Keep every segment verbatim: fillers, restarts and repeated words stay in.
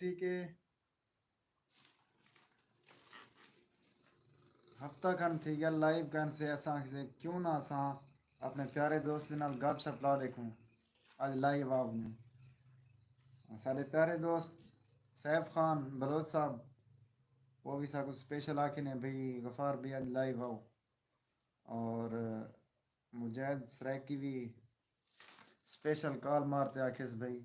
ٹھیک ہے۔ ہفتہ کھن تھی ڳیا لائیو کھن سے، اساں کسے کیوں نہ اساں اپݨے پیارے دوست دے نال گپ شپ لا ݙیکھوں۔ اڄ لائیو آ ونڄوں۔ ساݙے پیارے دوست سیف خان بلوچ صاحب، وہ بھی ساکوں سپیشل آکھے نے بھئی غفار بھئی اڄ لائیو آؤ۔ اور مجاہد سرائیکی بھی سپیشل کال مار تے آکھیس بھئی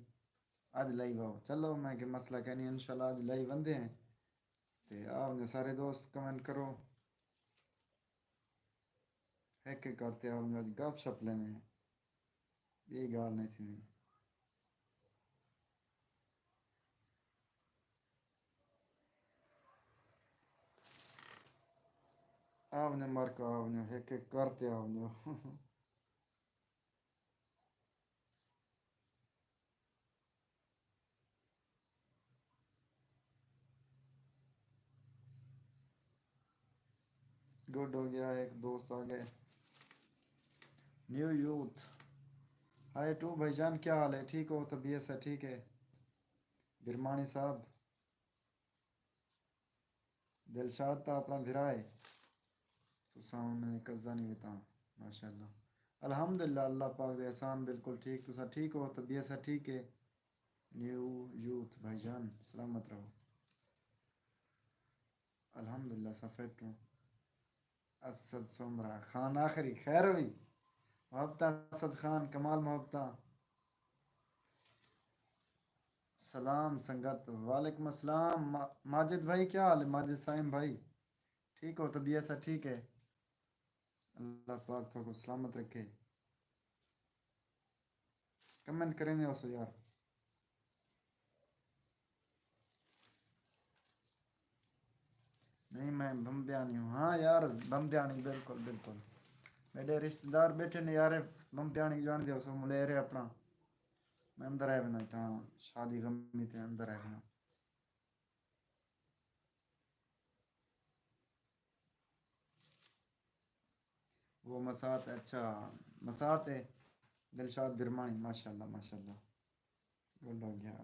اڄ لائیو آؤ۔ چلو میں کہ مسئلہ کینی، انشاءاللہ اڄ لائیو وندے ہیں۔ تے آؤ نے سارے دوست کمنٹ کرو، ہک ہک کر تے آؤ نے اڄ گپ شپ لینے ہیں، ٻی ڳالھ نہیں تھیندی۔ آؤ نے مارکا آؤ نے ہک ہک کر تے آؤ نے۔ گڈ ہو ڳیا، ہک دوست آ ڳئے۔ New youth. ہائے ٹو بھائی جان، کیا حال ہے؟ ٹھیک ہو؟ طبیعت ہے ٹھیک ہے؟ برمانی صاحب، دلشاد تاں اپݨا بھرا ہے، تساں انہیں قرضہ نہیں وتا۔ ماشاءاللہ، الحمدللہ، اللہ پاک دے احسان، بالکل ٹھیک۔ تساں ٹھیک ہو؟ طبیعت سا ٹھیک ہے؟ نیو یوتھ بھائی جان، سلامت رہو۔ الحمدللہ، سا فٹ ہوں۔ اسد سومرا خان آخری، خیر ہوئی؟ محبتاں اسد خان، کمال محبتاں۔ سلام سنگت، وعلیکم السلام۔ ما-، ماجد بھائی، کیا حال ہے؟ ماجد سائم بھائی، ٹھیک ہو؟ طبیعت سا ٹھیک ہے؟ اللہ پاک تھوکو سلامت رکھے۔ کمنٹ کریندے ہوسو یار۔ نہیں، میں بمبیانی ہوں۔ ہاں یار، بمبیانی، بالکل، بالکل۔ میݙے رشتہ دار ٻیٹھے نے یار، بمبیانی ڄاݨدے ہوسو، ملیر ہے اپݨا۔ میں اندر آئے بنا تاں شادی غمی تے اندر آئے بنا۔ وہ مسات، اچھا، مسات ہے۔ دلشاد برمانی، ماشاءاللہ، ماشاءاللہ۔ گڈ ہو ڳیا۔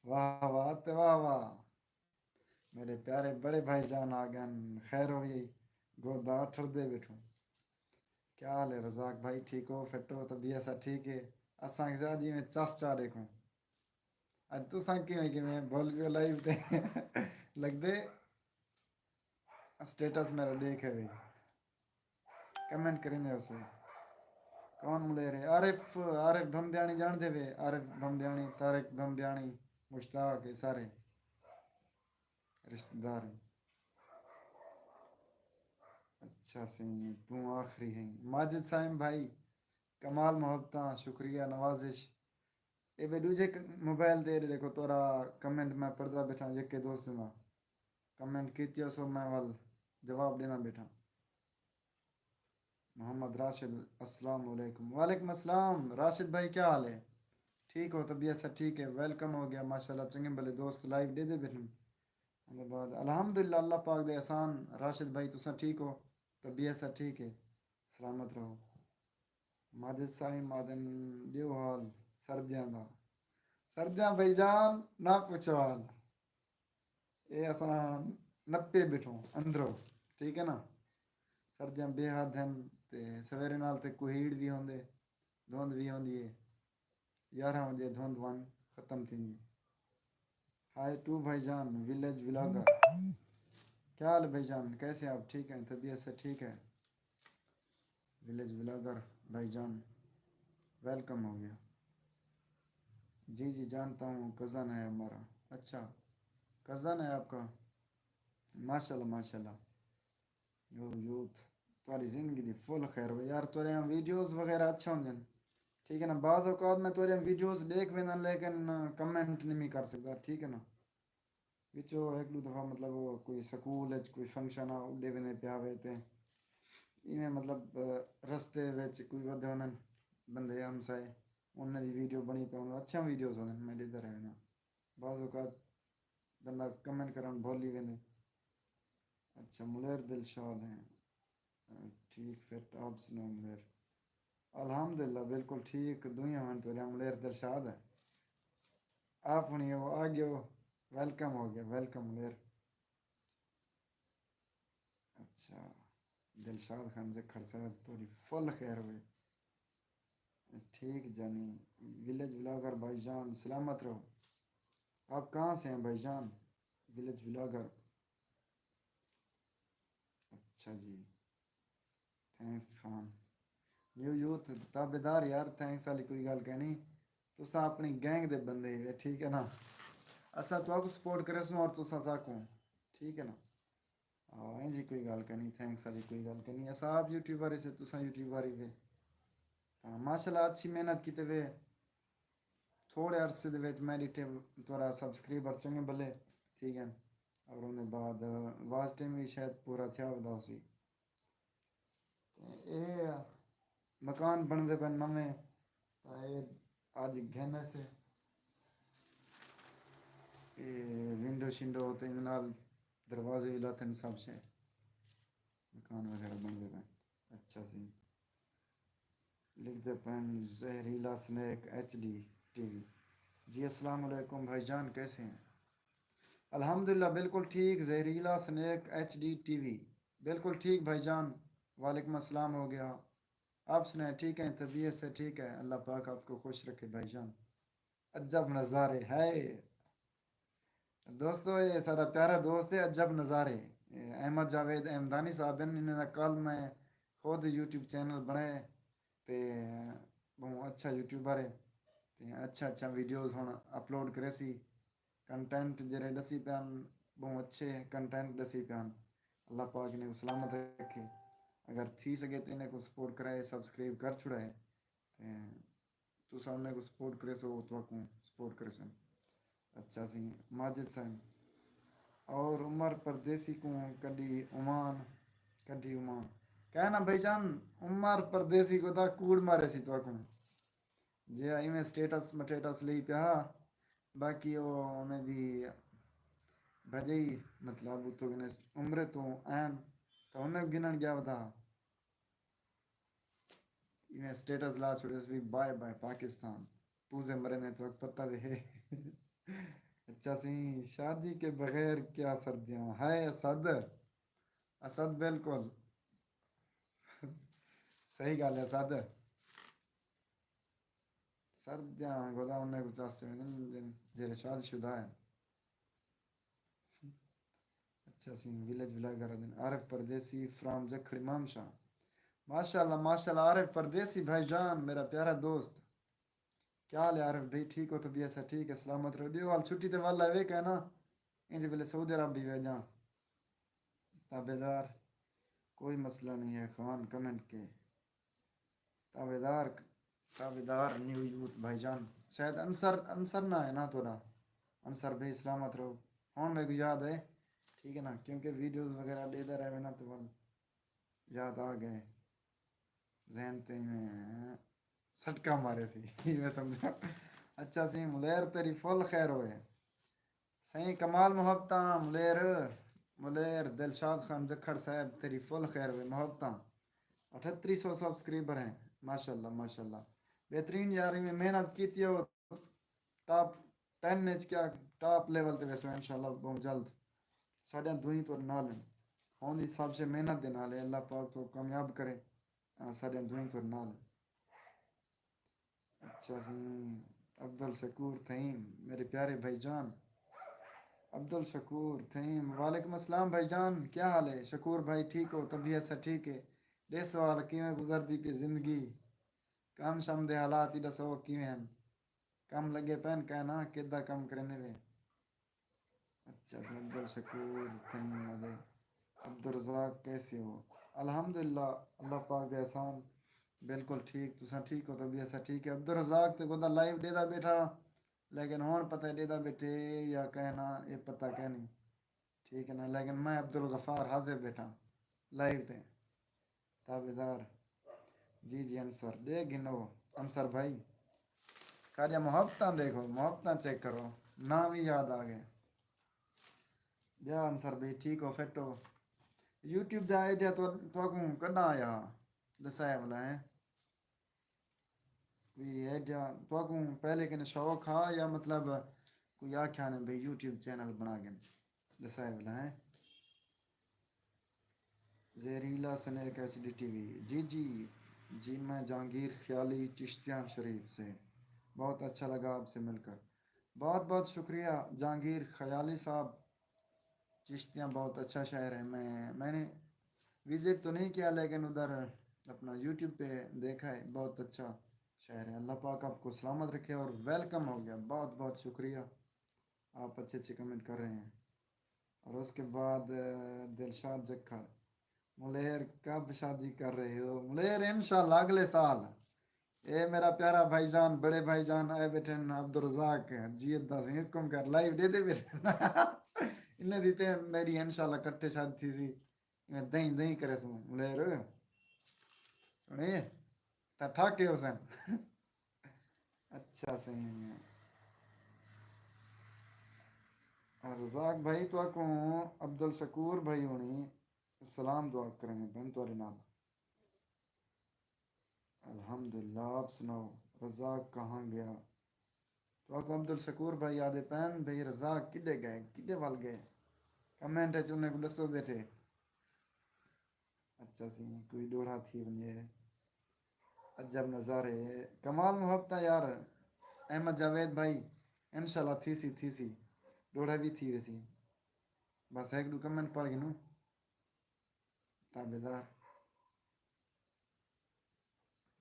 واہ واہ تے واہ واہ۔ میݙے پیارے بڑے بھائی جان آ ڳئن، خیر ہوئی؟ گودا ٹھردے ٻیٹھوں۔ کیا حال ہے رزاق بھائی، ٹھیک ہو، فٹ ہو، طبیعت سا ٹھیک ہے؟ اساں کسے جیویں چس چا ݙیکھوں۔ اڄ تساں کیویں کیویں بھل ڳیو لائیو تے لڳدے سٹیٹس میݙا ݙیکھ ہے بھئی۔ کمنٹ کریندے ہوسو۔ کون ملیر ہے؟ عارف، عارف بھمبیانی ڄاݨدے وے؟ عارف بھمبیانی، طارق بھمبیانی، مشتاق، اے سارے رشتہ دار ہیں۔ اچھا سئیں، توں آخری ہیں۔ ماجد سائم بھائی، کمال محبتاں، شکریہ، نوازش۔ اے بھئی ݙوجھے ک-، موبائل تے ݙیکھو، تہاݙا کمنٹ میں پڑھدا ٻیٹھاں، یکے دوست دا کمنٹ کیتی، اسو میں ول جواب ݙیندا ٻیٹھاں۔ محمد راشد، السلام علیکم۔ وعلیکم السلام راشد بھائی، کیا حال ہے؟ ٹھیک ہو؟ طبیعت سا ٹھیک ہے؟ ویلکم ہو ڳیا، ماشاءاللہ، چنڳے بھلے دوست لائیو ݙیہدے ٻیٹھن۔ اندے بعد الحمدللہ، اللہ پاک دے احسان۔ راشد بھائی، تساں ٹھیک ہو؟ طبیعت سا ٹھیک ہے؟ سلامت رہو۔ ماجد سائیں مادن ݙیو حال سردیاں دا۔ سردیاں بھائی جان نہ پچھو حال۔ اے اساں نپے ٻیٹھوں اندروں، ٹھیک ہے نا؟ سردیاں بے حد ہن تے سویرے نال تے کوہیڑ وی ہوندے، دھند وی ہوندی ہے۔ یارہاں وڄے دھند ونڄ ختم تھیندی۔ ہائے ٹو بھائی جان، ویلیج ولاگر۔ کیا حال ہے بھائی جان، کیسے آپ؟ ٹھیک ہیں؟ طبیعت سے ٹھیک ہے؟ ویلیج ولاگر بھائی جان، ویلکم ہو گیا۔ جی جی، جانتا ہوں، کزن ہے ہمارا۔ اچھا، کزن ہے آپ کا؟ ماشاءاللہ، ماشاءاللہ۔ یو یوتھ، تہاݙی زندگی دی فل خیر ہووے یار۔ تہاݙیاں ویڈیوز وغیرہ اچھا ہوندن، ٹھیک ہے نا؟ بعض اوقات میں تہاݙیاں ویڈیوز ݙیکھ وینداں، لیکن کمنٹ نہیں کر سڳدا، ٹھیک ہے نا؟ وچوں ہک ݙو دفعہ، مطلب، کوئی سکول وچ کوئی فنکشن آ، اݙے ویندے پیا ہوئے تے ایویں، مطلب، رستے وچ کوئی ودے ہوندن بندے ہمسائے، انہاں دی ویڈیو بݨی پئی ہوندی، اچھیاں ویڈیوز ہوندن، میں ݙیہدا رہ وینداں۔ بعض اوقات بندہ کمنٹ کرݨ بھل ہی ویندے۔ اچھا، ملیر دلشاد ہیں۔ ٹھیک، فٹ، آپ سناؤ ملیر؟ الحمدللہ، بالکل ٹھیک، دوئیاں ون تو رہا، ملیر دلشاد ہے۔ اپݨی او آ ڳیو۔ ویلکم ہو ڳیا، ویلکم ملیر۔ اچھا، دلشاد خان جکھڑ صاحب، تہاݙی فل خیر ہوئے۔ ٹھیک جانی، ولیج ولاگر بھائی جان، سلامت رہو۔ آپ کہاں سے ہیں بھائی جان؟ Village vlogger. اچھا جی، تھینکس خان۔ نیو یوتھ تابعدار یار، تھینکس والی کوئی ڳالھ کائنی۔ تساں اپݨی گینگ دے بندے ہیوے، ٹھیک ہے نا؟ اساں تہاکوں سپورٹ کریسوں اور تساں ساکوں، ٹھیک ہے نا؟ ہاں، اینجھی کوئی ڳالھ کائنی، تھینکس والی کوئی ڳالھ کائنی۔ اساں آپ یوٹیوبر ہیسے، تساں یوٹیوبر ہیوے۔ تاں ماشاءاللہ اچھی محنت کیتے وے۔ تھوڑے عرصے دے وچ میں ݙٹھے تہاݙا سبسکرائبر چنڳے بھلے تھی ڳئن۔ اور اوندے بعد واچ ٹائم وی شاید پورا تھیا ودا ہوسی۔ تے اے مکان بݨدے پئے نویں، تاں اے اڄ گھن ایسے۔ اے ونڈو شنڈو تے ایندے نال دروازے وی لاتے نے، سب شے، مکان وغیرہ بݨدے پئے۔ اچھا سی۔ لکھدے پئن زہریلا snake H D T V. جی السلام علیکم بھائی جان، کیسے ہیں؟ الحمدللہ بالکل ٹھیک، زہریلا snake H D T V. بالکل ٹھیک بھائی جان، وعلیکم السلام ہو گیا۔ آپ سنائیں، ٹھیک ہیں؟ طبیعت سے ٹھیک ہے؟ اللہ پاک آپ کو خوش رکھے بھائی جان۔ عجب نظارے ہائے۔ دوستو، اے ساݙا پیارا دوست ہے عجب نظارے، اے احمد جاوید احمدانی صاحب ہن۔ انہاں دا کل میں خود یوٹیوب چینل بݨائے تے ٻہوں اچھا یوٹیوبر ہے تے اچھا اچھا ویڈیوز ہݨ اپلوڈ کریسی۔ کنٹینٹ جیڑھے ݙسی پئے ہن، ٻہوں اچھے کنٹینٹ ݙسی پئے ہن۔ اللہ پاک انہیں کوں سلامت رکھے۔ اگر تھی سڳے تے انہیں کوں سپورٹ کرائے، سبسکرائب کر چھڑائے تے تساں انہیں کوں سپورٹ کریسو، او تہاکوں سپورٹ کریسن۔ اچھا سی ماجد سائیں۔ اور عمر پردیسی کوں کݙی عمان، کݙی عمان۔ کہنا بھائی جان، عمر پردیسی کوں تاں کوڑ مارے سی تہاکوں۔ جے ایویں سٹیٹس مٹیٹس لئی پیا ہا، باقی او انہیں دی بھڄئی، مطلب اتھوں کنے عمرے توں این تاں انہیں گھنݨ ڳیا ودا۔ ایویں سٹیٹس لا چھوڑیس وی بائے بائے پاکستان۔ پوزے مرے نے تو پتہ دے ہے۔ اچھا سی، شادی کے بغیر کیا سردیاں؟ ہائے اسد، اسد بالکل صحیح ڳالھ ہے اسد۔ سردیاں گودا انہیں کوں چس جیڑھے شادی شدہ ہیں۔ اچھا سی، ولیج ولاگر دن عارف پردیسی فرام جکھڑ امام شاہ۔ ماشاءاللہ ماشاءاللہ عارف پردیسی بھائی جان، میرا پیارا دوست۔ کیا حال ہے عارف بھائی، ٹھیک ہو؟ طبیعت سے ٹھیک ہے؟ سلامت رہو۔ ݙیو حال چھٹی تے ول آوے کہنا، انج ویلے سعودی عرب بھی ویجاں۔ تابعدار، کوئی مسئلہ نہیں ہے خان، کمنٹ کے۔ تابعدار، تابعدار نیو یوتھ بھائی جان۔ شاید انصر، انصر نہ ہے نا تھوڑا؟ انصر بھائی سلامت رہو۔ ہݨ میکوں یاد ہے، ٹھیک ہے نا، کیونکہ ویڈیوز وغیرہ ݙیہدا رہ وینداں تے ول یاد آ ڳئے۔ ذہن تے میں سٹکا مارے سی۔ میں سمجھا۔ اچھا سی ملیر، تیری فل خیر ہوئے۔ سائیں کمال محبتاں ملیر، ملیر دلشاد خان جکھڑ صاحب، تیری فل خیر ہوئے محبتاں۔ اٹھتری سو سبسکرائبر ہیں، ماشاءاللہ ماشاءاللہ۔ بہترین یار، ایویں محنت کیتی ہو، ٹاپ ٹین وچ کیا، ٹاپ لیول تے ویسو انشاءاللہ بہت جلد۔ ساݙیاں دعائیں تہاݙے نال ہیں۔ ہون دی سب سے محنت دے نال ہے، اللہ پاک تو کامیاب کرے۔ آ، ساݙیاں دعائیں تہاݙے نال ہیں۔ اچھا سی، عبدالشکور تھئیم، میرے پیارے بھائی جان۔ عبدالشکور تھئیم، وعلیکم السلام بھائی جان، کیا حال ہے؟ شکور بھائی ٹھیک ہو؟ طبیعت سے ٹھیک ہے؟ ݙے سوال، کیویں گزردی پئی زندگی؟ کم شم دے حالات ہی ݙسو کیویں ہن؟ کم لڳے پئن کائنا، کیݙا کم کریندے وے؟ اچھا سی، عبدالشکور تھئیم آہدے، عبدالرزاق کیسے ہو؟ الحمدللہ، اللہ پاک دے احسان، بالکل ٹھیک۔ تساں ٹھیک ہو؟ طبیعت سا ٹھیک ہے؟ عبدالرزاق تے گودا لائیو ݙیہدا ٻیٹھا، لیکن ہݨ پتہ ݙیہدا ٻیٹھے یا کائنا، اے پتہ کائنی۔ ٹھیک ہے نا، لیکن میں عبدالغفار حاضر ٻیٹھا لائیو تے۔ تابعدار۔ جی جی انصر، ݙے گھنو انصر بھائی۔ ساݙیاں محبتاں ݙیکھو، محبتاں چیک کرو، ناں وی یاد آ ڳئے۔ ٻیا انصر بھائی ٹھیک ہو، فٹ ہو؟ یوٹیوب دا آئیڈیا تو، تہاکوں کݙاں آیا؟ ݙسایا والا ہے۔ کوئی ہے جا تہاکوں پہلے کنے شوق ہا یا مطلب، آ، کوئی آکھیا نے بھئی یوٹیوب چینل بݨا گھن، ݙسائے ولا ہیں۔ زہریلا snake H D T V. جی جی جی، میں جہانگیر خیالی چشتیاں شریف سے، بہت اچھا لگا آپ سے مل کر۔ بہت بہت شکریہ جہانگیر خیالی صاحب۔ چشتیاں بہت اچھا شہر ہے۔ میں میں نے وزٹ تو نہیں کیا، لیکن ادھر اپنا یوٹیوب پہ دیکھا ہے، بہت اچھا شہر ہے۔ اللہ پاک آپ کو سلامت رکھے اور ویلکم ہو گیا۔ بہت بہت شکریہ، آپ اچھے اچھے کمنٹ کر رہے ہیں۔ اور اس کے بعد دلشاد جکھڑ، ملیر کب شادی کر رہے ہو؟ ملیر انشاءاللہ اگلے سال۔ اے میرا پیارا بھائی جان، بڑے بھائی جان آئے بیٹھے ہیں، عبدالرزاق جی ادا سے حکم کر لائیو دے دے بیٹھے ہیں۔ انہیں دیتے ہیں میری انشاءاللہ کٹھے شادی تھی سی۔ میں دہیں دہیں کرے سوں ملیر۔ سنے تا ٹھاکے حسین۔ اچھا سائیں۔ رزاق بھائی تو کو عبدالشکور بھائی ہونی سلام دعا کریں بن تورے نال۔ الحمدللہ، آپ سناؤ رزاق کہاں گیا؟ تو کو عبدالشکور بھائی آدھے پین بھائی رزاق کڈے گئے، کڈے ول گئے؟ کمنٹ ہے انہیں کو دسو بیٹھے۔ اچھا سی، کوئی ڈوڑھا تھی ونجے۔ عجب نظارے، کمال محبتاں یار۔ احمد جاوید بھائی، انشاءاللہ تھی سی، تھی سی۔ ڈوڑھا بھی تھی ویسی۔ بس ایک دو کمنٹ پڑھ گھنوں۔ تابعدار۔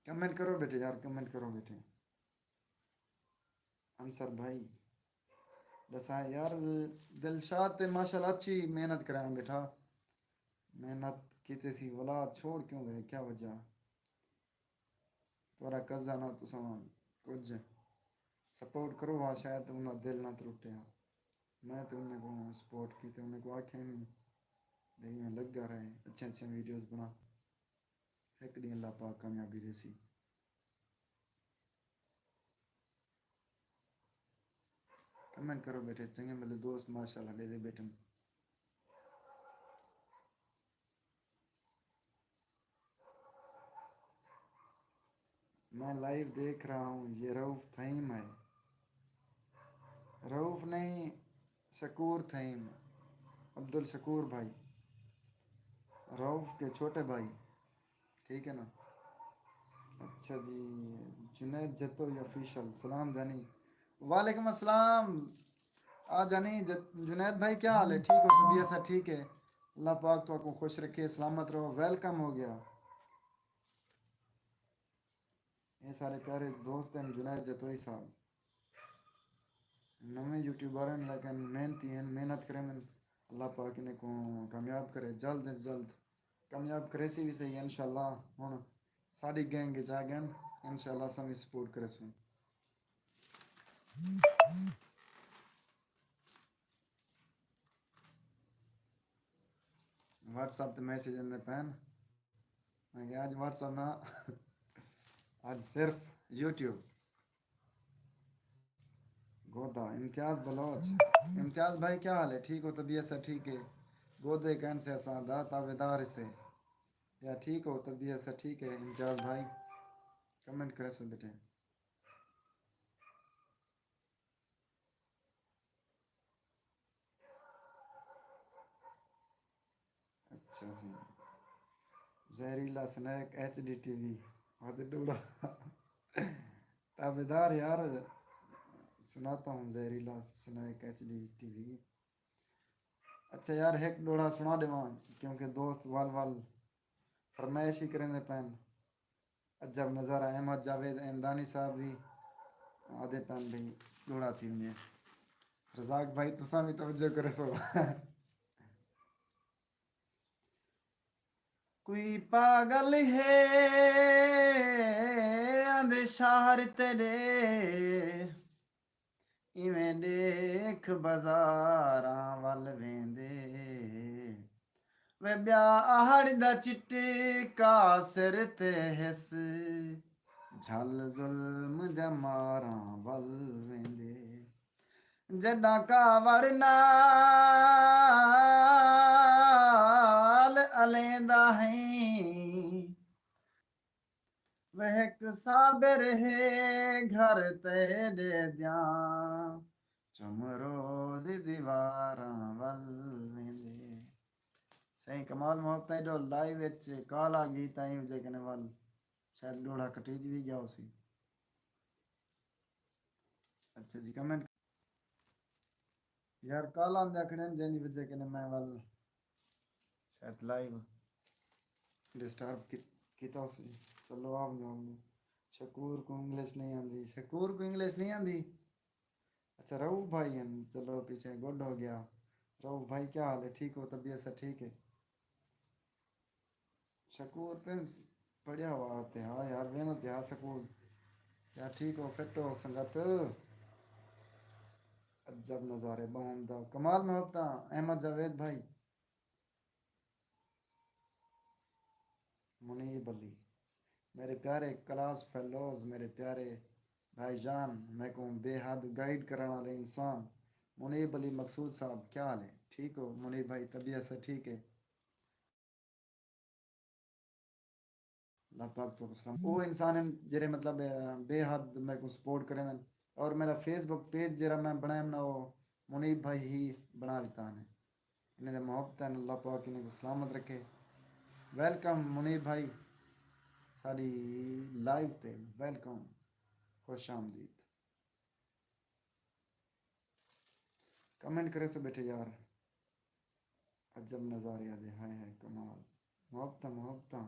کمنٹ کرو بیٹے یار، کمنٹ کرو بیٹے۔ انصر بھائی ݙسائے یار۔ دلشاد تے ماشاءاللہ اچھی محنت کرایا بیٹھا، محنت کیتے سی ولا، چھوڑ کیوں گئے، کیا وجہ؟ تہاݙا قصہ نہ تساں کجھ سپورٹ کرو ہا، شاید انہاں دل نہ ترٹے ہا۔ میں تے انہیں کو سپورٹ کیتے، انہیں کو آکھیا ہی نہیں، لیکن میں لگا رہے، اچھے اچھے ویڈیوز بنا، ایک ݙینہہ اللہ پاک کامیابی ݙیسی۔ کمنٹ کرو بیٹھے، چنگے ملے دوست ماشاءاللہ ݙے دے بیٹھے۔ میں لائیو دیکھ رہا ہوں، یہ رؤف تھئیم ہے۔ رؤف نہیں، شکور تھئیم، عبدالشکور بھائی، رؤف کے چھوٹے بھائی، ٹھیک ہے نا؟ اچھا جی، جنید جتوئی آفیشل، سلام جانی۔ وعلیکم السلام۔ آ جانی ج-، جنید بھائی کیا حال ہے؟ ٹھیک ہو؟ طبیعت سا ٹھیک ہے؟ اللہ پاک تو کو خوش رکھے، سلامت رہو، ویلکم ہو گیا۔ اے سارے پیارے دوست ہیں جنید جتوئی صاحب، نویں یوٹیوبر ہیں لیکن محنتی ہیں، محنت کریں۔ اللہ پاک انہیں کو کامیاب کرے، جلد از جلد کامیاب کرے سی بھی صحیح انشاءاللہ۔ ہن ساڈی گینگ وچ آ گئے، انشاءاللہ اساں بھی سپورٹ کرے سوں۔ واٹس ایپ تے میسج آندے پین۔ میں کہا اج واٹس ایپ نہ، اج صرف یوٹیوب۔ گودا امتیاز بلوچ۔ امتیاز بھائی کیا حال ہے؟ ٹھیک ہو؟ طبیعت سا ٹھیک ہے؟ گودے کین سے اساں دا تابعدار سے۔ یا ٹھیک ہو؟ طبیعت سا ٹھیک ہے امتیاز بھائی؟ کمنٹ کرے سو بیٹے۔ اچھا سی۔ زہریلا snake H D T V. وت ڈوڑا۔ تابعدار یار، سناتا ہوں زہریلا snake H D T V. اچھا یار، ہک ڈوڑا سنا ڈیواں، کیونکہ دوست ول ول فرمائش ہی کریندے پین۔ عجب نظارہ، احمد جاوید احمدانی صاحب بھی آدھے پین بھئی ڈوڑا تھی ونجے۔ رزاق بھائی تساں بھی توجہ کرے سو۔ کوئی پاگل ہے آندے شہر تیرے، ایویں ݙیکھ بازاراں ول ویندے۔ وے ٻیا اہڑ دا چٹکا سر تے ہس، جھل ظلم دے ماراں ول ویندے۔ جݙاں کاوڑ نال الیندا ہئیں، وہک صابر ہے گھر تیݙے دیاں، چم روز دیواراں ول ویندے۔ سائیں کمال محبت ہے جو لائیو وچ کال آ گئی تائیں وجہ کنے ول شاید ڈوڑا کٹیج بھی گیا ہو سی۔ اچھا جی، کمنٹ یار کال آندے کھڑے ہیں، جن دی وجہ کنے میں ول شاید لائیو ڈسٹرب کیتا ہو سی۔ چلو آپ جاؤں گے۔ شکور کو انگلش نہیں آندی، شکور کو انگلش نہیں آندی۔ اچھا، رؤف بھائی ہیں، چلو پیچھے گڈ ہو گیا۔ رؤف بھائی کیا حال ہے؟ ٹھیک ہو؟ طبیعت سب ٹھیک ہے؟ شکور تے پڑھیا ہوا تے ہا یار، وینا تے ہا سکول۔ یار ٹھیک ہو، فٹ ہو سنگت؟ عجب نظارے بہن دا کمال محبتاں۔ احمد جاوید بھائی، منیب علی، میرے پیارے کلاس فیلوز، میرے پیارے بھائی جان، میکوں بے حد گائیڈ کرݨ والے انسان منیب علی مقصود صاحب، کیا حال ہے؟ ٹھیک ہو منیب بھائی؟ طبیعت سے ٹھیک ہے؟ اللہ پاک تو سلام۔ او انسان ہیں جڑے مطلب بے حد میکوں سپورٹ کریں اور میرا فیس بک پیج جڑا میں بنایا نا، وہ منیب بھائی ہی بنا لیتا نے۔ انہیں دے محبت ہیں، اللہ پاک انہیں کو سلامت رکھے۔ ویلکم منیب بھائی، ساری لائیو تے ویلکم، خوش آمدید۔ کمنٹ کرے سو بیٹھے یار، عجب نظارے آ دے، ہائے ہائے کمال۔ محبتاں محبتاں۔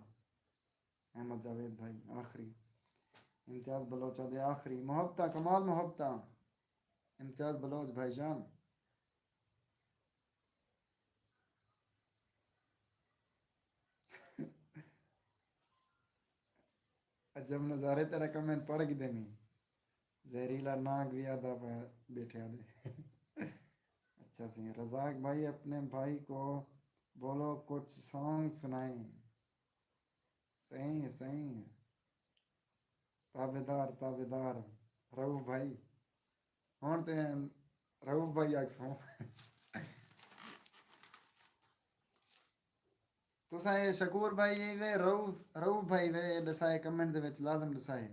احمد جاوید بھائی آخری، امتیاز بلوچ آ دے آخری۔ محبتاں کمال محبتاں۔ امتیاز بلوچ بھائی جان۔ عجب نظارے، تیرا کمنٹ پڑھ کے دیمی۔ زہریلا ناگ بھی آدھا پہ بیٹھے آدھے۔ اچھا سی رزاق بھائی، اپنے بھائی کو بولو کچھ سانگ سنائیں۔ صحیح ہے، صحیح ہے۔ تابعدار، تابعدار۔ رؤف بھائی، ہن تے رؤف بھائی آکھسوں۔ تساں اے شکور بھائی اے وے، رؤف، رؤف بھائی وے، اے ݙسائے کمنٹ دے وچ لازم ݙسائے۔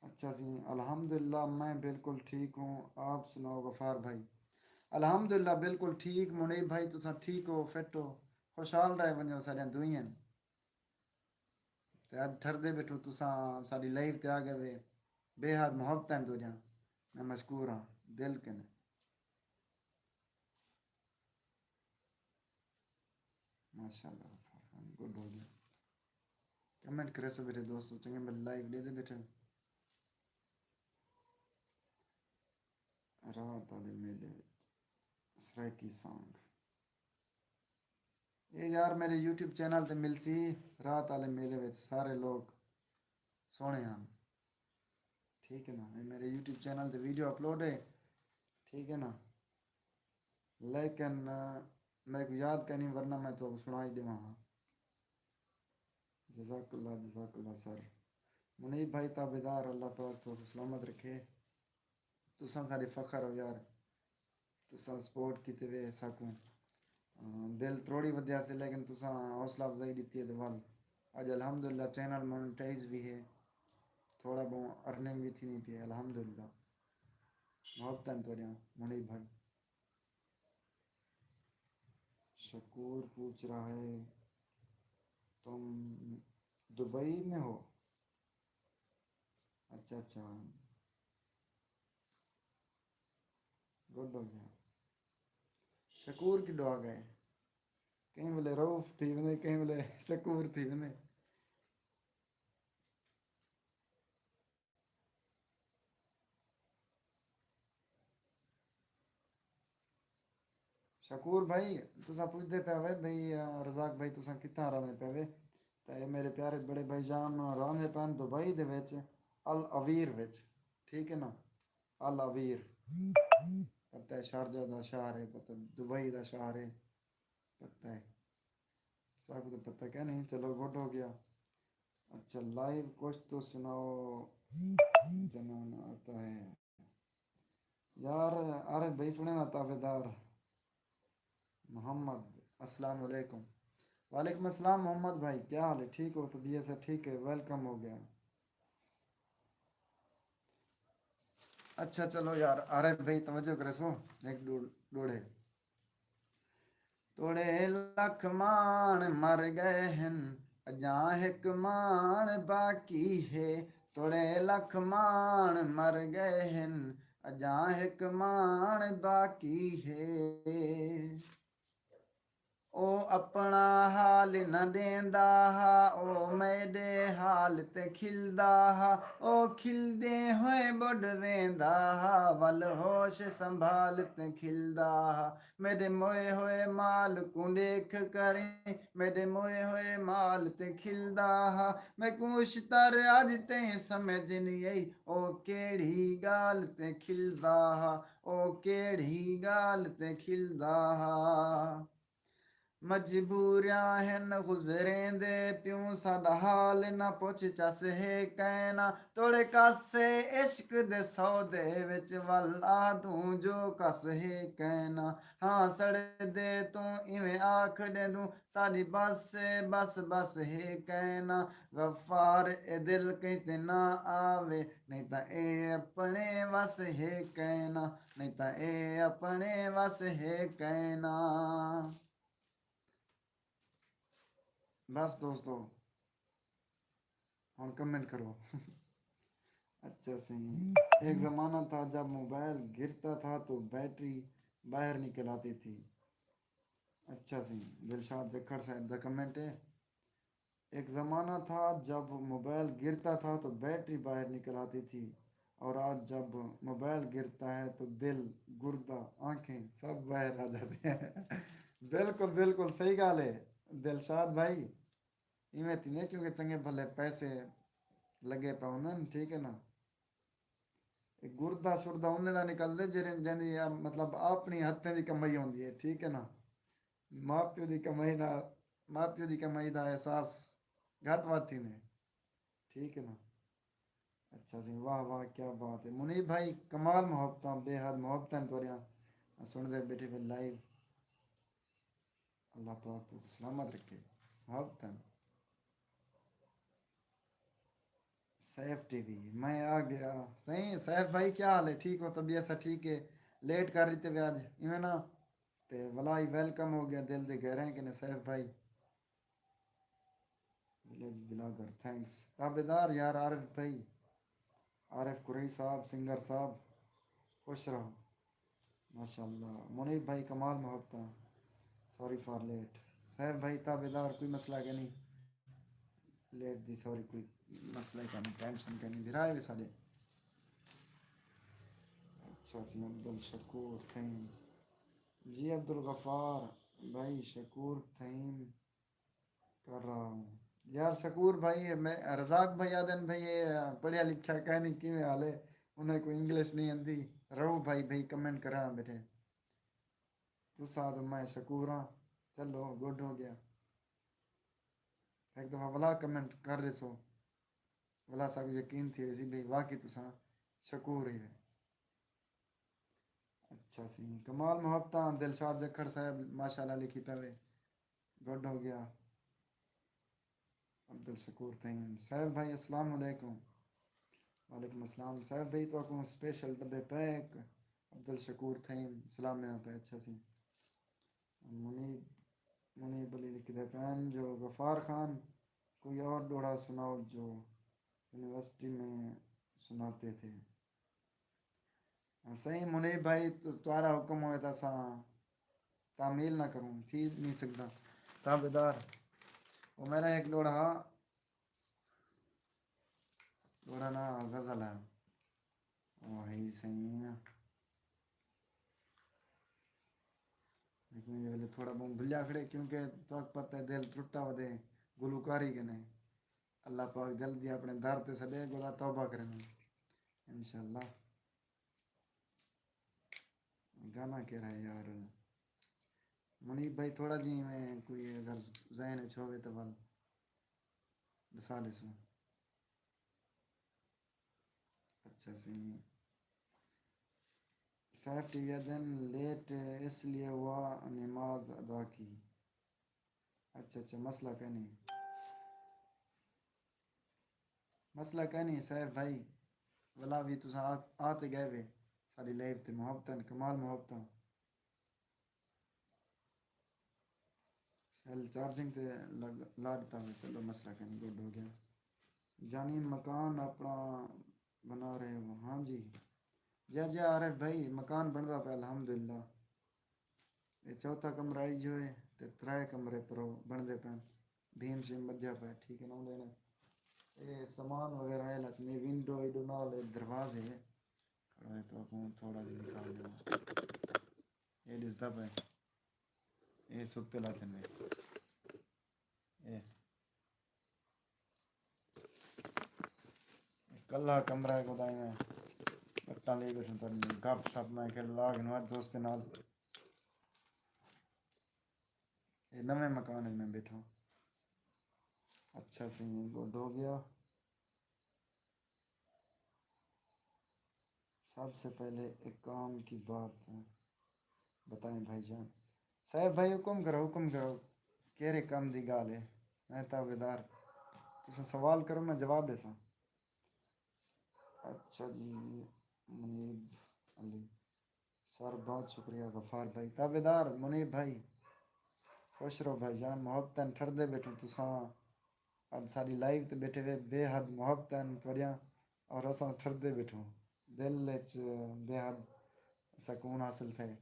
اچھا سی، الحمدللہ میں بالکل ٹھیک ہوں، آپ سناؤ غفار بھائی؟ الحمدللہ بالکل ٹھیک۔ منیب بھائی تساں ٹھیک ہو، فٹ ہو؟ خوشحال رہ ونڄو ساݙیاں دعائیں۔ تے اڄ ٹھردے ٻیٹھو تساں ساݙی لائیو تے آ ڳئے وے، بے حد محبتاں تہاݙیاں، میں مشکور ہاں دل کنے۔ ماشاءاللہ، گڈ ہو ڳیا۔ کمنٹ کریسو میرے دوستو، چنڳے بھلے لائیو ݙیہدے ٻیٹھے۔ رات والے میلے وچ سرائیکی سانگ۔ اے یار میرے یوٹیوب چینل تے ملسی، رات والے میلے وچ سارے لوگ سوہݨے ہن۔ ٹھیک ہے نا، اے میرے یوٹیوب چینل تے ویڈیو اپلوڈ ہے، ٹھیک ہے نا، لیکن میکوں یاد کائنی، ورنہ میں تہاکوں سݨائی ݙیواں ہا۔ جزاک اللہ، جزاک اللہ سر۔ منیب بھائی تابعدار، اللہ پاک تہاکوں سلامت رکھے۔ تساں ساݙے فخر ہو یار، تساں سپورٹ کیتے وے ساکوں۔ دل تروڑی ودیا سے، لیکن تساں حوصلہ افزائی ݙتی ہے تے ول اڄ الحمدللہ چینل مونیٹائز بھی ہے، تھوڑا بہت ارننگ بھی تھیندی پئی ہے الحمدللہ۔ محبتاں تہاݙیاں منیب بھائی۔ شکور پوچھ رہا ہے، تم دبئی میں ہو؟ اچھا اچھا، گڈ ہو ڳیا۔ شکور کݙو آ ڳئے؟ کہیں ویلے رؤف تھی ویندے، کہیں ویلے شکور تھی ویندے۔ شکور بھائی، تساں پچھدے پئے ہوئے بھئی، آ، رزاق بھائی تساں کتھاں رہندے پئے ہوئے؟ تے اے میرے پیارے بڑے بھائی جان رہندے پئے ہن دبئی دے وچ، العویر وچ، ٹھیک ہے نا؟ العویر، پتہ ہے شارجہ دا شہر ہے، پتہ دبئی دا شہر ہے، پتہ ہے، سب کو پتہ کیا نہیں؟ چلو گڈ ہو گیا۔ اچھا، لائیو کچھ تو سناؤ، جنان آتا ہے۔ یار، ارے بھائی سݨے نا تابعدار۔ محمد، السلام علیکم۔ وعلیکم السلام محمد بھائی، کیا حال ہے؟ ٹھیک ہو؟ طبیعت سے ٹھیک ہے؟ ویلکم ہو گیا۔ اچھا چلو یار، عارف بھائی توجہ کرے سو، ہک ݙو ݙوڑے۔ توڑے لکھ ماݨ مر ڳئے ہن، اڄاں ہک ماݨ باقی ہے۔ توڑے لکھ ماݨ مر ڳئے ہن، اڄاں ہک ماݨ باقی ہے۔ او اپݨا حال نہ ݙیندا ہا، او میݙے حال تے کھلدا ہا۔ او کھلدے ہوئے ٻݙ ویندا ہا، ول ہوش سنبھال تے کھلدا ہا۔ میݙے موئے ہوئے مال کوں ݙیکھ کریں، میݙے موئے ہوئے مال تے کھلدا ہا۔ میکوں اشتر اڄ تئیں سمجھ نی آئی، او کیڑھی ڳالھ تے کھلدا ہا، او کیڑھی ڳالھ تے کھلدا ہا۔ مجبوریاں ہن گزریندے پیوں، ساݙا حال نہ پچھ چس ہے کائنا۔ توڑے کس عشق دے سودے وچ، ول آہدوں جو کس ہے کائنا۔ ہاں سڑدے توں ایویں آکھ ݙیندوں، ساݙی بس ہے، بس بس ہے کائنا۔ غفار اے دل کہیں تے نہ آوے، نہیں تاں اے اپݨے وس ہے کائنا، نہیں تاں اے اپݨے وس ہے کائنا۔ بس دوستو، ہݨ کمنٹ کرو۔ اچھا سئیں، ایک زمانہ تھا جب موبائل گرتا تھا تو بیٹری باہر نکل آتی تھی۔ اچھا سئیں، دلشاد جکھڑ صاحب دا کمنٹ ہے۔ ایک زمانہ تھا جب موبائل گرتا تھا تو بیٹری باہر نکل آتی تھی، اور آج جب موبائل گرتا ہے تو دل، گردہ، آنکھیں سب باہر آ جاتے ہیں۔ بالکل، بالکل صحیح ڳالھ ہے دلشاد بھائی، ایویں تھیندے، کیونکہ چنڳے بھلے پیسے لڳے پئے ہوندن، ٹھیک ہے نا۔ اے گردہ شردہ انہیں دا نکلدے جیڑھے، جیندی، آ، مطلب، اپݨی ہتھیں دی کمائی ہوندی ہے، ٹھیک ہے نا۔ ماء پیو دی کمائی نال، ماء پیو دی کمائی دا احساس گھٹ ودھ تھیندے، ٹھیک ہے نا۔ اچھا سئیں، واہ واہ، کیا بات ہے منیب بھائی، کمال محبتاں، بے حد محبتاں تہاݙیاں سݨدے ٻیٹھے پئے لائیو۔ اللہ پاک توں سلامت رکھے۔ محبتاں۔ سیف ٹی وی، میں آ ڳیا۔ سئیں سیف بھائی، کیا حال ہے؟ ٹھیک ہو؟ طبیعت سا ٹھیک ہے؟ لیٹ کر ݙتے وے اڄ، ایویں نا؟ تے ولا ہی ویلکم ہو ڳیا دل دے گہرائیں کنے سیف بھائی۔ Village blogger, thanks. تابعدار یار عارف بھائی، عارف قریشی صاحب، سنگر صاحب، خوش رہو۔ ماشاءاللہ۔ منیب بھائی کمال محبتاں۔ سوری فار لیٹ۔ سیف بھائی تابعدار، کوئی مسئلہ کینی؟ لیٹ دی سوری، کوئی مسئلہ کینی، ٹینشن کینی، بھرا ہے وے ساݙے۔ اچھا سئیں، عبدالشکور تھئیم۔ جی عبدالغفار بھائی، شکور تھئیم کر رہا ہوں۔ یار شکور بھائی، میں، رزاق بھائی آہدن بھئی اے پڑھیا لکھیا کائنی، کیویں حال ہے؟ انہیں کوں انگلش نہیں آندی۔ رؤف بھائی، بھئی کمنٹ کراں ٻیٹھے۔ تساں آہدو میں شکور ہاں۔ چلو، گڈ ہو ڳیا۔ ہک دفعہ ولا کمنٹ کر ݙیسو۔ ولا ساکوں یقین تھی ویسی بھئی واقعی تساں شکور ہی ہو۔ اچھا سئیں، کمال محبتاں۔ دلشاد جکھڑ صاحب ماشاءاللہ لکھی پئے وے۔ گڈ ہو ڳیا۔ عبدالشکور تھئیم۔ سیف بھائی السلام علیکم۔ وعلیکم السلام۔ سیف بھائی تہاکوں سپیشل ݙبے پیک۔ عبدالشکور تھئیم سلام لیندے پئے۔ اچھا سئیں۔ منیب، منیب علی لکھدے پئے ہن جو غفار خان کوئی اور ݙوہڑا سݨاؤ جو یونیورسٹی میں سݨاتے تھے۔ سئیں منیب بھائی، تو، تہاݙا حکم ہوئے تاں اساں تعمیل نہ کروں، تھی نہیں سڳدا۔ تابعدار۔ او میݙا ہک ݙوہڑا ہا، ݙوہڑا نا غزل ہے۔ او ہئی سئیں۔ لیکن اے ویلے تھوڑا بہت بھلیا کھڑے، کیونکہ تہاکوں پتہ ہے دل ٹرٹا ودے گلوکاری کنے۔ اللہ پاک جلدی اپݨے در تے سݙے، گلا توبہ کریں انشاءاللہ۔ گانا کیڑھا ہے یار؟ منیب بھائی تھوڑا جی میں کوئی اگر ذہن وچ ہووے تاں ول ݙسا ݙیسو۔ اچھا سئیں۔ سیف ٹی وی آہدن لیٹ اس لیے ہوا، نماز ادا کی۔ اچھا اچھا، مسئلہ کائنی۔ مسئلہ کائنی سیف بھائی۔ ولا وی تساں آ آ تے ڳئے وے ساݙی لائیو تے۔ محبتاں کمال محبتاں۔ سیل چارجنگ تے لگ لا ݙتا ہوئے۔ چلو مسئلہ کہیں گڈ ہو ڳیا۔ جانی مکان اپݨا بنا رہے ہو؟ ہاں جی۔ جی جی عارف بھائی، مکان بݨدا پیا الحمدللہ۔ اے چوتھا کمرہ آئی جو ہے تے ترائے کمرے پرو بݨدے پئن۔ بھیم شیم ٻدھیا پئے، ٹھیک ہے نا؟ اوندے نے اے سامان وغیرہ ہے لاتنے، ونڈو ایڈو نال، اے دروازے ہے۔ کھڑا ہے تو اپوں تھوڑا جیہا نکال ݙیواں۔ اے ݙسدا پئے، اے ستے لاتن نے۔ اے کلہا کمرہ ہے، خدا میں بٹاں لے بیٹھوں، تاں گپ شپ میں کھیل لا گھنوا دوست نال۔ اے نویں مکان میں بیٹھا۔ اچھا سی، گڈ ہو گیا۔ سب سے پہلے ایک کام کی بات بتائیں بھائی جان۔ صاحب بھائی، حکم کرو، حکم کرو، کیڑھے کم دی ڳالھ ہے؟ میں تابعدار، تساں سوال کرو، میں جواب ݙیساں۔ اچھا جی، منیب علی سر، بہت شکریہ غفار بھائی۔ تابعدار منیب بھائی، خوش رہو بھائی جان، محبتاں ٹھردے بیٹھوں تساں۔ اڄ ساݙی لائیو تے ٻیٹھے وے، بے حد محبتاں تہاݙیاں، اور اساں ٹھردے ٻیٹھوں، دل اچ بے حد سکون حاصل تھئے۔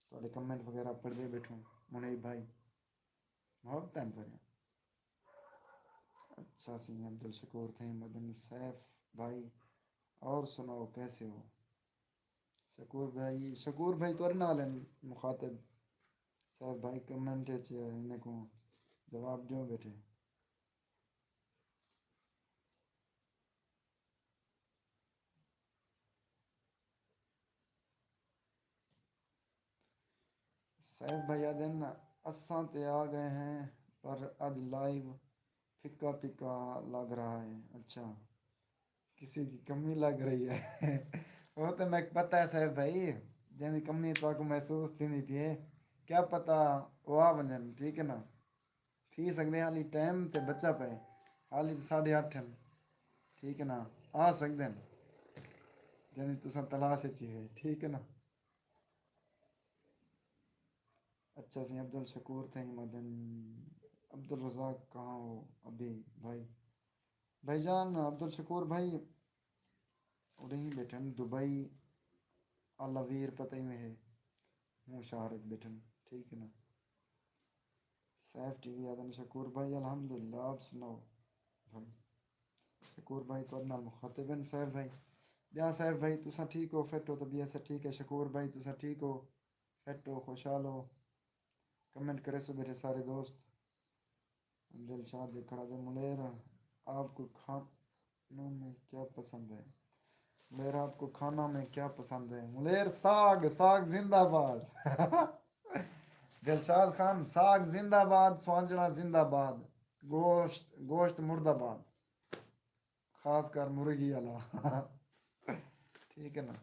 تہاݙے کمنٹ وغیرہ پڑھدے ٻیٹھوں منیب بھائی، محبتاں تہاݙیاں۔ اچھا سی عبدالشکور تھئیں مدن سیف بھائی، اور سناؤ کیسے ہو؟ شکور بھائی، شکور بھائی تہاݙے نال ہن مخاطب۔ سیف بھائی کمنٹ اچ انہیں کوں جواب ݙیو ٻیٹھے۔ سیف بھائی آہدن، اساں تے آ ڳئے ہیں، پر اڄ لائیو پھکا پھکا لڳ رہا ہے۔ اچھا، کسی کی کمی لگ رہی ہے۔ وہ تو میکوں پتہ ہے سیف بھائی، جیندی کمی تہاکوں محسوس تھیندی پئی ہے، کیا پتہ او آ ونڄن، ٹھیک ہے نا؟ تھی سڳدے حالی ٹائم تے بچا پئے، حالی تے ساݙھے اٹھ ہن، ٹھیک ہے نا؟ آ سڳدن، جیندی تساں تلاش اچ ہی ہوئے، ٹھیک ہے نا؟ اچھا سی عبدالشکور تھئیں مدن۔ عبدالرزاق کہاں ہو ابھی بھائی؟ بھائی جان عبدالشکور بھائی اݙے ہی ٻیٹھن دبئی، الویر پتہ ہی میں ہے، ہوں شہر اچ ٻیٹھن، ٹھیک ہے نا؟ سیف ٹی وی آہدن، شکور بھائی الحمدللہ، آپ سناؤ بھائی؟ شکور بھائی تہاݙے نال مخاطب ہن سیف بھائی۔ ٻیا سیف بھائی تساں ٹھیک ہو، فٹ ہو؟ طبیعت سب ٹھیک ہے؟ شکور بھائی تساں ٹھیک ہو، فٹ ہو، خوشحال ہو؟ کمنٹ کریسو ٻیٹھے سارے دوست۔ دلشاد جی کھڑا دے، ملیر آپ کو کھانوں میں کیا پسند ہے؟ ملیر آپ کو کھانا میں کیا پسند ہے؟ ملیر ساگ، ساگ زندہ باد۔ دلشاد خان، ساگ زندہ باد، سوانجڑا زندہ باد، گوشت، گوشت مردہ باد، خاص کر مرغی والا۔ ٹھیک ہے نا؟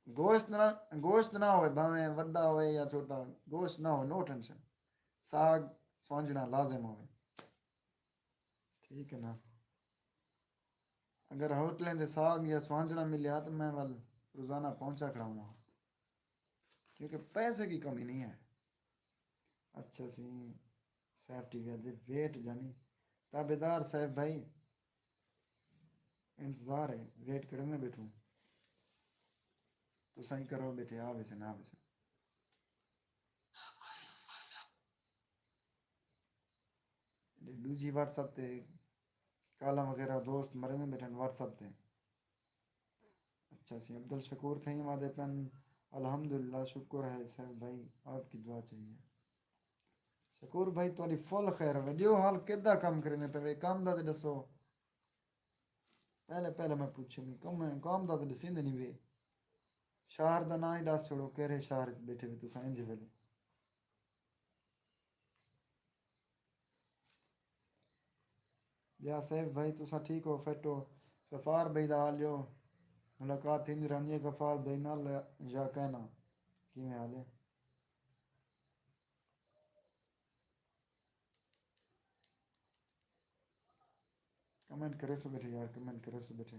گوشت نہ، گوشت نہ ہوئے، بھاویں وݙا ہوئے یا چھوٹا، گوشت نہ ہوئے، نو ٹینشن۔ ساگ سوانجݨا لازم ہووے۔ ٹھیک ہے نا؟ اگر ہوٹلیں دے ساگ یا سوانجݨا ملیا تاں میں ول روزانہ پہنچا کھڑاواں، کیونکہ پیسے کی کمی نہیں ہے۔ اچھا سی، Saif T V they wait جانی تابعدار سیف بھائی، انتظار ہے، ویٹ کرݨ میں ٻیٹھوں۔ تساں ہی کرو ٻیٹھے، آ ویسن، آ ویسن۔ ݙوجھی واٹس ایپ تے کالاں وغیرہ دوست مریندے ٻیٹھن واٹس ایپ تے۔ اچھا سی، عبدالشکور تھئیں آہدے پن، الحمدللہ شکر ہے سیف بھائی، آپ کی دعا چاہیے۔ شکور بھائی تہاݙی فل خیر ہووے۔ ݙیو حال کیݙا کم کریندے پئے وے، کم دا تے ݙسو۔ پہلے، پہلے میں پچھے نہیں، کم ہے، کم دا تے ݙسیندے نہیں وے۔ شہر دا ناں ہی ݙس چھوڑو، کیڑھے شہر وچ ٻیٹھے وے تساں انج ویلے؟ ٻیا سیف بھائی تساں ٹھیک ہو، فٹ ہو؟ غفار بھائی دا حال ݙیو، ملاقات تھیندی رہندی ہے غفار بھائی نال یا کائنا؟ کیویں حال ہے؟ کمنٹ کریسو ٻیٹھے یار، کمنٹ کریسو ٻیٹھے۔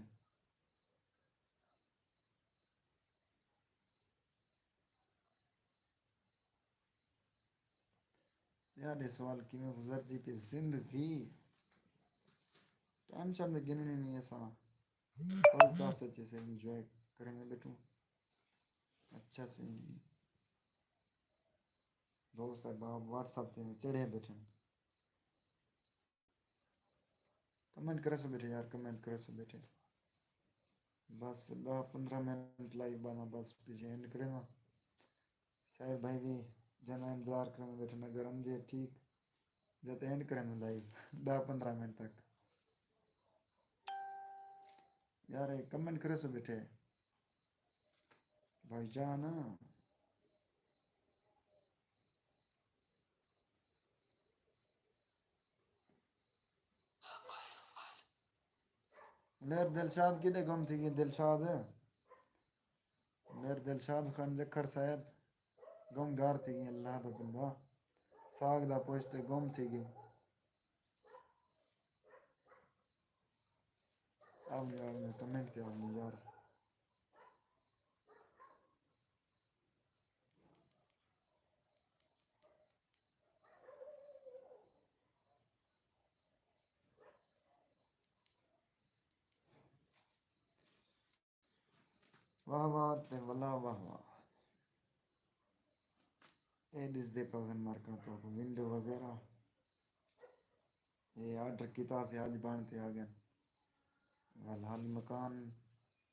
تہاݙے سوال کیویں گزردی پئی زندگی؟ ٹینشن تے گھنݨی نہیں اساں، فل چس اچ اسے انجوائے کریں ٻیٹھوں۔ اچھا سی دوست احباب واٹس ایپ تے چڑھے ٻیٹھن۔ کمنٹ کریسو ٻیٹھے یار، کمنٹ کریسو ٻیٹھے۔ بس ݙاہ پندرہ منٹ لائیو بݨا، بس پچھے اینڈ کرینداں۔ صاحب بھائی بھی جانا انتظار کریں ٻیٹھن، اگر اندے ٹھیک، جا تے اینڈ کریں لائیو ݙاہ پندرہ منٹ تک۔ یار کمنٹ کریسو ٻیٹھے بھائی جان۔ ملیر دلشاد کݙے گم تھی ڳئے؟ دلشاد، ملیر دلشاد خان جکھڑ صاحب گم گار تھی ڳئے۔ اللہ دا بندہ ساڳ دا پوچھ تے گم تھی ڳئے۔ آؤ یار، میں کمنٹ تے آؤں یار۔ واہ واہ تے ولا واہ واہ۔ اے ݙسدے پئے ہن مارکاں تہاکوں ونڈو وغیرہ۔ اے آرڈر کیتا سے، اڄ بݨ تے آ ڳئن۔ ول حال مکان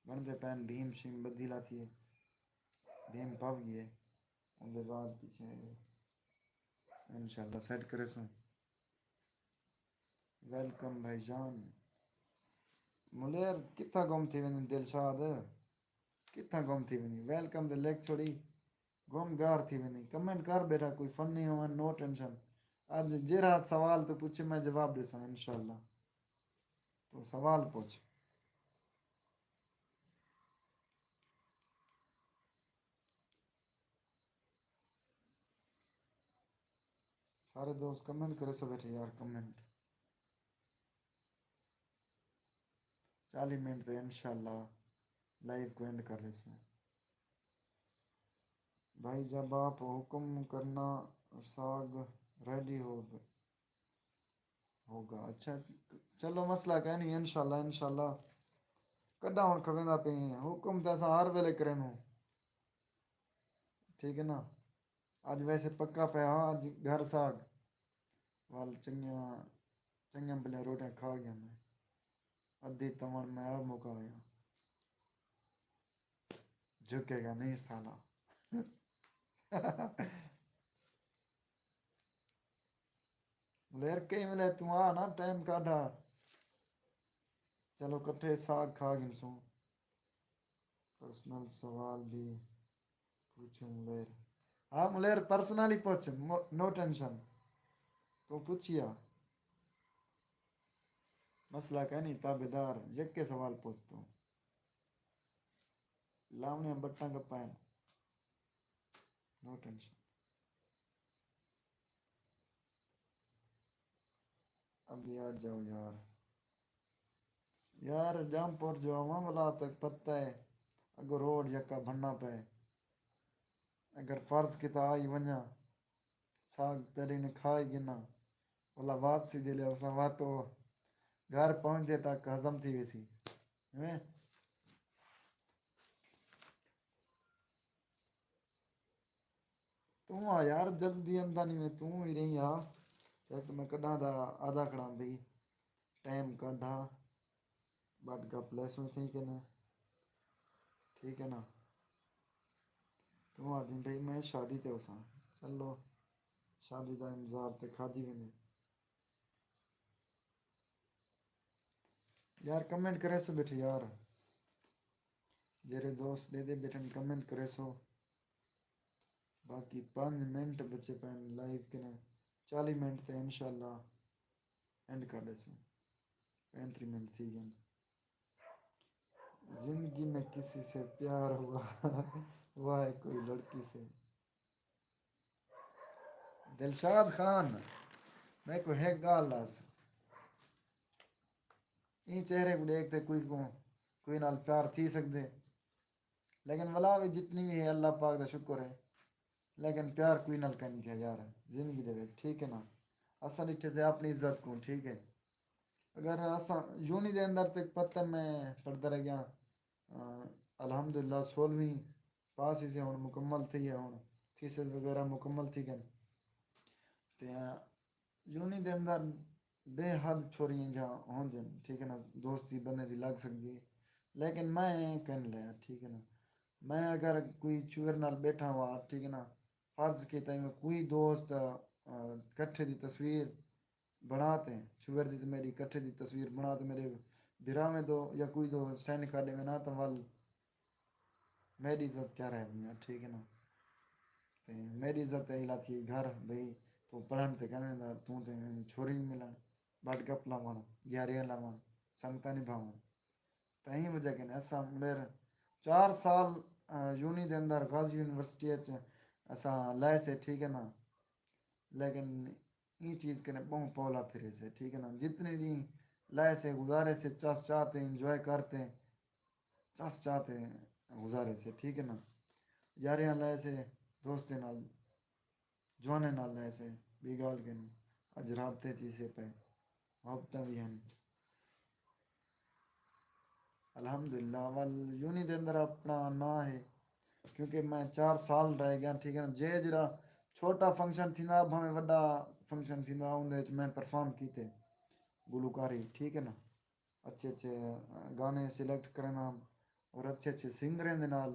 بݨدے پئن، بھیم شیم ٻدھی لاتی ہے، بھیم پو ڳئی ہے۔ اوندے بعد پچھے انشاءاللہ سیٹ کریسوں۔ ویلکم بھائی جان۔ ملیر کتھاں گم تھی ویندی دلشاد؟ کتھاں گم تھی ویندی؟ ویلکم تے لکھ چھوڑی، گم گار تھی ویندی۔ کمنٹ کر ٻیٹھا، کوئی فنی ہوون، نو ٹینشن۔ اڄ جیڑھا سوال توں پچھے میں جواب ݙیساں انشاءاللہ۔ توں سوال پچھ۔ سارے دوست کمنٹ کریسو ٻیٹھے یار، کمنٹ۔ چالیہہ منٹ تے انشاءاللہ لائیو کوں اینڈ کر لیسوں۔ بھائی جب آپ حکم کرنا، ساگ ریڈی ہو ہوگا۔ اچھا، چلو مسئلہ کائے نہیں، انشاءاللہ، انشاءاللہ۔ کݙاں ہݨ کھویندا پئیں، حکم تے اساں ہر ویلے کریندوں۔ ٹھیک ہے نا؟ اڄ ویسے پکا پیا ہاں، اڄ گھر ساڳ۔ ول چنڳیاں، چنڳیاں بھلیاں روٹیاں کھا ڳیا میں۔ ادھی تمن میں آپ مکا ہویا۔ جھکے گا نہیں سالا۔ لیر کہیں ویلے توں آ نا، ٹائم کڈھا۔ چلو کٹھے ساگ کھا گھنسوں۔ پرسنل سوال بھی پوچھوں ملیر۔ ہاں ملیر، پرسنلی پوچھ، مو-، نو ٹینشن۔ تو پوچھیا۔ مسئلہ کائنی، تابعدار، یکے سوال پوچھ تو۔ لاوݨیاں بٹاں کپائن۔ No tension. ابھی آ جاؤ یار۔ یار، جام پور جو آواں ولا تک پتہ ہے، اگو روڈ یکا بھننا پئے۔ اگر فرض کیتا آئی ونڄاں، ساگ تیݙے نے کھائی گھناں، ولا واپسی جیلے اساں واتو گھر پہنچدے تک ہضم تھی ویسی۔ ایویں؟ توں آ یار، جلدی آندا نہیں میں، توں ہی رہی آ۔ چیک میں کݙاں دا آہدا کھڑاں بھئی، ٹائم کڈھ آ، ٻٹ گپ لیسوں تھیں کنے۔ ٹھیک ہے نا؟ توں آہدیں بھئی میں شادی تے ہوساں۔ چلو، شادی دا انتظار تے کھادی ویندے۔ یار کمنٹ کریسو ٻیٹھے یار، جیڑھے دوست ݙیہدے ٻیٹھن کمنٹ کریسو۔ باقی پنج منٹ بچے پئن لائیو کنے، چالیہہ منٹ تے انشاءاللہ اینڈ کر ݙیسوں۔ پینتریہہ منٹ تھی ڳئن۔ زندگی میں کسی سے پیار ہوا، ہوا ہے کوئی لڑکی سے۔ دلشاد خان، میکوں ہک ڳالھ ݙس، ایں چہرے کوں ݙیکھ تے کوئی کوں، کوئی نال پیار تھی سڳدے؟ لیکن ولا وی جتنی وی ہے، اللہ پاک دا شکر ہے۔ لیکن پیار کوئی نال کائنی تھیا یار، زندگی دے وچ، ٹھیک ہے نا؟ اساں ݙٹھے سے اپݨی عزت کوں، ٹھیک ہے؟ اگر اساں یونی دے اندر تے پتہ میں پڑھدا رہ ڳیا، آ، الحمدللہ سولہویں پاس ہی سے، ہݨ مکمل تھئی ہے، ہݨ تھیسز وغیرہ مکمل تھی ڳئن۔ تے یونی دے اندر بے حد چھوریاں جاں ہوندین، ٹھیک ہے نا، دوستی بندے دی لڳ سڳدی ہے، لیکن میں ایں کن لیا، ٹھیک ہے نا۔ میں اگر کوئی چھوہر نال ٻیٹھا ہوا، ٹھیک ہے نا، فرض کیتا میں کوئی دوست، آ، کٹھے دی تصویر بݨا تے، چھوہر دی تے میݙی کٹھے دی تصویر بݨا تے میݙے بھراویں دو یا کوئی دو سینڈ کر ݙیوے نا، تاں ول میݙی عزت کیا رہ ونڄے، ٹھیک ہے نا؟ تے میݙی عزت تے الا تھی گھر، بھئی توں پڑھݨ تے کہیں دا، توں تے چھوری وی ملݨ، بٹ گپ لاوݨ، یاریاں لاوݨ، سنگتاں نبھاوݨ۔ تاں ایں وجہ کنے اساں میر چار سال، آ، یونی دے اندر غازی یونیورسٹی اچ اساں لائے سے، ٹھیک ہے نا؟ لیکن ایں چیز کنے ٻہوں پولا پھرے سے، ٹھیک ہے نا؟ جتنے ݙینہہ لائے سے، گزارے سے، چس چا تے، انجوائے کر تے، چس چا تے گزارے سے، ٹھیک ہے نا؟ یاریاں لائے سے، دوستیں نال، جوانیں نال لائے سے، ٻئی ڳالھ کائنی۔ اڄ رابطے چ ہی سے پئے، محبتاں وی ہن۔ الحمدللہ، ول یونی دے اندر اپݨا ناں ہے، کیونکہ میں چار سال رہ ڳیا، ٹھیک ہے نا؟ جے جیڑھا چھوٹا فنکشن تھیندا، بھاویں وݙا فنکشن تھیندا، اوندے وچ میں پرفارم کیتے، گلوکاری، ٹھیک ہے نا؟ اچھے اچھے گانے سلیکٹ کریندا ہم اور اچھے اچھے سنگریں دے نال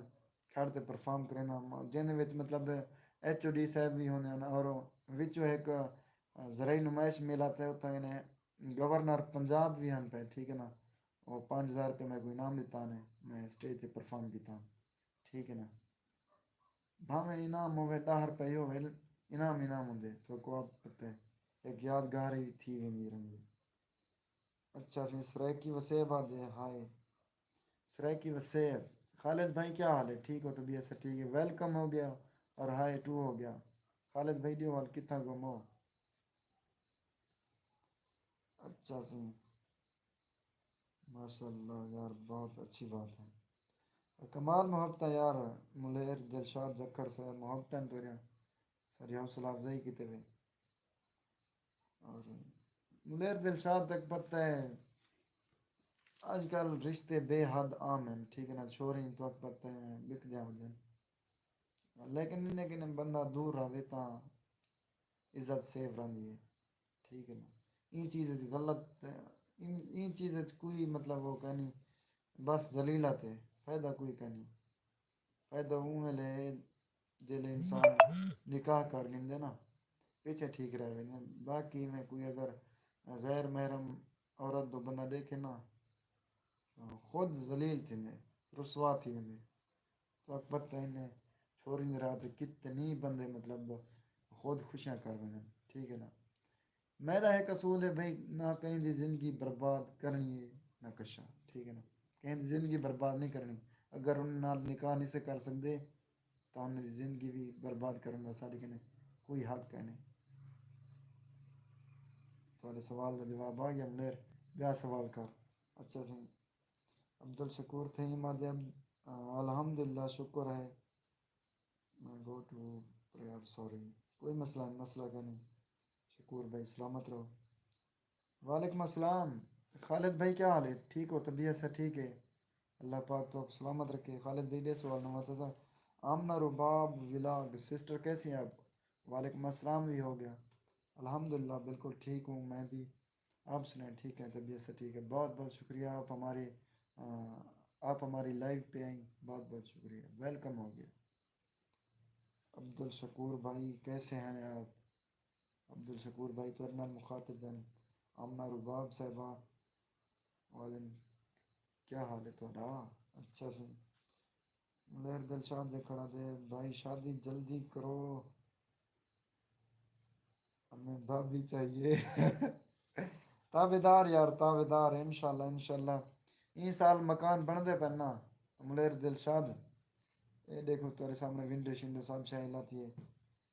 کھڑ تے پرفارم کریندا ہم، جیندے وچ مطلب ایچ او ڈی صاحب وی ہوندے ہن، اور وچوں ہک زرعی نمائش میلہ تے اتھاں کنے گورنر پنجاب وی ہن پئے، ٹھیک ہے نا؟ او پنج ہزار روپے میکوں انعام ݙتا نے، میں اسٹیج تے پرفارم کیتا، ٹھیک ہے نا؟ بھاویں انعام ہووے ݙاہ روپے ہی ہووے، انعام انعام ہوندے، تہاکوں آپ پتہ ہے، ہک یادگار ہی تھی ویندی رہندی۔ اچھا سئیں، سرائیکی وسیب آہدے ہائے۔ سرائیکی وسیب، خالد بھائی کیا حال ہے؟ ٹھیک ہو؟ طبیعت سے ٹھیک ہے؟ ویلکم ہو گیا اور ہائے ٹو ہو گیا۔ خالد بھائی ݙیو حال، کتھاں گم ہو؟ اچھا سئیں، ماشاءاللہ یار، بہت اچھی بات ہے۔ کمال محبتاں یار، ملیر دلشاد جکھڑ صاحب، محبتاں تیریاں ساری حوصلہ افزائی کیتے وے۔ اور ملیر دلشاد تک پتہ ہے، اج کل رشتے بے حد عام ہیں، ٹھیک ہے نا؟ چھوہریں تک پتہ ہے، بکدیاں ہوندین، لیکن انہیں کنے بندہ دور رہوے تاں عزت سیف رہندی ہے، ٹھیک ہے نا؟ ایں چیز اچ غلط، ایں، ایں چیز اچ کوئی مطلب وہ کائنی، بس ذلیلت ہے، فائدہ کوئی کائنی۔ فائدہ اوں ویلے ہے جیلے انسان نکاح کر گھندے نا، پچھے ٹھیک رہ ویندے۔ باقی میں کوئی اگر غیر محرم عورت دو بندہ ݙیکھے نا، خود ذلیل تھیندے، رسوا تھی ویندے۔ تہاکوں پتہ ہی نے، چھوہریں دے راہ تے کتنی بندے مطلب خود خوشیاں کر ویندن، ٹھیک ہے نا؟ میݙا ہک اصول ہے بھئی، نہ کہیں دی زندگی برباد کرݨی ہے، نہ کشاں، ٹھیک ہے نا؟ کہیں دی زندگی برباد نہیں کرݨی۔ اگر انہاں نال نکاح نہیں سے کر سڳدے، تاں انہاں دی زندگی وی برباد کرݨ دا ساݙے کنے کوئی حق کائنی۔ تہاݙے سوال دا جواب آ ڳیا ملیر، ٻیا سوال کر۔ اچھا سئیں، عبدالشکور تھئیں ماں دے اب-، آ، الحمدللہ شکر ہے۔ میں گو ٹو پریئر، سوری۔ کوئی مسئلہ نہیں، مسئلہ کائنی۔ شکور بھائی سلامت رہو۔ وعلیکم السلام۔ خالد بھائی کیا حال ہے؟ ٹھیک ہو؟ طبیعت سے ٹھیک ہے؟ اللہ پاک تو آپ سلامت رکھے۔ خالد بھائی ݙے سوال نواں تازہ۔ آمنہ رباب ولاگ، سسٹر کیسی ہیں آپ؟ وعلیکم السلام بھی ہو گیا۔ الحمدللہ بالکل ٹھیک ہوں میں بھی۔ آپ سنائیں، ٹھیک ہے؟ طبیعت سے ٹھیک ہے؟ بہت بہت شکریہ، آپ ہمارے، آ، آپ ہماری لائیو پہ آئیں، بہت بہت شکریہ، ویلکم ہو گیا۔ عبدالشکور بھائی کیسے ہیں آپ؟ عبدالشکور بھائی تہاݙے نال مخاطب ہیں۔ آمنہ رباب صاحبہ، وعلیکم، کیا حال ہے تہاݙا؟ اچھا سئیں۔ ملیر دلشاد جکھڑ آہدے، بھائی شادی جلدی کرو، ہمیں بھابھی چاہیے۔ تابعدار یار، تابعدار، انشاءاللہ، انشاءاللہ۔ ایں سال مکان بݨدے پئن نا، ملیر دلشاد۔ اے ݙیکھو تہاݙے سامݨے ونڈو شنڈو سب شے لاتی ہے۔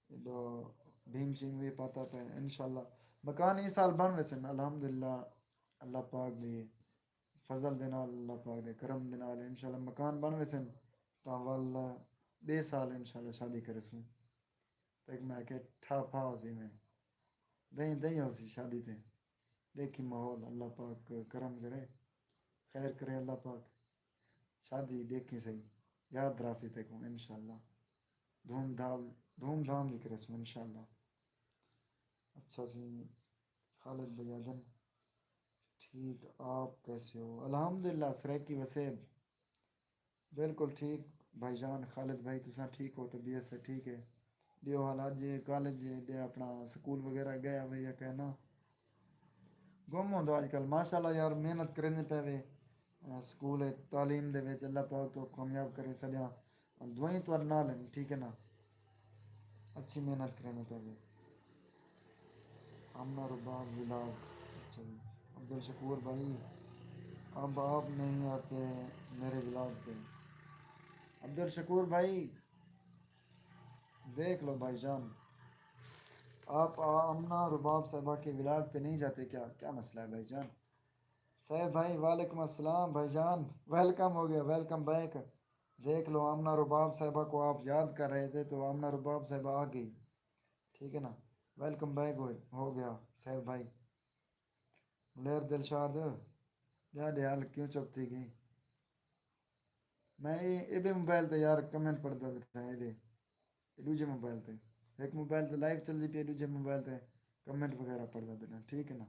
ایݙو بھیم چنگ وی پاتا پئے، انشاءاللہ۔ مکان ایں سال بݨ ویسن، الحمدللہ، اللہ پاک دی فضل دے نال، اللہ پاک دے کرم دے نال انشاءاللہ مکان بݨ ویسن، تاں ول ٻئے سال انشاءاللہ شادی کریسوں۔ تیکوں میں آکھیا ٹھا پھا ہوسی میں۔ دئیں دئیں ہوسی شادی تے۔ ݙیکھی ماحول، اللہ پاک کرم کرے، خیر کرے اللہ پاک۔ شادی ݙیکھیں سہی، یاد رہسی تیکوں انشاءاللہ۔ دھوم دھام، دھوم دھام دی کریسوں انشاءاللہ۔ اچھا جی، خالد بھائی آدن، ٹھیک، آپ کیسے ہو؟ الحمدللہ سرائیکی وسیب۔ بالکل ٹھیک بھائی جان۔ خالد بھائی، تساں ٹھیک ہو؟ طبیعت سے ٹھیک ہے؟ ݙیو حال، اڄ کالج ݙے اپݨا سکول وغیرہ ڳئے ہوئے یا کہنا؟ گم ہوندو اڄ کل۔ ماشاءاللہ یار، محنت کریندے پئے وے۔ سکول تعلیم دے وچ اللہ پاک تو کامیاب کرے سݙیاں۔ دعائیں تو نال ہیں، ٹھیک ہے نا؟ اچھی محنت کریندے پئے وے۔ آمنہ رباب ولاگ۔ اچھا جی۔ عبدالشکور بھائی، اب آپ نہیں آتے میرے ولاگ پہ۔ عبدالشکور بھائی، دیکھ لو بھائی جان، آپ آمنہ رباب صاحبہ کے ولاگ پہ نہیں جاتے کیا؟ کیا مسئلہ ہے بھائی جان؟ سیف بھائی، وعلیکم السلام بھائی جان، ویلکم ہو گیا، ویلکم بیک۔ دیکھ لو، آمنہ رباب صاحبہ کو آپ یاد کر رہے تھے تو آمنہ رباب صاحبہ آ گئی، ٹھیک ہے نا؟ ویلکم بیک ہو، ہو گیا سیف بھائی۔ ملیر دلشاد، ٻیا ݙے حال کیوں چپ تھی ڳئی؟ میں اے ایݙے موبائل تے یار کمنٹ پڑھدا ٻیٹھاں، ایݙے، اے ݙوجھے موبائل تے۔ ہک موبائل تے لائیو چلدی پئی، ݙوجھے موبائل تے کمنٹ وغیرہ پڑھدا ٻیٹھاں، ٹھیک ہے نا؟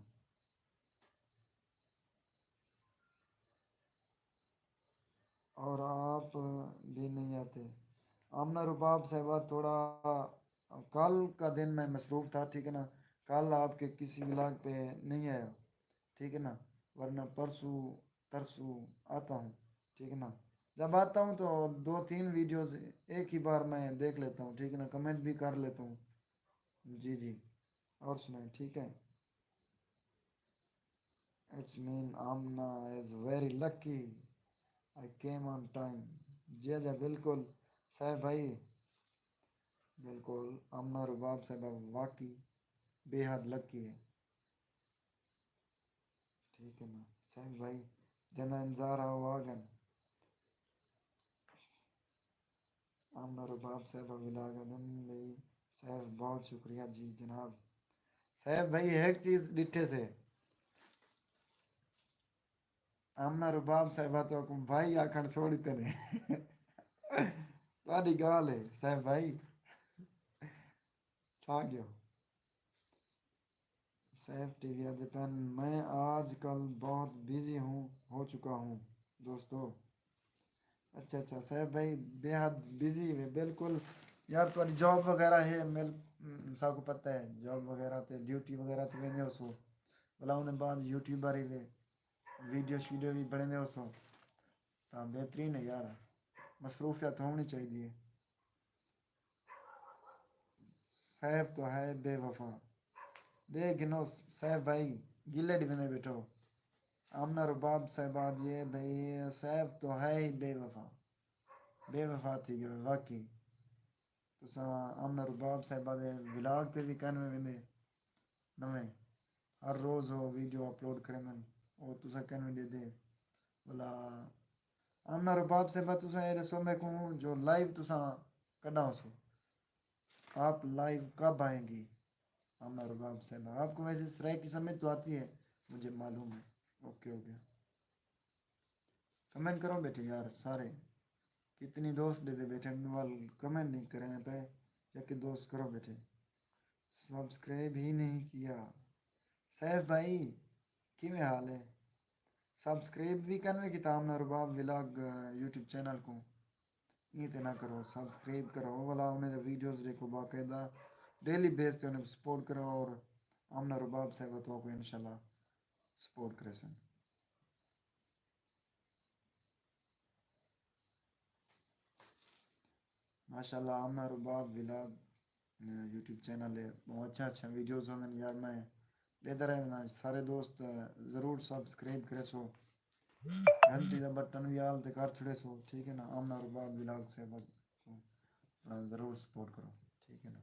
اور آپ بھی نہیں آتے۔ آمنہ رباب صاحبہ، تھوڑا کل کا دن میں مصروف تھا، ٹھیک ہے نا؟ کل آپ کے کسی ولاگ پہ نہیں آیا، ٹھیک ہے نا؟ ورنہ پرسوں ترسوں آتا ہوں، ٹھیک ہے نا؟ جب آتا ہوں تو دو تین ویڈیوز ایک ہی بار میں دیکھ لیتا ہوں، ٹھیک ہے نا؟ کمنٹ بھی کر لیتا ہوں۔ جی جی، اور سنائیں، ٹھیک ہے؟ It's mean Amna is very lucky. I came on time. جی جی، بالکل سیف بھائی، بالکل۔ آمنہ رباب صاحبہ واقعی بے حد لکی ہے۔ ٹھیک ہے نا سیف بھائی، جنہیں انتظار آ، او آ ڳئن۔ آمنہ رباب صاحبہ ولاگ آدن لئی سیف بہت شکریہ جی جناب۔ سیف بھائی ہک چیز ݙٹھے سے، آمنہ رباب صاحبہ تو کو بھائی آکھݨ چھوڑ ݙتے نے۔ تہاݙی ڳالھ ہے سیف بھائی، چھا ڳیو؟ سیف ٹی وی آدھے پن، میں آج کل بہت بزی ہوں، ہو چکا ہوں دوستو۔ اچھا اچھا سیف بھائی، بے حد بزی ہے بالکل۔ یار تہاݙی جاب وغیرہ ہے، مل، ساکوں پتہ ہے، جاب وغیرہ تے ڈیوٹی وغیرہ تے ویندے ہوسو، بھلا اوندے بعد یوٹیوبر ہی وے، ویڈیو شیڈیو بھی بݨیندے ہوسو، تاں بہترین ہے یار، مصروفیت ہووݨی چاہیدی ہے۔ سیف تو ہے بے وفا۔ ݙے گھنو سیف بھائی، گلے ݙیویندے ٻیٹھو۔ آمنہ رباب صاحبہ آہدی ہے بھئی سیف تو ہے ہی بے وفا۔ بے وفا تھی ڳئے واقعی۔ تساں آمنہ رباب صاحبہ دے ولاگ تے وی کائنویں ویندے؟ نویں۔ ہر روز او ویڈیو اپلوڈ کریندن، او تساں کائنویں ݙیہدے؟ ولا آمنہ رباب صاحبہ، تساں اے ݙسو میکوں جو لائیو تساں کݙاں ہوسو؟ آپ لائیو کب آئیں گی؟ آمنہ رباب صاحبہ، آپ کو ویسے سرائیکی سمجھ تو آتی ہے؟ مجھے معلوم ہے۔ اوکے ہو گیا۔ کمنٹ کرو ٻیٹھے یار سارے۔ کتنی دوست ݙیہدے ٻیٹھے، ول کمنٹ نہیں کریں پئے، یا کہ دوست کرو ٻیٹھے۔ سبسکرائب ہی نہیں کیا۔ سیف بھائی، کیویں حال ہے؟ سبسکرائب وی کائنویں کیتا آمنہ رباب ولاگ، آ، یوٹیوب چینل کوں؟ ایں تے نہ کرو، سبسکرائب کرو، ولا انہیں دے ویڈیوز ݙیکھو، باقاعدہ ڈیلی بیس تے انہیں کوں سپورٹ کرو، اور آمنہ رباب صاحبہ تہاکوں انشاءاللہ سپورٹ کریسن۔ ماشاءاللہ، آمنہ رباب ولاگ، آ، یوٹیوب چینل ہے، بہت اچھا اچھا ویڈیوز ہوندن یار، میں ݙیہدا رہنداں، سارے دوست، آ، ضرور سبسکرائب کریسو، گھنٹی دا بٹن وی آل تے کر چھڑیسو، ٹھیک ہے نا؟ آمنہ رباب ولاگ سے بس، آ، ضرور سپورٹ کرو، ٹھیک ہے نا؟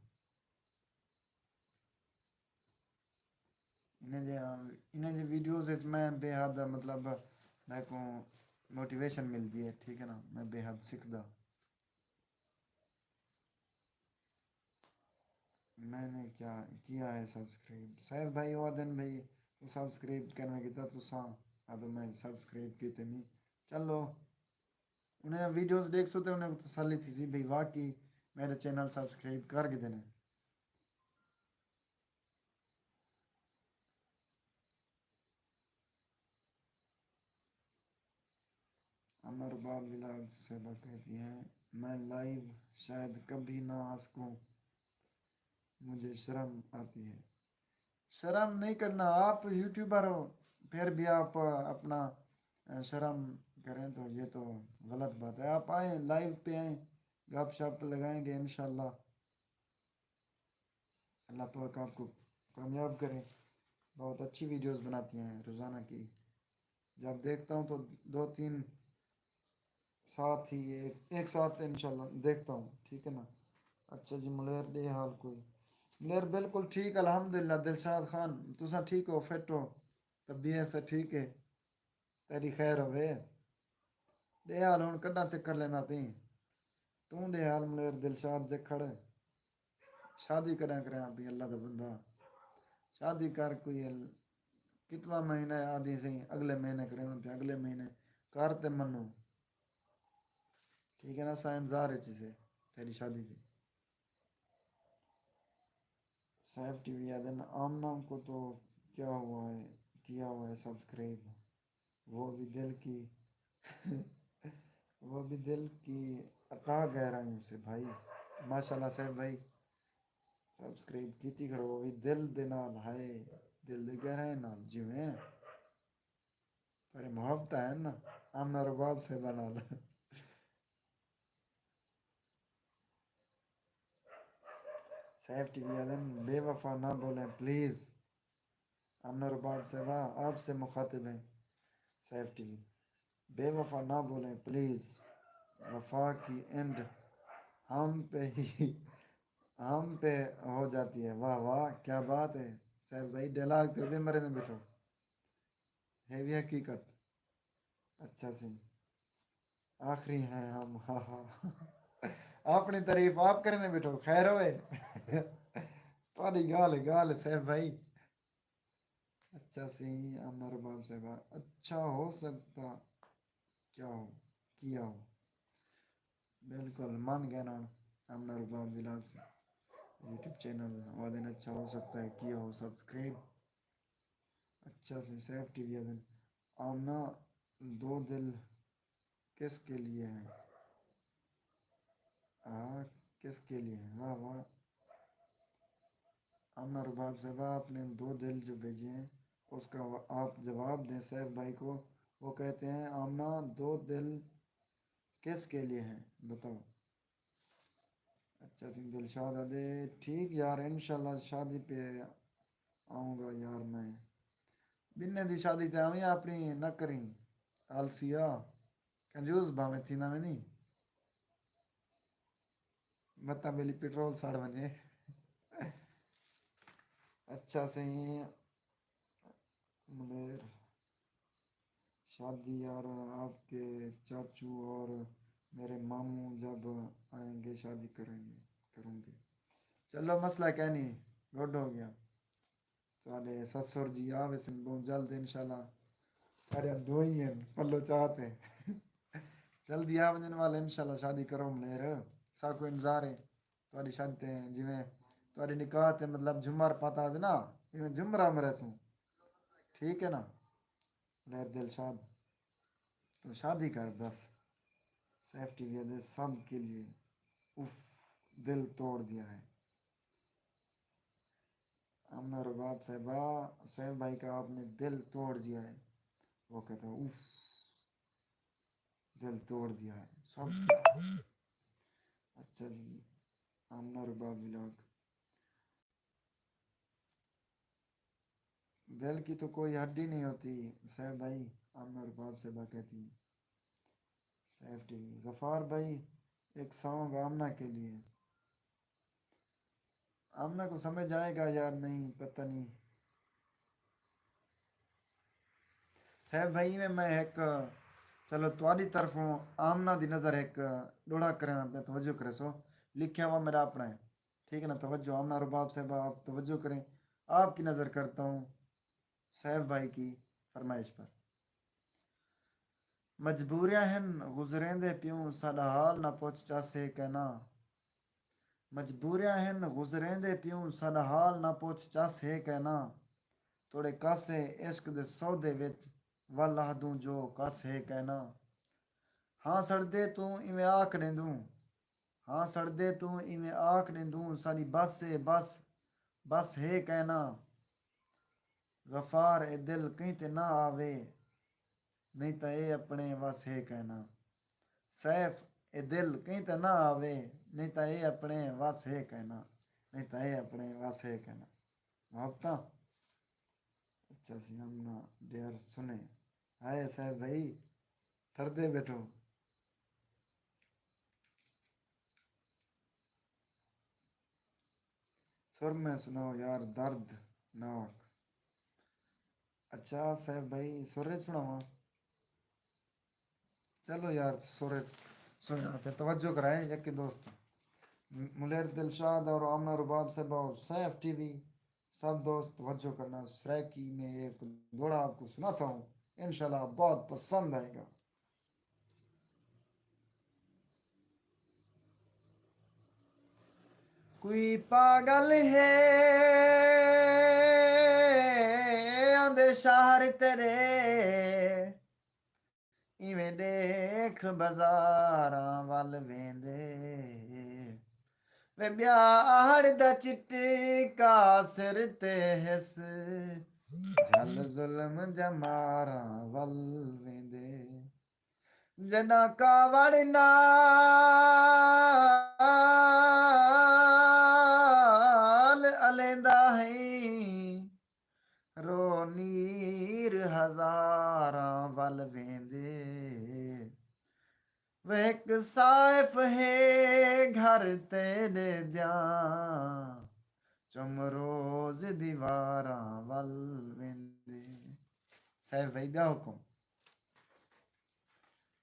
انہیں دے، انہیں دی ویڈیوز وچ میں بے حد، مطلب، میکوں موٹیویشن ملدی ہے، ٹھیک ہے نا؟ میں بے حد سکھدا۔ میں نے کیا کیا ہے سبسکرائب؟ سیف بھائی، او آدھن بھائی، توں سبسکرائب کرݨ کیتا تساں، آدھو میں سبسکرائب کیتے نہیں۔ چلو، انہیں ویڈیوز ݙیکھسو تے انہیں کوں تسلی تھیسی بھئی واقعی میرے چینل سبسکرائب کر گھدے نے۔ امر باب ولاگ صاحبہ کہتی ہیں، میں لائیو شاید کبھی نہ آ سکوں، مجھے شرم آتی ہے۔ شرم نہیں کرنا، آپ یوٹیوبر ہو، پھر بھی آپ اپنا، اے، شرم کریں تو یہ تو غلط بات ہے۔ آپ آئیں، لائیو پہ آئیں، گپ شپ لگائیں گے انشاءاللہ۔ اللہ پاک آپ کو کامیاب کریں۔ بہت اچھی ویڈیوز بناتی ہیں روزانہ کی۔ جب دیکھتا ہوں تو دو تین ساتھ ہی، ایک، ایک ساتھ انشاءاللہ دیکھتا ہوں، ٹھیک ہے نا؟ اچھا جی، ملیر ݙے حال کوئی؟ ملیر بالکل ٹھیک، الحمدللہ۔ دلشاد خان، تساں ٹھیک ہو، فٹ ہو، طبیعت سے ٹھیک ہے؟ تیݙی خیر ہووے۔ ݙے حال ہݨ کݙاں چکر لینا پئیں؟ توں ݙے حال ملیر دلشاد جکھڑ، شادی کݙاں کریاں پئیں اللہ دا بندہ؟ شادی کر کوئی ال-، کتواں مہینہ ہے، آدھی سئیں اڳلے مہینے کریاں پئیں، اڳلے مہینے کر تے منو۔ ٹھیک ہے نا، سائیں انتظار اچ سے تیݙی شادی دی۔ سیف ٹی وی آدھن، آمنہ کو تو کیا ہوا ہے، کیا ہوا ہے سبسکرائب؟ وہ بھی دل کی وہ بھی دل کی عطا گہرائیوں سے بھائی۔ ماشاءاللہ سیف بھائی، سبسکرائب کیتی کھڑو، وہ بھی دل دے نال، ہائے، دل دے گہرائیں نال جیویں تیرے محبت ہے نا، آمنہ رباب صاحبہ نال۔ سیف ٹی وی آدھن، بے وفا نہ بولیں پلیز۔ آمنہ رباب صاحبہ آپ سے مخاطب ہیں۔ سیف ٹی وی، بے وفا نہ بولیں پلیز، وفا کی اینڈ ہم پہ ہی ہم پہ ہو جاتی ہے۔ واہ واہ، کیا بات ہے۔ سیف بھائی، ڈائلاگ تے ٻئے مرے نے ٻیٹھو، ہے بھی حقیقت۔ اچھا سئیں، آخری ہیں ہم، ہا ہا۔ اپݨی تعریف آپ کریندے ٻیٹھو، خیر ہوئے۔ تہاݙی ڳالھ ہے، ڳالھ ہے سیف بھائی۔ اچھا سئیں، آمنہ رباب صاحبہ، اچھا ہو سکتا کیا ہو، کیا ہو۔ بالکل، من ڳئے نا۔ آمنہ رباب ولاگ سے یوٹیوب چینل آدھن، اچھا ہو سکتا ہے کیا ہو سبسکرائب۔ اچھا سئیں، سیف ٹی وی آدھن، آمنہ دو دل کس کے لیے ہیں؟ آ، کس کے لیے ہیں؟ واہ واہ۔ آمنہ رباب صاحبہ، آپ نے دو دل جو بھیجے ہیں، اس کا آپ جواب دیں سیف بھائی کو۔ وہ کہتے ہیں، آمنہ، دو دل کس کے لیے ہیں؟ بتاؤ۔ اچھا سئیں، دلشاد آدھے، ٹھیک یار، انشاءاللہ شادی پہ آؤں گا یار میں۔ ٻنہیں دی شادی تے آویں، اپݨی نہ کریں۔ آلسی آ، کنجوس بھاویں تھیندا ویندیں، متاں ٻیلی پٹرول سڑ ونڄے۔ اچھا سئیں، ملیر، شادی یار آپ کے چاچو اور میرے ماموں جب آئیں گے، شادی کریں گے، کروں گے۔ چلو، مسئلہ کائنی، گڈ ہو ڳیا۔ تہاݙے سسر جی آ ویسن ٻہوں جلد انشاءاللہ۔ ساݙیاں دعائیں ہن پلو چا تے۔ جلدی آ ونڄݨ والے انشاءاللہ، شادی کرو ملیر۔ ساکوں انتظار ہے تہاݙی شادی تے، جیویں تہاݙی نکاح تے مطلب جھمر پاتا ہس نا، ایویں جھمرا مریسوں۔ ٹھیک ہے نا؟ ملیر دلشاد، تو شادی کر بس۔ سیف ٹی وی آدھے، سب کے لیے، اف، دل توڑ دیا ہے۔ آمنہ رباب صاحبہ، سیف بھائی کا آپ نے دل توڑ دیا ہے۔ وہ کہتا ہے، اف، دل توڑ دیا ہے سب کا۔ اچھا جی، آمنہ رباب ولاگ۔ دل کی تو کوئی ہڈی نہیں ہوتی، سیف بھائی، آمنہ رباب صاحبہ کہتی ہیں۔ سیف ٹی وی، غفار بھائی، ایک سانگ آمنہ کے لیے۔ آمنہ کو سمجھ آئے گا یا نہیں، پتہ نہیں۔ سیف بھائی، میں، میں ہک، چلو، تہاݙی طرفوں آمنہ دی نظر ہک ݙوہڑا کریاں پیا، توجہ کریسو۔ لکھیا ہوا میرا اپݨا ہے۔ ٹھیک ہے نا؟ توجہ، آمنہ رباب صاحبہ، آپ توجہ کریں، آپ کی نظر کرتا ہوں سیف بھائی کی فرمائش پر۔ مجبوریاں ہن گزریندے پیوں، ساݙا حال نہ پچھ چس ہے کینا۔ مجبوریاں ہن گزریندے پیوں، ساݙا حال نہ پچھ چس ہے کینا۔ توڑے کس ہے عشق دے سودے وچ، ول آہدوں جو کس ہے کینا۔ ہاں سڑدے توں ایویں آکھ ݙیندوں، ہاں سڑدے توں ایویں آکھ ݙیندوں، ساݙی بس ہے بس، بس ہے کینا۔ غفار اے دل کہیں تے نہ آوے، نہیں تاں اے اپݨے وس ہے کینا۔ سیف اے دل کہیں تے نہ آوے، نہیں تاں اے اپݨے وس ہے کینا، نہیں تاں اے اپݨے وس ہے کینا۔ محبتاں۔ اچھا سی ہم نہ ڈیئر سنے۔ ہائے سیف بھائی، ٹھردے بیٹھو۔ سر میں سناؤ یار، درد ناک۔ اچھا سیف بھائی، سر سناواں؟ چلو یار، سورے سنیا تے توجہ کرائیں یکی دوست۔ م-، ملیر دلشاد اور آمنہ رباب صاحبہ اور سیف ٹی وی، سب دوست توجہ کرنا۔ سرائیکی میں ایک دوڑا آپ کو سناتا ہوں، انشاءاللہ بہت پسند آئے گا۔ کوئی پاگل ہے آندے شہر تیرے، ایویں ݙیکھ بازاراں ول ویندے۔ وے ٻیا آہڑ دا چٹکا سر تے ہس، جھل ظلم جماراں ول ویندے۔ جݙاں کاوڑ نال الیندا ہئیں، رو نیر ہزاراں ول ویندے۔ وے ہک سائف ہے گھر تیݙے دیاں، چم روز دیواراں ول ویندے۔ سیف بھائی، ٻیا حکم؟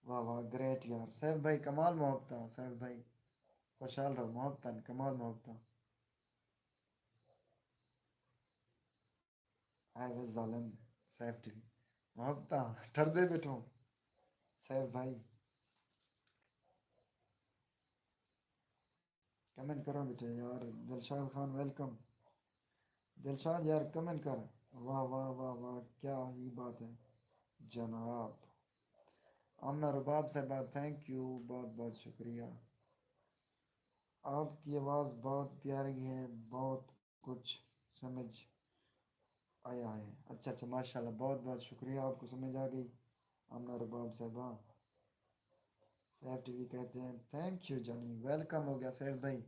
واہ واہ، گریٹ یار سیف بھائی، کمال محبتاں سیف بھائی، خوشحال رہو، محبتاں کمال محبتاں۔ ہائے وے ظالم سیف ٹی وی، محبتاں ٹھردے بیٹھو سیف بھائی۔ کمنٹ کرو بیٹے یار۔ دلشاد خان ویلکم۔ دلشاد یار کمنٹ کر۔ واہ واہ واہ واہ، کیا ہی بات ہے جناب۔ آمنہ رباب صاحبہ، تھینک یو، بہت بہت شکریہ۔ آپ کی آواز بہت پیاری ہے، بہت کچھ سمجھ آیا ہے۔ اچھا اچھا، ماشاءاللہ، بہت بہت شکریہ، آپ کو سمجھ آ گئی آمنہ رباب صاحبہ۔ سیف ٹی وی کہتے ہیں تھینک یو جانی، ویلکم ہو گیا سیف بھائی۔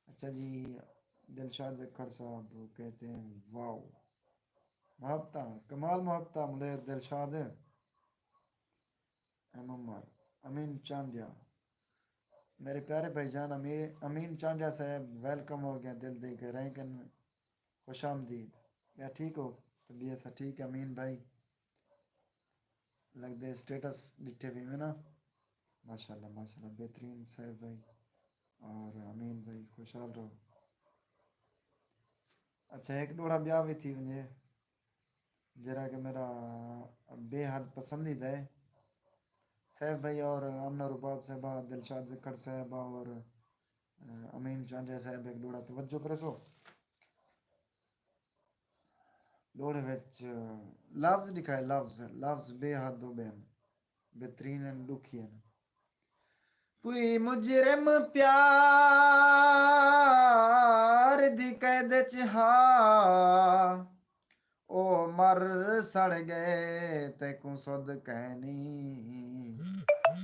اچھا جی، دلشاد زکھڑ صاحب کہتے ہیں واو، محبتاں کمال، محبتاں ملیر دلشاد۔ ایم عمر، امین چانڈیا، میرے پیارے بھائی جان امیر، امین چانڈیا صاحب، ویلکم ہو گیا دل دے کے، رہیں کن خوش آمدید۔ یا ٹھیک ہو؟ طبیعت سا ٹھیک ہے امین بھائی؟ لڳدے سٹیٹس ݙٹھے ویوے نا۔ ماشاءاللہ ماشاءاللہ، بہترین سیف بھائی اور امین بھائی، خوشحال رہو۔ اچھا، ہک ݙوہڑا ٻیا وی تھی ونڄے، جیڑھا کہ میرا بے حد پسندیدہ ہے۔ سیف بھائی اور آمنہ رباب صاحبہ، دلشاد زکھڑ صاحبہ اور، آ، امین چانڈیا صاحب، ہک ݙوہڑا توجہ کریسو۔ ݙوہڑے وچ لفظ ݙکھائے، لفظ، لفظ بے حد ہوندے ہن، بہترین ہن، ݙکھی ہن۔ کوئی مجرم پیار دی قید اچ ہا، او مر سڑ ڳئے، تیکوں سدھ کائنی۔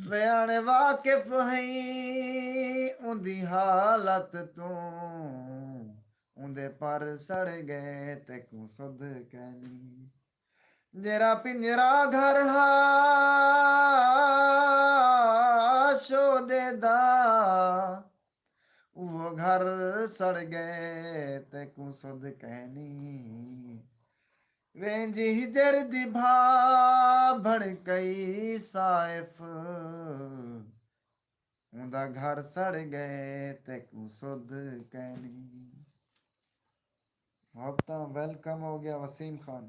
وے اݨ واقف ہئیں اوندی حالت توں، اوندے پر سڑ ڳئے، تیکوں سدھ کائنی۔ جیڑھا پنجرا گھر ہا شودے دا، اوہو گھر سڑ ڳئے، تیکوں سدھ کائنی۔ وینجی ہجر دی بھا بݨ کئی سائف، اوندا گھر سڑ ڳئے، تیکوں سدھ کینی۔ محبتاں، ویلکم ہو گیا وسیم خان۔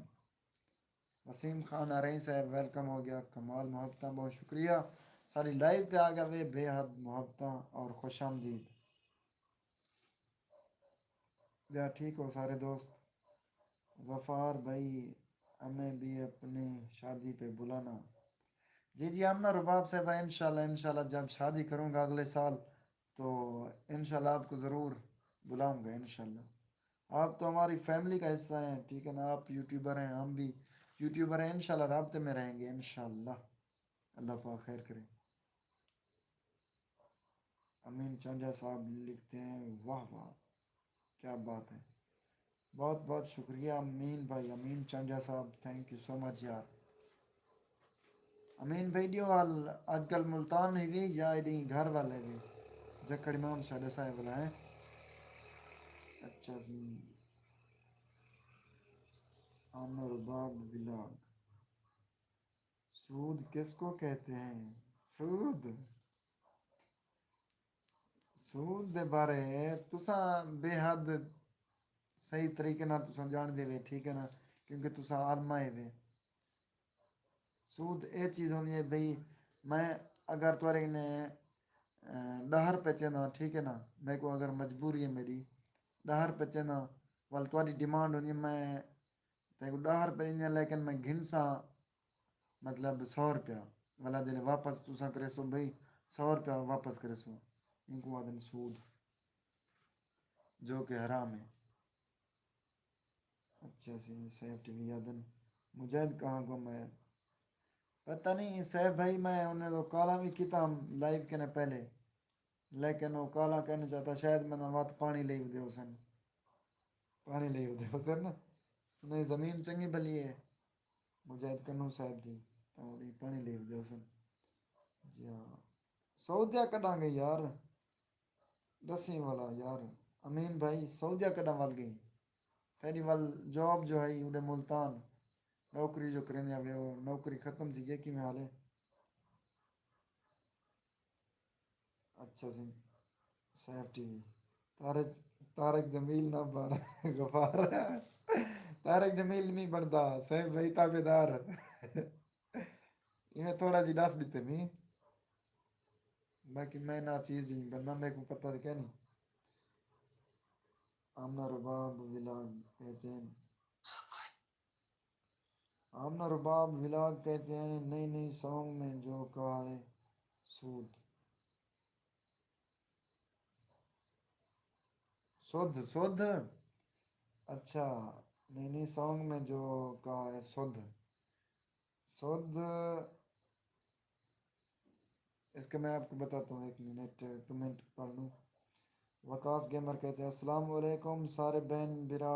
وسیم خان آرئیں صاحب، ویلکم ہو گیا۔ کمال محبتاں، بہت شکریہ۔ ساری لائیو تے آ ڳیا وے، بے حد محبتاں اور خوش آمدید۔ ٻیا ٹھیک ہو سارے دوست؟ غفار بھائی، ہمیں بھی اپنی شادی پہ بلانا۔ جی جی، آمنہ رباب صاحبہ، انشاءاللہ، انشاءاللہ جب شادی کروں گا اگلے سال، تو انشاءاللہ آپ کو ضرور بلاؤں گا، انشاءاللہ۔ آپ تو ہماری فیملی کا حصہ ہیں، ٹھیک ہے نا؟ آپ یوٹیوبر ہیں، ہم بھی یوٹیوبر ہیں، انشاءاللہ رابطے میں رہیں گے، انشاءاللہ۔ اللہ پاک خیر کرے۔ امین چانڈیا صاحب لکھتے ہیں، واہ واہ، کیا بات ہے۔ بہت بہت شکریہ امین بھائی، امین چانڈیا صاحب، تھینک یو سو مچ یار۔ امین بھائی، ݙیو حال، اڄ کل ملتان ہی وی یا ایݙیں گھر والے وی؟ جکڑ امام شاہ ݙسائے بھلا ہے۔ اچھا جی، آمنہ رباب ولاگ۔ سود کس کو کہتے ہیں؟ سود، سود دے بارے تساں بے حد صحیح طریقے نال تساں ڄاݨدے وے، ٹھیک ہے نا؟ کیونکہ تساں عالمہ ہے وے۔ سود اے چیز ہوندی ہے بھئی، میں اگر تہاݙے کنے، اے، ݙاہ روپے چیندا، ٹھیک ہے نا؟ میکوں اگر مجبوری ہے میݙی، ݙاہ روپے چیندا، ول تہاݙی ڈیمانڈ ہوندی ہے، میں تیکوں ݙاہ روپے ݙیندیاں، لیکن میں گھنساں، مطلب، سو روپیہ۔ ولا جیلے واپس تساں کریسو بھئی، سو روپیہ واپس کریسو۔ اینکوں آہدن سود، جو کہ حرام ہے۔ اچھا سی، سیف ٹی وی آہدن، مجاہد کہاں گم ہے؟ پتہ نہیں سیف بھائی، میں انہیں تو کالاں بھی کیتا لائیو کنے پہلے۔ لیکن او کالاں کائنی چاتا، شاید میں نہ وت پاݨی لئی ودے ہوسن۔ پاݨی لئی ودے ہوسن نا۔ انہیں زمین چنڳی بھلی ہے۔ مجاہد کنوں صاحب دی، تاں ولی پاݨی لئی ودے ہوسن۔ جی ہاں۔ سعودیہ کݙاں ڳئی یار؟ ݙسیں والا یار۔ امین بھائی، سعودیہ کݙاں ول ڳئی؟ تیݙی ول جاب جو ہئی، اݙے ملتان۔ نوکری جو کریندے ہوئے، او نوکری ختم تھی ڳئی، کیویں حال ہے؟ اچھا سئیں، سیف ٹی وی۔ طارق، طارق جمیل نہ بݨ، غفار۔ طارق جمیل نہیں بݨدا، سیف بھائی تابعدار۔ ایویں تھوڑا جی ݙس ݙتے میں۔ باقی میں نہ چیز جی بندہ، میکوں پتہ تے کائنی۔ آمنہ رباب ولاگ کہتے ہیں۔ آمنہ رباب ولاگ کہتے ہیں، نئی نئی سانگ میں جو کہا ہے سود۔ سدھ، سدھ؟ اچھا، نئی نئی سانگ میں جو کہا ہے سدھ۔ سدھ، اس کا میں آپ کو بتاتا ہوں، ایک منٹ، کمنٹ پڑھ لوں۔ وقاص گیمر کہتے ہیں، السلام علیکم سارے بہن برا،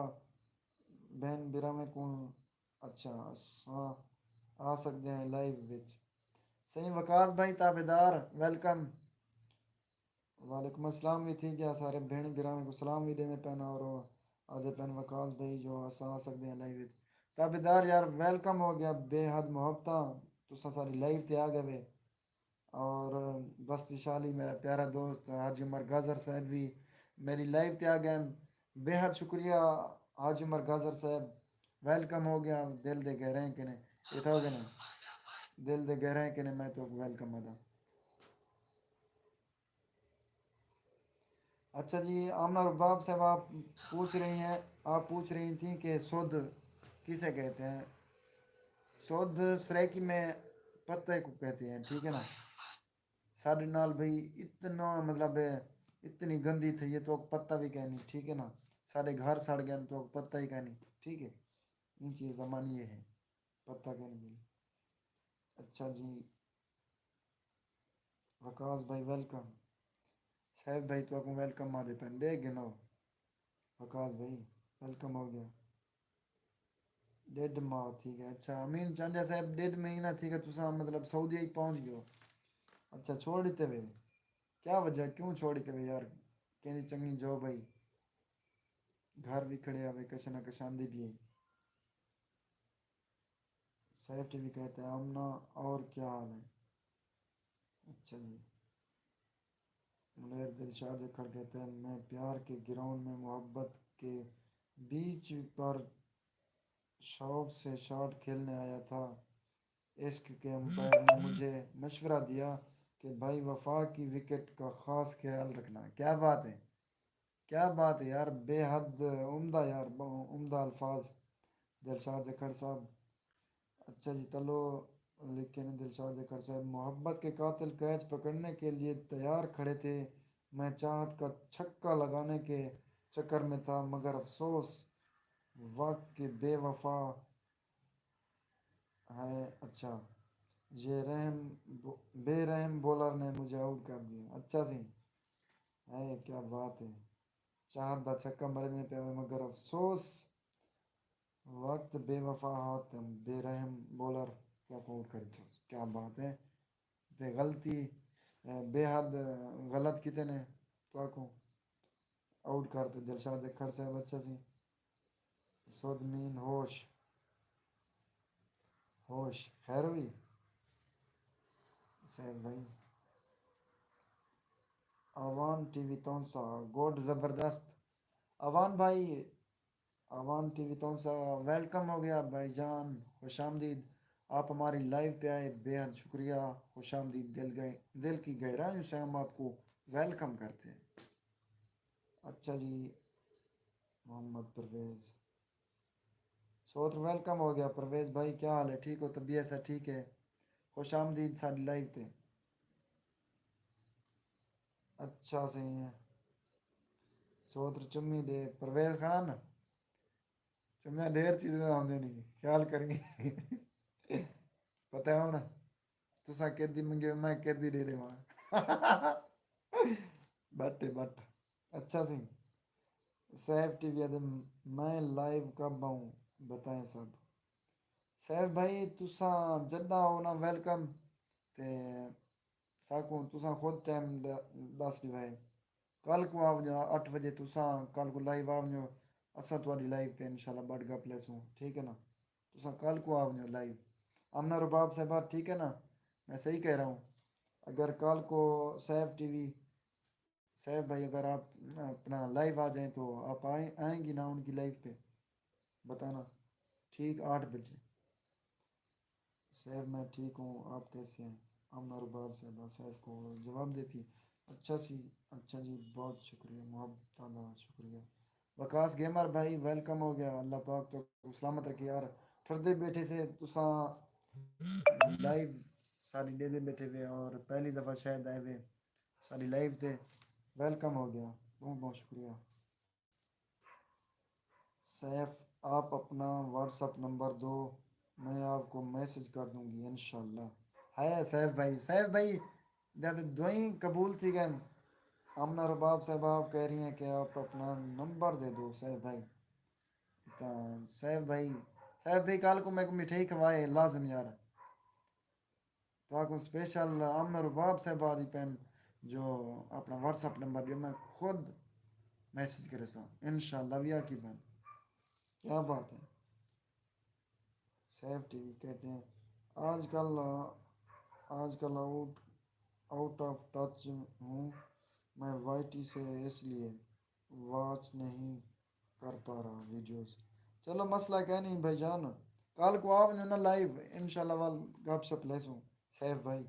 بہن برا میں کون؟ اچھا، اساں آ سڳدے ہیں لائیو وچ۔ سئیں وقاص بھائی تابعدار، ویلکم۔ وعلیکم السلام وی تھی ڳیا، سارے بھیݨ بھراواں کوں سلام وی ݙیندے پئن اور آہدے پئن وقاص بھائی جو اساں آ سڳدے ہیں لائیو وچ۔ تابعدار یار، ویلکم ہو ڳیا، بے حد محبتاں، تساں ساݙی لائیو تے آ ڳئے وے۔ اور بستی شالی، میرا پیارا دوست حاجی عمر گازر صاحب وی میݙی لائیو تے آ ڳئن۔ بے حد شکریہ حاجی عمر گازر صاحب، ویلکم ہو ڳیا دل دے گہرائیں کنے۔ اتھا ہو ڳئے نا، دل دے گہرائیں کنے میں تو ویلکم آہداں۔ اچھا جی، آمنہ رباب صاحب، آپ پوچھ رہی ہیں، آپ پوچھ رہی تھیں کہ سدھ کسے کہتے ہیں؟ سدھ سرائیکی میں پتے کو کہتے ہیں، ٹھیک ہے نا؟ ساݙے نال بھئی اتنا، مطلب، اتنی گندی تھئی ہے، تو پتہ بھی کائنی، ٹھیک ہے نا؟ ساݙے گھر سڑ ڳئے، تو پتہ ہی کائنی، ٹھیک ہے؟ ایں چیز دا معنی یہ ہے، پتہ کائنی بھئی۔ اچھا جی، وقاص بھائی ویلکم۔ صاحب بھائی، تہاکوں ویلکم آہدے پئن، ݙیکھ گھنو۔ وقاص بھائی، ویلکم ہو ڳیا۔ ݙیڈھ ماہ تھی ڳئے۔ اچھا، امین چانڈیا صاحب، ݙیڈھ مہینہ تھی ڳئے، تساں مطلب سعودیہ ہی پہنچ ڳئے ہو۔ اچھا، چھوڑ ݙتے وے۔ کیا وجہ، کیوں چھوڑ ݙتے وے یار؟ کہیں دی چنڳی جاب ہئی، گھر وی کھڑے ہوئے، کشا نہ کشا آندی پئی ہئی۔ سیف ٹی وی کہتے ہیں، آمنہ، اور کیا حال ہے؟ اچھا جی۔ ملیر دلشاد جکھڑ کہتے ہیں، میں پیار کے گراؤنڈ میں محبت کے بیچ پر شوق سے شاٹ کھیلنے آیا تھا۔ عشق کے امپائر نے مجھے مشورہ دیا کہ بھائی وفا کی وکٹ کا خاص خیال رکھنا۔ کیا بات ہے، کیا بات ہے یار، بے حد عمدہ یار، ب- عمدہ الفاظ دلشاد جکھڑ صاحب۔ اچھا جی، تلو لکھے نے دلشاد جکھڑ صاحب، محبت کے قاتل کیچ پکڑنے کے لیے تیار کھڑے تھے، میں چاہت کا چھکا لگانے کے چکر میں تھا، مگر افسوس وقت کے بے وفا ہے۔ اچھا، یہ رحم بے رحم بولر نے مجھے آؤٹ کر دیا۔ اچھا سی، ہے کیا بات ہے، چاہت دا چھکا مرنے پیا ہوئے، مگر افسوس وقت بے وفا ہاتھ بے رحم بولر کیا کو آؤٹ کر دیا۔ کیا بات ہے، تے غلطی، بے حد غلط کیتے نے تو کو آؤٹ کر تے دلشاد جکھڑ صاحب۔ اچھا سی، سودمین ہوش، ہوش خیر ہوئی؟ صاحب بھائی، آوان ٹی وی تونسہ، گڈ، زبردست۔ آوان بھائی، آوان ٹی وی تونسہ، ویلکم ہو گیا بھائی جان، خوش آمدید۔ آپ ہماری لائیو پہ آئے، بے حد شکریہ، خوش آمدید۔ دل گئے دل کی گہرائیوں سے ہم آپ کو ویلکم کرتے ہیں۔ اچھا جی، محمد پرویز سوتر، ویلکم ہو گیا۔ پرویز بھائی، کیا حال ہے؟ ٹھیک ہو؟ طبیعت سے ٹھیک ہے؟ خوش آمدید ساڈی لائیو تے۔ اچھا سہی ہے۔ سوتر چمی دے پرویز خان، چمیا ڈھیر چیزیں ہوندے نہیں، خیال کریں۔ پتہ ہے ہن، تساں کدی منگے، میں کدی ڈے دیواں۔ بٹ ہے بٹ۔ اچھا سی، سیف ٹی وی آدھے، میں لائیو کب آؤں، بتائیں سب۔ سیف بھائی، تساں جڈاں آؤ نا، ویلکم۔ تے ساکوں تساں خود ٹائم ڈ- ڈس ڈیوائے۔ کل کو آ ونجو اٹھ وجے، تساں کل کو لائیو آ ونجو، اساں تہاڈی لائیو تے انشاءاللہ بڈ گپ لیسوں، ٹھیک ہے نا؟ تساں کل کو آ ونجو لائیو۔ آمنہ رباب صاحبہ، ٹھیک ہے نا؟ میں صحیح کہہ رہا ہوں؟ اگر کل کو سیف ٹی وی، سیف بھائی، اگر آپ اپنا لائیو آ جائیں تو آپ آئیں، آئیں گی نا ان کی لائیو پہ؟ بتانا۔ ٹھیک آٹھ بجے۔ سیف، میں ٹھیک ہوں، آپ کیسے ہیں؟ آمنہ رباب صاحبہ سیف کو جواب دیتی۔ اچھا سی، اچھا جی، بہت شکریہ، محبت دا شکریہ۔ وقاص گیمر بھائی، ویلکم ہو گیا، اللہ پاک تو سلامت رکھے یار۔ ٹھردے بیٹھے سے تساں لائیو ساری ڈیدے بیٹھے ہوئے اور پہلی دفعہ شاید آئے ہوئے ساری لائیو تے۔ ویلکم ہو گیا، بہت بہت شکریہ۔ سیف، آپ اپنا واٹس اپ نمبر دو، میں آپ کو میسج کر دوں گی انشاءاللہ۔ ہے سیف بھائی، سیف بھائی، جد دعائیں قبول تھی گئن۔ آمنہ رباب صاحبہ آپ کہہ رہی ہیں کہ آپ اپنا نمبر دے دو سیف بھائی۔ تاں سیف بھائی، سیف بھائی کل کو میکوں مٹھائی کھوائے لازم یار۔ تہاکوں سپیشل آمنہ رباب صاحبہ دی پن جو اپنا واٹس اپ نمبر ݙیو، میں خود میسج کریساں انشاءاللہ۔ ویا کی بن، کیا بات ہے۔ سیف ٹی وی کہتے ہیں، آج کل آج کل آؤٹ آؤٹ آف ٹچ ہوں میں وائی ٹی سے، اس لیے واچ نہیں کر پا رہا ویڈیوز۔ چلو مسئلہ کائے نہیں بھائی جان، کل کو آ ونجو نا لائیو، انشاءاللہ وال گپ شپ لیسوں۔ سیف بھائی،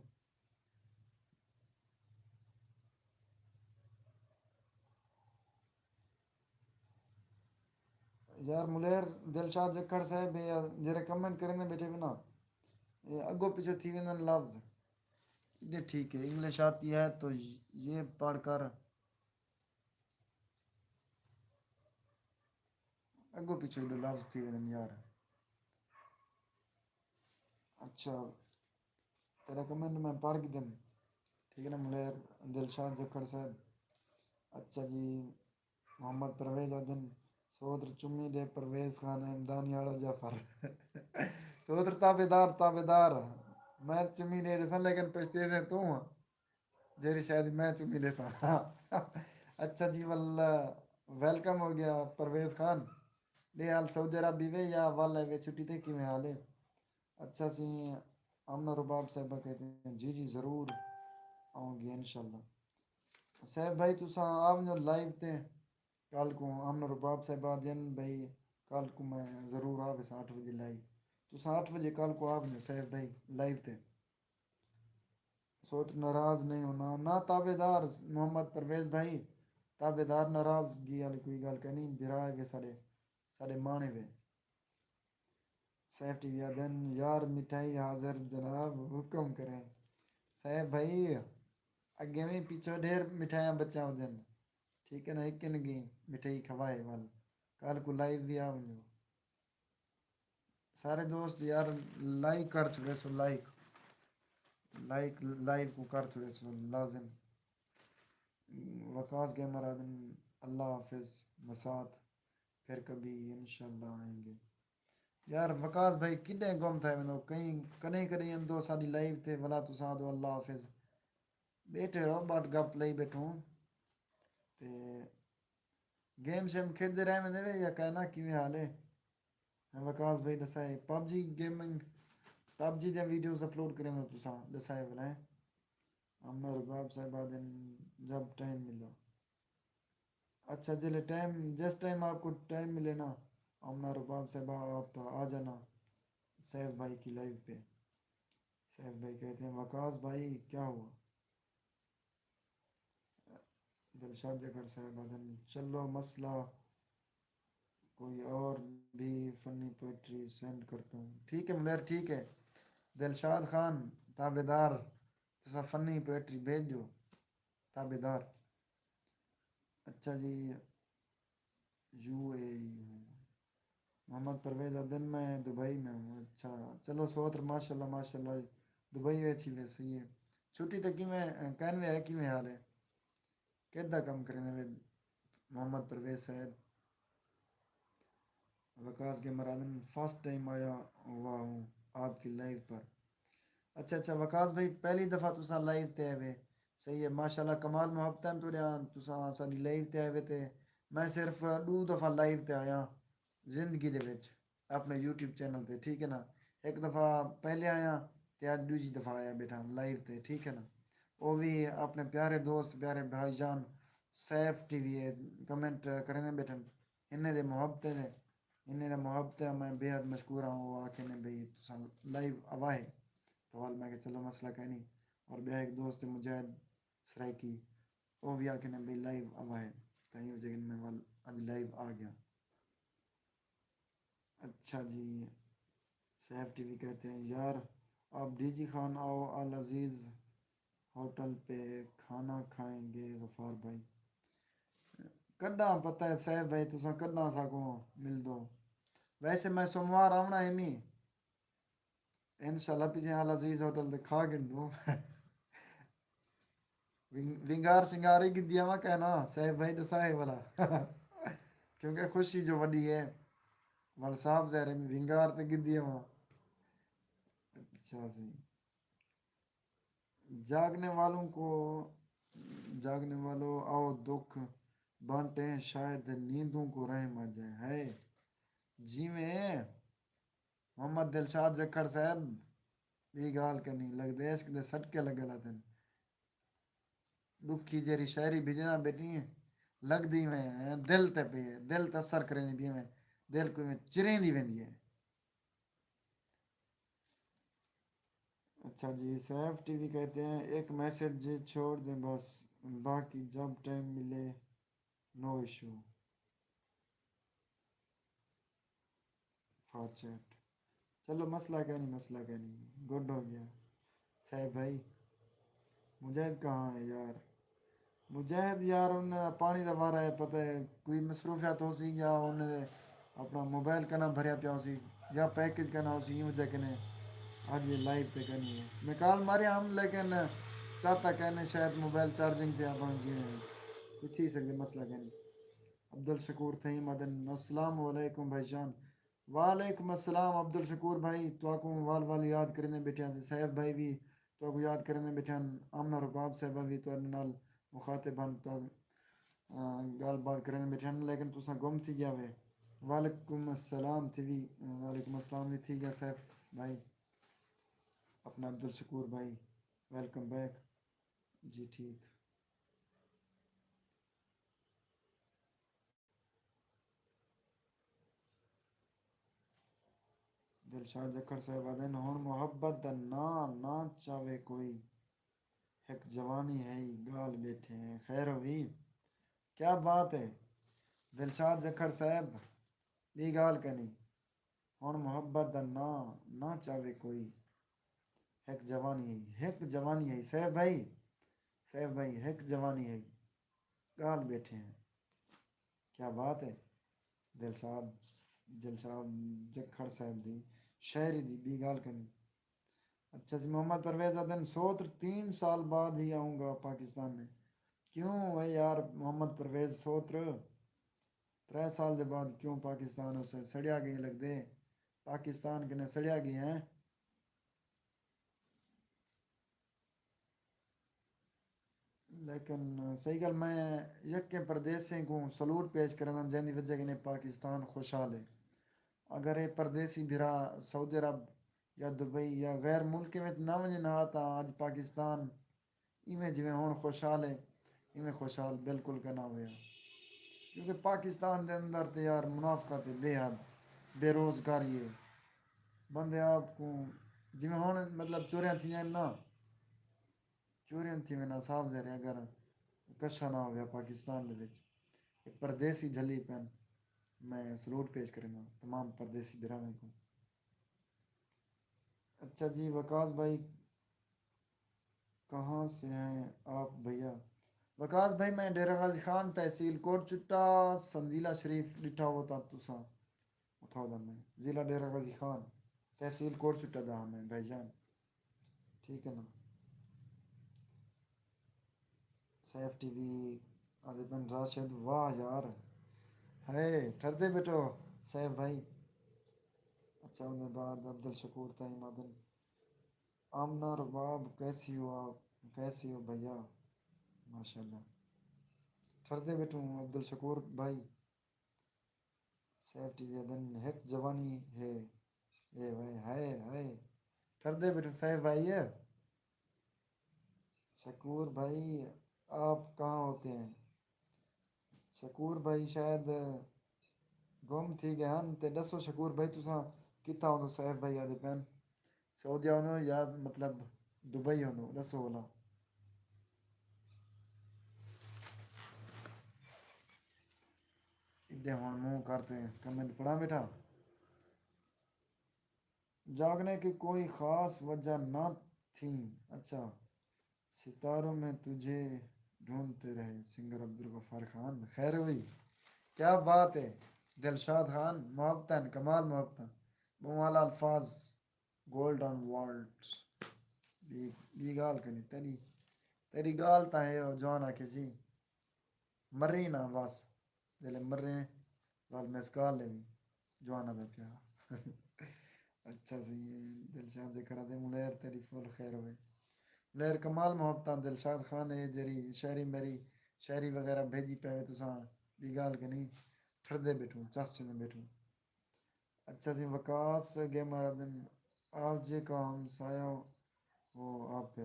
یار ملیر دلشاد جکھڑ صاحب، اے جیڑھے کمنٹ کریندے بیٹھے وے نا، اے اڳوں پچھوں تھی ویندن لفظ۔ جی ٹھیک ہے، انگلش آتی ہے تو یہ پڑھ کر اڳوں پچھوں ایݙو لفظ تھی ویندن یار۔ اچھا، تیرا کمنٹ میں پڑھ گھدم، ٹھیک ہے نا؟ ملیر دلشاد جکھڑ صاحب۔ اچھا جی، محمد پرویز آدھن، سوتر چمی دے پرویز خان ہے، دانی آڑا جعفر۔ سوتر تابعدار، تابعدار۔ میں چمی ݙے ݙیساں، لیکن پچھتے سے تو ہاں، جیڑھی شاید میں چمی ݙیساں۔ اچھا جی، ول ویلکم ہو گیا پرویز خان۔ ݙے حال سعودی عرب بھی وے یا ول ہے وے چھٹی تے، کیویں حال ہے؟ اچھا سی، آمنہ رباب صاحبہ کہتے ہیں، جی جی ضرور آؤں گی انشاءاللہ۔ سیف بھائی، تساں آ ونڄو لائیو تے۔ کل کوں آمنہ رباب صاحبہ آہدین بھئی، کل کوں میں ضرور آ ویساں اٹھ وڄے لائیو۔ تساں اٹھ وڄے کل کوں آ ونڄو سیف بھائی، لائیو تے۔ سوت ناراض نہیں ہونا نہ، تابعدار محمد پرویز بھائی، تابعدار، ناراضگی والی کوئی ڳالھ کائنی، بھرا ہے ساݙے، ساݙے ماݨے وے۔ سیف ٹی وی آہدن، یار مٹھائی حاضر جناب، حکم کریں۔ سیف بھائی، اڳے وی پچھوں ڈھیر مٹھائیاں بچیاں ہوندین، ٹھیک ہے نا؟ ہک ہن گی مٹھائی کھوائے ول، کل کوں لائیو وی آ ونڄو۔ سارے دوست یار، لائک کر چھوڑے سو، لائک، لائک، لائیو کوں کر چھوڑے سو لازم۔ وقاص گیمر آہدن، اللہ حافظ، مسات، پھر کبھی انشاءاللہ آئیں گے۔ یار وقاص بھائی، کݙیں گم تھئے ویندو؟ کہیں، کݙیں کݙیں ایندو ساݙی لائیو تے، ولا تساں آہدو اللہ حافظ۔ ٻیٹھے رہو، ٻٹ گپ لئی ٻیٹھوں۔ تے گیم شیم کھیݙدے رہ ویندے وے یا کائنا؟ کیویں حال ہے؟ ہاں، وقاص بھائی ݙسائے، پب جی گیمنگ، پب جی دیاں ویڈیوز اپلوڈ کریندو تساں، ݙسائے بھلا ہے۔ آمنہ رباب صاحبہ آہدن، جب ٹائم ملا۔ اچھا، جلے ٹائم، جس ٹائم آپ کو ٹائم ملے نا، آمنہ رباب صاحبہ، آپ آ جانا سیف بھائی کی لائیو پہ۔ سیف بھائی کہتے ہیں، وقاص بھائی، کیا ہوا؟ دلشاد جکھڑ صاحب آہدن، چلو مسئلہ کوئی اور بھی فنی پوئٹری سینڈ کرتا ہوں۔ ٹھیک ہے ملیر، ٹھیک ہے۔ دلشاد خان، تابعدار، تساں فنی پوئٹری بھیج ݙیو، تابعدار۔ اچھا جی، یو اے ای ہوں۔ محمد پرویز آہدن، میں دبئی میں ہوں۔ اچھا، چلو سوتر، ماشاءاللہ، ماشاءاللہ، دبئی وچ ہی وے، صحیح ہے۔ چھٹی تے کیویں، کینوے ہے، کیویں حال ہے؟ کیݙا کم کریندے وے محمد پرویز صاحب؟ وقاص گیمر آہدن، فرسٹ ٹائم آیا ہوا ہوں آپ کی لائیو پر۔ اچھا اچھا وقاص بھائی، پہلی دفعہ تساں لائیو تے آئے وے، صحیح ہے، ماشاءاللہ کمال محبتاں تہاݙیاں، تساں ساݙی لائیو تے آئے وے تے میں صرف ݙو دفعہ لائیو تے آیاں زندگی دے وچ اپݨے یوٹیوب چینل تے، ٹھیک ہے نا؟ ہک دفعہ پہلے آیاں تے اڄ ݙوجھی دفعہ آیا ٻیٹھاں لائیو تے، ٹھیک ہے نا؟ او وی اپݨے پیارے دوست، پیارے بھائی جان سیف ٹی وی ہے، کمنٹ کریندے ٻیٹھن، انہیں دے محبتیں دے، انہیں دے محبتیں میں بے حد مشکور ہاں۔ او آکھے نے بھئی تساں لائیو آوائے تو ول میں کہ چلو مسئلہ کائنی۔ اور ٻیا ہک دوست مجاہد سرائیکی، او وی آکھے نے بھئی لائیو آوائے، تاں ایہو جگہ میں ول اڄ لائیو آ ڳیا۔ اچھا جی، سیف ٹی وی کہتے ہیں، یار آپ ڈی جی خان آؤ، العزیز ہوٹل پہ کھانا کھائیں گے غفار بھائی۔ کݙاں پتہ ہے سیف بھائی، تساں کݙاں ساکوں ملدو؟ ویسے میں سوموار آوݨا ہے نی، انشاءاللہ پچھے العزیز ہوٹل تے کھا گھندوں۔ ونگ-، ونگار سنگار ہی گھدی آواں کہنا، سیف بھائی ݙسائے والا۔ کیونکہ خوشی جو وݙی ہے، ول صاف ظاہر ہے، میں ونگار تے گھدی آواں۔ اچھا سی۔ جاگنے والوں کو، جاگنے والوں آؤ دکھ بانٹیں، شاید نیندوں کو رحم آ جائے۔ ہائے، جیویں محمد دلشاد جکھڑ صاحب، ٻی ڳالھ کائنی، لڳدے عشق دے سٹکے لڳل ہتن۔ ݙکھی جیڑھی شاعری بھڄݨا ٻیٹھی ہیں، لڳدی میں دل تے پئی ہے، دل تے اثر کریندی پئی میں، دل کوں میں چریندی ویندی ہے۔ اچھا جی، سیف ٹی وی کہتے ہیں، ایک میسج چھوڑ دیں بس، باقی جب ٹائم ملے، نو ایشو۔ For chat. چلو، مسئلہ کائنی، مسئلہ کائنی، گڈ ہو ڳیا۔ سیف بھائی، مجاہد کہاں ہے یار؟ مجاہد یار، انہیں دا پاݨی دا وارا ہے، پتہ ہے، کوئی مصروفیات ہوسی یا انہیں دے اپݨا موبائل کنا بھریا پیا ہوسی یا پیکج کنا ہوسی، ایں وجہ کنے اڄ لائیو تے کائنی ہے۔ میں کال ماریا ہم، لیکن چاتا کائنی، شاید موبائل چارجنگ تے آپݨا جی، کوئی تھی سڳدے، مسئلہ کائنی۔ عبدالشکور تھئیم آہدن، السلام علیکم بھائی جان۔ وعلیکم السلام عبدالشکور بھائی، تہاکوں وال وال یاد کریندے ٻیٹھے ہاں، سیف بھائی وی تہاکوں یاد کریندے ٻیٹھے ہن، آمنہ رباب صاحبہ وی تہاݙے نال مخاطب ہن، تہاݙے، آ، ڳالھ بات کریندے ٻیٹھے ہن، لیکن تساں گم تھی ڳیا وے۔ وعلیکم السلام تھی وی، وعلیکم السلام وی تھی ڳیا سیف بھائی، اپݨا عبدالشکور بھائی، ویلکم بیک۔ جی ٹھیک۔ دلشاد جکھڑ صاحب آہدن، ہݨ محبت دا ناں نہ چاوے کوئی، ہک جوانی ہئی ڳال ٻیٹھے ہیں، خیر ہوئی؟ کیا بات ہے دلشاد جکھڑ صاحب، ٻی ڳال کائنی۔ ہݨ محبت دا ناں نہ چاوے کوئی، ہک جوانی ہئی، ہک جوانی ہئی سیف بھائی، سیف بھائی، ہک جوانی ہئی، ڳال ٻیٹھے ہیں۔ کیا بات ہے دلشاد، دلشاد جکھڑ صاحب دی شاعری دی ٻی ڳال کائنی۔ اچھا جی، محمد پرویز آہدن، سوتر تین سال بعد ہی آؤں گا پاکستان میں۔ کیوں ہے یار محمد پرویز سوتر؟ ترے سال دے بعد کیوں پاکستان اسے سڑیا ڳئے لڳدے؟ پاکستان کنے سڑیا ڳئے ہیں؟ لیکن صحیح ڳالھ، میں یکیں پردیسیں کوں سلوٹ پیش کرینداں، جیندی وجہ کنے پاکستان خوشحال ہے۔ اگر اے پردیسی بھرا سعودی عرب یا دبئی یا غیر ملکیں وچ نہ ونڄن ہا، تاں اڄ پاکستان ایویں جیویں ہݨ خوشحال ہے، ایویں خوشحال بالکل کائنا ہویا۔ کیونکہ پاکستان دے اندر تے یار منافقت ہے بے حد، بے روزگاری ہے۔ بندے آپ کوں جیویں ہݨ مطلب چوریاں تھیاں نا، چوریاں تھیویں نا، صاف ظاہر ہے اگر کشا نہ ہویا پاکستان دے وچ۔ اے پردیسی جھلی پن، میں سلوٹ پیش کرینداں تمام پردیسی بھراواں کوں۔ اچھا جی، وقاص بھائی، کہاں سے ہیں آپ بھیا؟ وقاص بھائی، میں ڈیرہ غازی خان، تحصیل کوٹ چٹا، سندیلہ شریف ݙٹھا ہو تاں تساں اتھاؤ دا میں۔ ضلع ڈیرہ غازی خان، تحصیل کوٹ چٹا دا ہاں میں بھائی جان۔ ٹھیک ہے نا؟ سیف ٹی وی آہدے پن راشد، واہ یار، ہے ٹھردے بیٹھو سیف بھائی۔ اچھا، اوندے بعد عبدالشکور تائیں آہدن، آمنہ رباب، کیسی ہو آپ، کیسی ہو بھیا؟ ماشاءاللہ، ٹھردے بیٹھو عبدالشکور بھائی۔ سیف ٹی وی آہدن، ہک جوانی ہے، اے وے ہائے ہائے، ٹھردے بیٹھو سیف بھائی۔ شکور بھائی، آپ کہاں ہوتے ہیں؟ شکور بھائی شاید گم تھی ڳئے ہن۔ تے ݙسو شکور بھائی، تساں کتھاں ہوندو؟ سیف بھائی آہدے پن سعودیہ ہوندو یا مطلب دبئی ہوندو، ݙسو بھلا۔ ایݙے ہݨ منہ کر تے کمنٹ پڑھاں بیٹھا۔ جاگنے کی کوئی خاص وجہ نہ تھی۔ اچھا، ستاروں میں تجھے ڈھونڈتے رہے، سنگر عبدالغفار خان۔ خیر ہوئی، کیا بات ہے دلشاد خان، محبتاں، کمال محبتاں، ٻہوں اعلیٰ الفاظ، گولڈن ورڈز۔ ٻی، ٻی ڳالھ کائنی، تیݙی، تیݙی ڳالھ تاں ہے، او جوان آکھے سی۔ مریں نہ بس، جیلے مریں ول مس کال ݙیویں، جواناں دا پیار۔ اچھا سئیں، دلشاد جکھڑ آہدے، ملیر تیݙی فل خیر ہووے۔ ملیر کمال محبتاں، دلشاد خان اے جیڑھی شاعری میری، شاعری وغیرہ بھیڄی پئے وے تساں، ٻی ڳالھ کائنی، ٹھردے بیٹھوں، چس چنے بیٹھوں۔ اچھا سئیں، وقاص گیمر آہدن، آر جے کا ہمسایہ ہو آپ پھر؟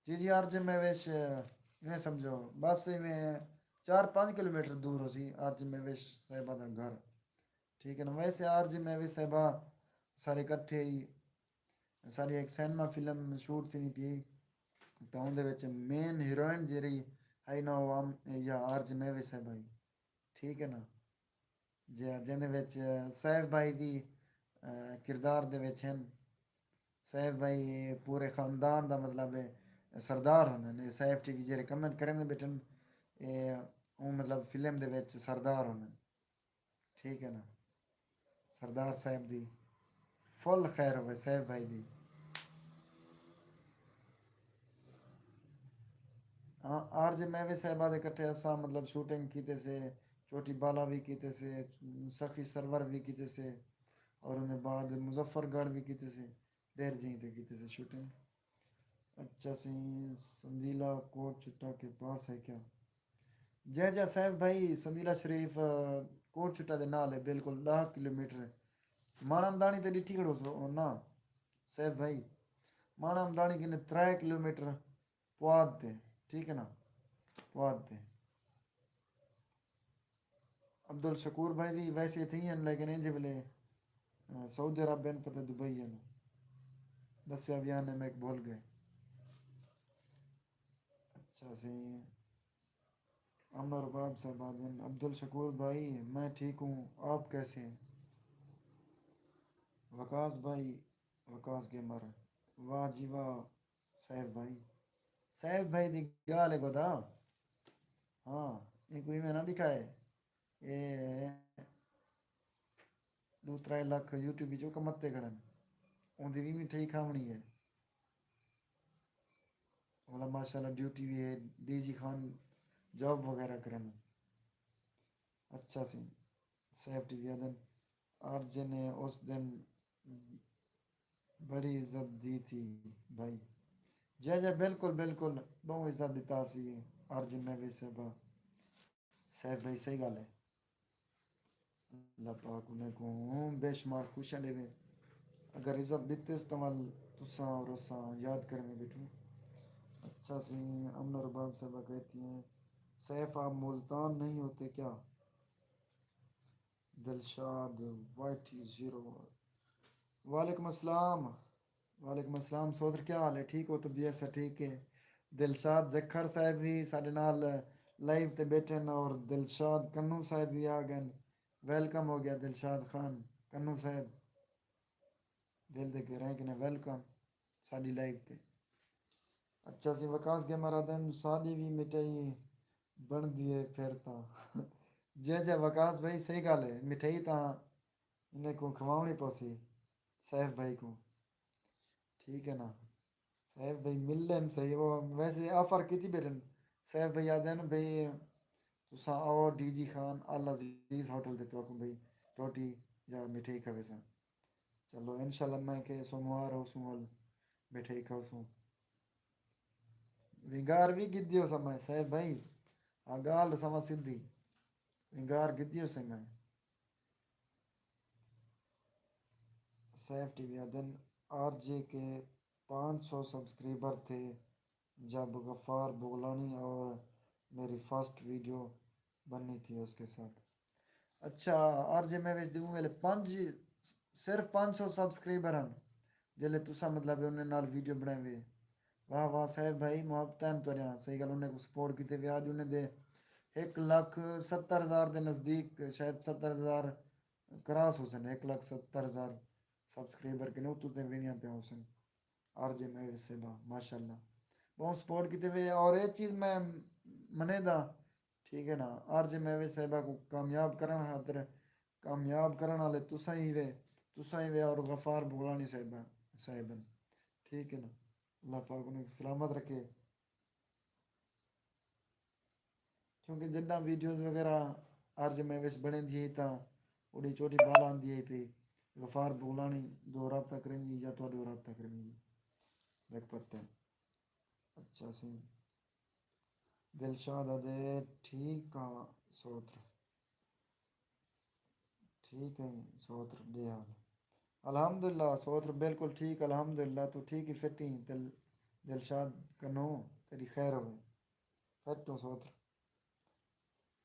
جی جی، آر جے مہوش، ایویں سمجھو، بس ایویں چار پنج کلومیٹر دور ہوسی آر جے مہوش صاحبہ دا گھر۔ ٹھیک ہے نا؟ ویسے آر جے مہوش صاحبہ سارے کٹھے ہی، ساری ہک سینما فلم شوٹ تھیندی پئی، تاں اوندے وچ مین ہیروئن جیڑھی ہئی نا، او آم-، یا آر جے مہوش صاحبہ ہئی۔ ٹھیک ہے نا؟ جے، جیندے وچ سیف بھائی دی، آ، کردار دے وچ ہن۔ سیف بھائی پورے خاندان دا مطلب ہے سردار ہوندن۔ اے سیف ٹی وی جیڑھے کمنٹ کریندے بیٹھن، اے اوں مطلب فلم دے وچ سردار ہوندن۔ ٹھیک ہے نا؟ سردار صاحب دی فل خیر ہووے، سیف بھائی دی۔ ہاں، آر جے مہوش صاحبہ دے کٹھے اساں مطلب شوٹنگ کیتے سے، چوٹی بالا وی کیتے سے، سخی سرور وی کیتے سے، اور اوندے بعد مظفر گڑھ وی کیتے سے، ڈیر جئیں تے کیتے سے شوٹنگ۔ اچھا سئیں، سندیلہ کوٹ چٹا کے پاس ہے کیا؟ جے جے سیف بھائی، سندیلہ شریف، آ، کوٹ چٹا دے نال ہے، بالکل ݙاہ کلومیٹر ہے۔ ماݨا مداݨی تے ݙٹھی کھڑوسو نا سیف بھائی، ماݨا مداݨی کنے ترے کلومیٹر پواد تے، ٹھیک ہے نا، پواد تے۔ عبدالشکور بھائی وی ویسے اتھے ہی ہن، لیکن انج ویلے سعودی عرب ہن، پتہ دبئی ہن۔ ݙسیا وی آنے میک بھل ڳئے۔ اچھا سئیں۔ امن رباب صاحب آدھن، عبدالشکور بھائی، میں ٹھیک ہوں، آپ کیسے ہیں؟ وقاص بھائی، وقاص گیمر، واہ جی واہ، سیف بھائی، سیف بھائی دی ڳالھ ہے گدا۔ ہاں، اینکوں ایویں نہ ݙکھائے۔ اے ݙو ترائے لکھ یوٹیوب وچ او کماتے کھڑن، اوندی وی مٹھائی کھاوݨی ہے۔ اولا ماشاءاللہ ڈیوٹی وی ہے، ڈی جی خان جاب وغیرہ کرن۔ اچھا سی، سیف ٹی وی آدن، آر جے نے اس دن بڑی عزت دی تھی بھائی۔ جے جے، بالکل بالکل، بہوں عزت ݙتا سی آر جے میں وی صاحبہ۔ سیف بھائی، صحیح ڳالھ ہے۔ اللہ پاک انہیں کوں بے شمار خوشیاں ݙیوے۔ اگر عزت ݙتس تاں ول تساں اور اساں یاد کریندے ٻیٹھوں۔ اچھا سی، امن رباب صاحبہ کہتی ہیں، سیف آپ ملتان نہیں ہوتے کیا؟ دلشاد وائی ٹی زیرو۔ وعلیکم السلام۔ وعلیکم السلام سودر، کیا حال ہے؟ ٹھیک ہو؟ طبیعت سا ٹھیک ہے؟ دلشاد جکھڑ صاحب بھی ساڈے نال لائیو تے بیٹھے ہیں اور دلشاد کنو صاحب بھی آ گئے۔ ویلکم ہو گیا دلشاد خان کنو صاحب۔ دل دے گہرائیں کنے ویلکم ساڈی لائیو تے۔ اچھا سی، وقاص گیمر آدھن، ساݙی وی مٹھائی بݨدی ہے پھر تاں۔ جی جی وقاص بھائی، صحیح ڳالھ ہے، مٹھائی تاں انہیں کوں کھواوݨی پوسی، سیف بھائی کوں۔ ٹھیک ہے نا؟ سیف بھائی ملن صحیح، وہ ویسے آفر کیتی بیٹھن۔ سیف بھائی آدھن بھئی، تساں آؤ ڈی جی خان العزیز ہوٹل تے تہاکوں بھئی روٹی یا مٹھائی کھاویساں۔ چلو انشاءاللہ میں کہ سوموار ہوسوں ول مٹھائی کھاوسوں۔ ونگار وی گھدی ہوساں میں، صاحب بھائی، آ ڳالھ ݙساواں سدھی، ونگار گھدی ہوساں میں۔ سیف ٹی وی آدھن، آر جے کے پانچ سو سبسکرائبر تھے جب غفار بغلانی اور میری فرسٹ ویڈیو بنی تھی اس کے ساتھ۔ اچھا، آر جے میں وچ دیوں ویلے پنج، صرف پانچ سو سبسکرائبر ہن، جلے تساں مطلب انہیں نال ویڈیو بݨائے وے۔ واہ واہ صاحب بھائی، محبتاں ہن تہاݙیاں، صحیح ڳالھ، انہیں کوں سپورٹ کیتے وے۔ اڄ انہیں دے ہک لکھ ستر ہزار دے نزدیک، شاید ستر ہزار کراس ہوسن، ہک لکھ ستر ہزار سبسکرائبر کنے اتوں تے ویندیاں پیاں ہوسن۔ آر جے میں ویسے با ماشاءاللہ بہوں سپورٹ کیتے وے، اور اے چیز میں منیدا، ٹھیک ہے نا؟ آر جے میں ویسے با کو کامیاب کرݨ خاطر، کامیاب کرݨ والے تساں ہی وے، تساں ہی وے اور غفار بغلانی صاحب، صاحب ہیں۔ ٹھیک ہے نا؟ اللہ پاک انہیں سلامت رکھے۔ کیونکہ جݙاں ویڈیوز وغیرہ آر جے میں وچ بݨیندی ہے تاں اوݙی چوٹی بال آندی ہے پئی۔ غفار بغلانی دو رابطہ کریندی یا تہاݙو رابطہ کریندی، میک پتہ ہے۔ اچھا سی۔ دلشاد آدھے، ٹھیک ہاں سوتر۔ ٹھیک ہے سوتر، ݙے حال؟ الحمدللہ سوتر، بالکل ٹھیک، الحمدللہ، توں ٹھیک ہی فٹ ہیں۔ دل، دلشاد کنوں تیݙی خیر ہووے۔ فٹ ہوں سوتر۔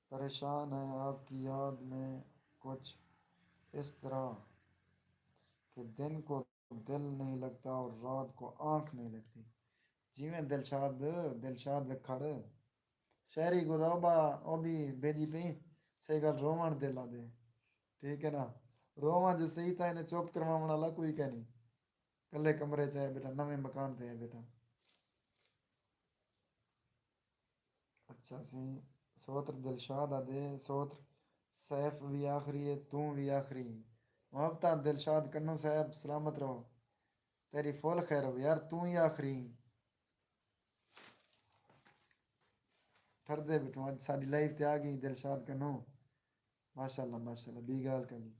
پریشان ہے آپ کی یاد میں کچھ اس طرح کہ دن کو دل نہیں لگتا اور رات کو آنکھ نہیں لگتی۔ جیویں دلشاد، دلشاد جکھڑ، شاعری گدوبا، او بھی بھیجی پئی، صحیح ڳالھ رووݨ دل آدھے۔ ٹھیک ہے نا؟ روواں جو صحیح تاں انہیں چپ کرواوݨ والا کوئی کائنی۔ کلے کمرے چ ہے بیٹا، نویں مکان تے ہے بیٹا۔ اچھا سی، سوتر دلشاد آدھے، سوتر سیف وی آخری ہے، توں وی آخری ہیں۔ محبتاں دلشاد کنوں صاحب، سلامت رہو۔ تیݙی فل خیر ہووے یار، توں ہی آخری ہیں۔ ٹھردے بیٹھوں، اڄ ساݙی لائیو تے آ ڳئی دلشاد کنوں۔ ماشاءاللہ، ماشاءاللہ، ٻی ڳالھ کائنی۔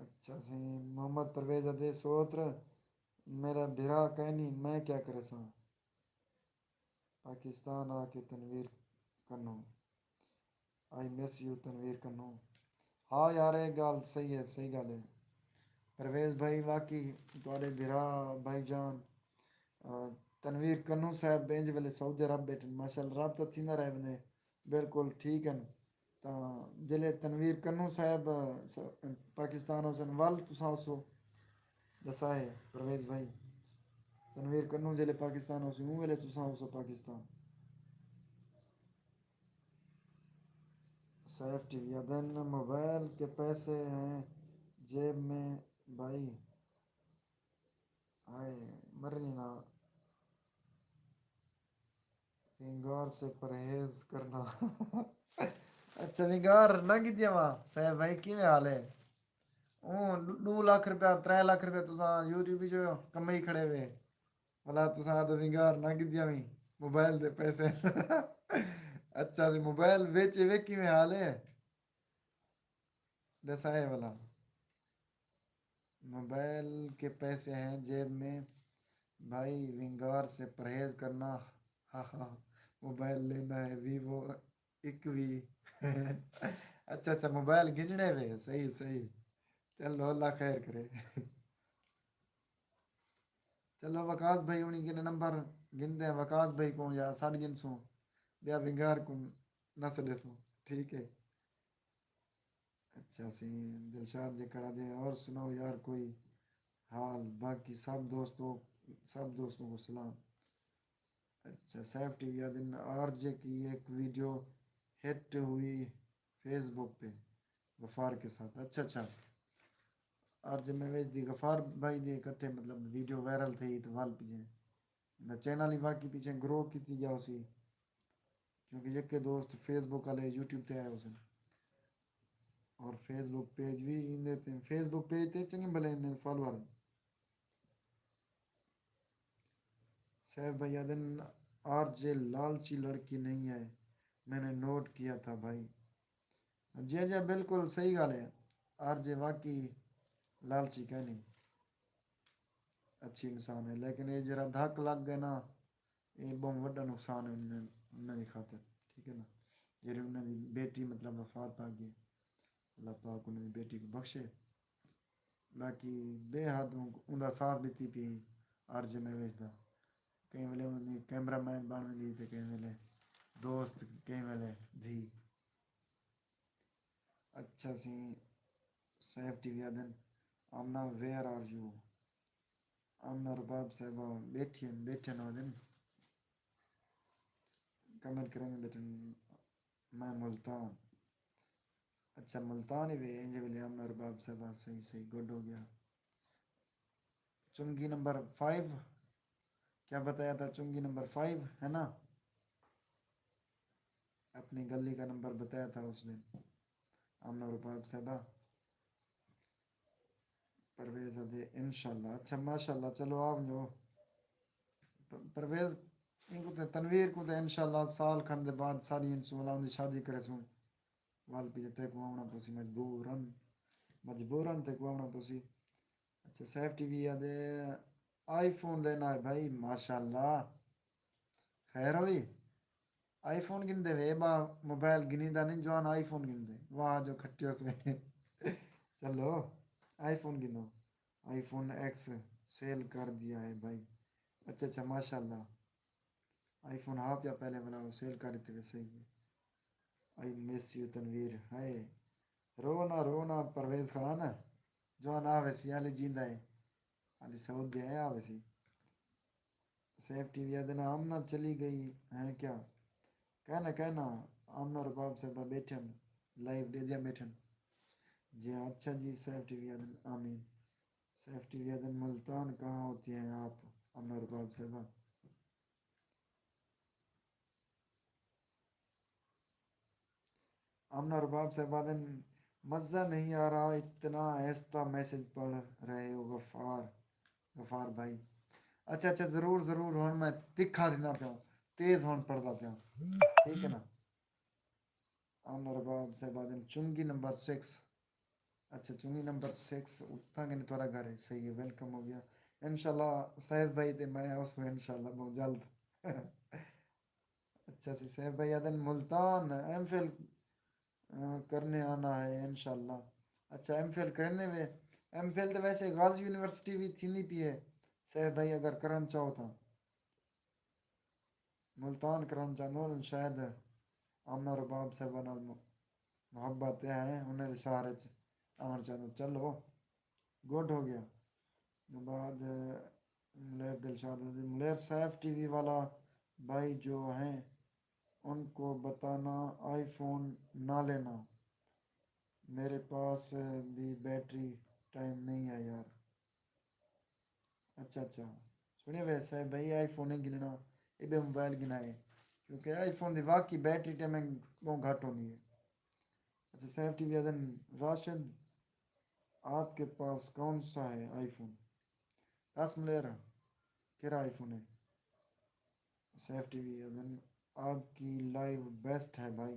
اچھا سئیں، محمد پرویز آدھے، سوتر میݙا بھرا کائنی، میں کیا کریساں؟ پاکستان آ کے تنویر کنوں، آئی مس یو تنویر کنوں۔ ہاں یار، اے ڳالھ صحیح ہے، صحیح ڳالھ ہے پرویز بھائی، واقعی تہاݙے بھرا بھائی جان، آ، تنویر کنوں صاحب انج ویلے سعودی عرب ٻیٹھن، ماشاءاللہ رابطہ تھیندا رہے ویندے۔ بالکل ٹھیک ہن۔ تاں جیلے تنویر کنوں صاحب، س-، پاکستان ہوسن ول تساں ہوسو، ݙسا ہے پرویز بھائی، تنویر کنوں جیلے پاکستان ہوسی اوں ویلے تساں ہوسو پاکستان۔ سیف ٹی وی آدھن، موبائل کے پیسے ہیں جیب میں بھائی۔ ہائے، مرنی نا، ونگار سے پرہیز کرنا۔ اچھا، ونگار نہ کیتیاں وا؟ صاحب بھائی، کیویں حال ہے؟ اوں ݙو، ݙو لکھ روپیہ، ترے لکھ روپیہ تساں یوٹیوب جو کمائی کھڑے وے، ولا تساں آدھو ونگار نہ کیتیاں وی، موبائل دے پیسے۔ اچھا، تے موبائل ویچے وے، کیویں حال ہے؟ ݙسائے ولا۔ موبائل کے پیسے ہیں جیب میں، بھائی ونگار سے پرہیز کرنا۔ ہا ہا، موبائل لینا ہے ویوو اکوی۔ اچھا اچھا، موبائل گھنݨے وے، صحیح صحیح۔ چلو، اللہ خیر کرے۔ چلو، وقاص بھائی ہونی کنے نمبر گھندے ہیں، وقاص بھائی کو یا ساݙ گھنسوں، ٻیا ونگار کو نہ سݙیسوں، ٹھیک ہے۔ اچھا سی، دلشاد جے کرا دے، اور سناؤ یار کوئی حال؟ باقی سب دوستوں، سب دوستوں کو سلام۔ اچھا، سیف ٹی وی آدھن، آر جے کی ایک ویڈیو ہٹ ہوئی فیس بک پہ غفار کے ساتھ۔ اچھا اچھا، آر جے میں ویچ دی غفار بھائی دے اکٹھے، مطلب، ویڈیو وائرل تھئی تو ول پجے۔ میں چینل ہی باقی پیچھے گرو کیتی ڳیا ہوسی، کیونکہ یکے دوست فیس بک والے یوٹیوب تے آئے ہوسن، اور فیس بک پیج بھی ایندے تے، فیس بک پیج تے چنڳے بھلے نے فالوور ہیں۔ سیف بھائی آدھن، آر جے لالچی لڑکی نہیں ہے، میں نے نوٹ کیا تھا بھائی۔ جی جی، بالکل صحیح ڳالھ ہے، آر جے واقعی لالچی کائنی، اچھی انسان ہے، لیکن یہ جرا دھک لگ گئے نا، یہ بہت وڈا نقصان ہے انہاں، انہاں دی خاطر، ٹھیک ہے نا۔ جیڑھی انہاں دی بیٹی، مطلب، وفات پا گئی، اللہ پاک انہاں دی بیٹی کو بخشے۔ باقی بے حد اوندا ساتھ ݙتی پئی، آر جے میں ویچدا، کہیں ویلے اوندا کیمرہ مین بݨ ویندی تے کہیں ویلے دوست، کہیں ویلے دھی۔ اچھا سی، سیف ٹی وی آدھن، Amna, where are you؟ Amna Rabab صاحبہ ٻیٹھی ہن، ٻیٹھے نہ آدھن۔ کمنٹ کریں گے بیٹھے، میں ملتان۔ اچھا، ملتان ہی وے، انجے ویلے آمنہ رباب صاحبہ، صحیح، صحیح، گڈ ہو گیا۔ چنگی نمبر فائیو، کیا بتایا تھا؟ چنگی نمبر فائیو ہے نا، اپنی گلی کا نمبر بتایا تھا اس دن۔ آمنہ رباب صاحبہ، پرویز آدھے انشاءاللہ۔ اچھا، ماشاءاللہ، چلو آ ونڄو۔ پ-، پرویز، اینکوں تے تنویر کوں تے انشاءاللہ سال کھن دے بعد ساݙی انشاءاللہ اوندی شادی کریسوں۔ ول پڄے تیکوں آوݨا پوسی، مجبورن، مجبورن تیکوں آوݨا پوسی۔ اچھا، سیف ٹی وی آدھے آئی فون لینا ہے بھائی، ماشاءاللہ۔ خیر ہوئی؟ آئی فون گھندے وے، ٻا موبائل گھنیندا نہیں، جوان آئی فون گھندے۔ واہ جو کھٹیو سے۔ چلو، آئی فون گھنو۔ آئی فون ایکس سیل کر دیا ہے بھائی۔ اچھا اچھا، ماشاءاللہ۔ آئی فون ہا پیا پہلے والا، وہ سیل کر دیتے وے، صحیح ہے۔ I miss you تنویر، ہائے۔ رو نہ، رو نہ پرویز خان، جوان آ ویسی، حالی جیندا ہے۔ حالی سعود دے آیا ویسی۔ سیف ٹی وی آدھے نا، آمنہ چلی گئی ہیں کیا؟ کہنا، کہنا، آمنہ رباب صاحبہ ٻیٹھن، لائیو ݙیہدیاں ٻیٹھن۔ جی ہاں، اچھا جی، سیف ٹی وی آدھن، آمین۔ سیف ٹی وی آدھن، ملتان کہاں ہوتی ہیں آپ، آمنہ رباب صاحبہ؟ آمنہ رباب صاحب آدھن، مزہ نہیں آ رہا، اتنا آہستہ میسج پڑھ رہے ہو غفار، غفار بھائی۔ اچھا اچھا، ضرور ضرور، ہݨ میں تکھا تھیندا پیاں، تیز ہݨ پڑھدا پیاں، ٹھیک ہے نا۔ آمنہ رباب صاحب آدھن، چنگی نمبر سکس۔ اچھا، چنگی نمبر سکس، اتھاں کنے تہاݙا گھر ہے، صحیح ہے، ویلکم ہو گیا۔ انشاءاللہ سیف بھائی تے میں آسوں انشاءاللہ بہت جلد۔ اچھا سی، سیف بھائی آدھن ملتان ایم فل، آ، کرنے آنا ہے انشاءاللہ۔ اچھا، ایم فل کرنے وے، ایم فل تے ویسے غازی یونیورسٹی وی تھیندی پئی ہے، سیف بھائی اگر کرݨ چاہو تاں۔ ملتان کرݨ چاہندو ہن، شاید آمنہ رباب صاحبہ نال م-، محبت ہے انہیں دے شہر اچ آوݨ چاہندے۔ چلو، گڈ ہو گیا۔ بعد ملیر دلشاد، ملیر سیف ٹی وی والا بھائی جو ہیں، ان کو بتانا آئی فون نہ لینا، میرے پاس بھی بیٹری ٹائم نہیں ہے یار۔ اچھا اچھا، سنیا وے سیف بھائی، آئی فون نہیں گھننا، اے بے موبائل گھنا ہے، کیونکہ آئی فون دی واقعی بیٹری ٹائمنگ بہت گھٹ ہوندی ہے۔ اچھا، سیف ٹی وی آدن، راشد، آپ کے پاس کون سا ہے آئی فون؟ دس ملیر، کیڑا آئی فون ہے؟ سیف ٹی وی آدن، آپ کی لائیو بیسٹ ہے بھائی۔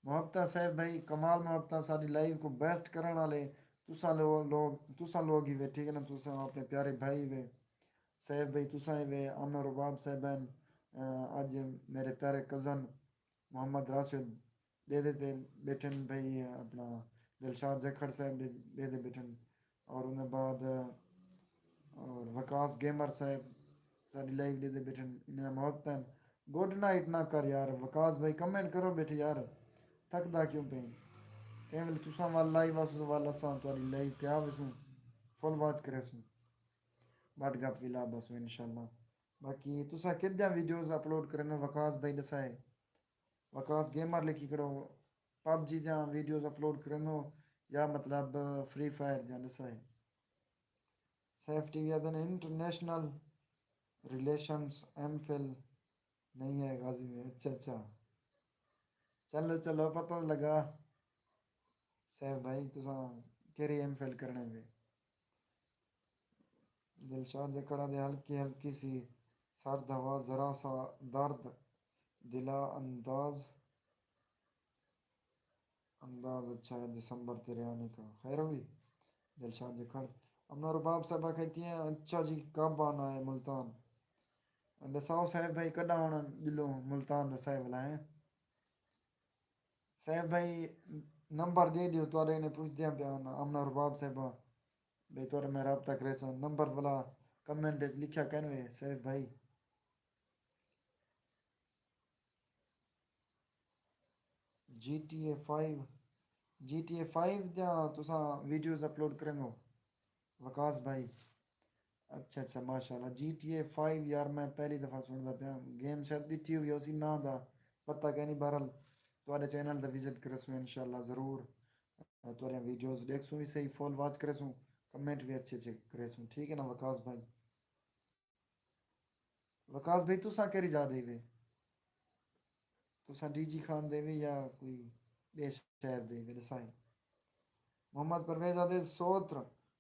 محبتہ سیف بھائی، کمال محبتہ، ساری لائیو کو بیسٹ کرن والے تساں لو- لوگ، تساں لوگ ہی وے، ٹھیک ہے نا؟ تساں اپنے پیارے بھائی وے، سیف بھائی تساں ہی وے، امن رباب صاحب ہیں، اج میرے پیارے کزن محمد راشد ݙیہدے تے ٻیٹھن بھئی، اپݨا دلشاد جکھڑ صاحب ݙے- ݙیہدے ٻیٹھن، اور انہیں بعد اور وقاص گیمر صاحب ساݙی لائیو ݙیہدے ٻیٹھن، انہیں دا محبت ہیں۔ گڈ نائٹ نہ کر یار وقاص بھائی، کمنٹ کرو ٻیٹھے یار، تھکدا کیوں پئیں؟ کہیں ویلے تساں ول لائیو آسو ول اساں تہاݙی لائیو تے آ ویسوں، فل واچ کریسوں، بٹ گپ وی لا بسوں انشاءاللہ۔ باقی تساں کݙیاں ویڈیوز اپلوڈ کریندو وقاص بھائی ݙسائے۔ وقاص گیمر لکھی کھڑو، پب جی دیاں ویڈیوز اپلوڈ کریندو یا مطلب فری فائر دیاں ݙسائے۔ سیف ٹی وی آدھن انٹرنیشنل ریلیشنز ایم فل نہیں ہے غازی میں۔ اچھا اچھا، چلو چلو، پتہ لگا سیف بھائی تساں کیڑھی ایم فل کرنے وے۔ دلشاد جکڑا دے ہلکی ہلکی سی سرد ہوا، ذرا سا درد دلا انداز، انداز اچھا ہے دسمبر تیرے آنے کا۔ خیر ہوئی؟ دلشاد جکھڑ۔ امنا رباب صاحبہ کہتی ہیں، اچھا جی، کب آنا ہے ملتان؟ ݙساؤ سیف بھائی، کݙاں آوݨا ڄلوں ملتان دا سیف لاہیں؟ سیف بھائی، نمبر ݙے ݙیو، تہاݙے کنے پچھدیاں پیاں آمنہ رباب صاحبہ، بھئی تہاݙے میں رابطہ کریساں۔ نمبر ولا کمنٹ اچ لکھیا کن وے سیف بھائی۔ G T A five, G T A five دیاں تساں ویڈیوز اپلوڈ کریندو؟ وقاص بھائی، اچھا اچھا، ماشاءاللہ۔ جی ٹی اے فائیو یار، میں پہلی دفعہ سݨدا پیاں۔ گیم شاید ݙٹھی ہوئی ہوسی، ناں دا پتہ کائنی۔ بہرحال، تہاݙے چینل دا وزٹ کریسوں انشاءاللہ ضرور۔ تہاݙیاں ویڈیوز ݙیکھسوں وی صحیح، فل واچ کریسوں، کمنٹ وی اچھے اچھے کریسوں، ٹھیک ہے نا وقاص بھائی؟ وقاص بھائی، تساں کیڑھی جاہ دے وے؟ تساں ڈی جی خان دے وے یا کوئی ٻئے شہر دے وے؟ ݙسائیں۔ محمد پرویز آدھے، سوتر،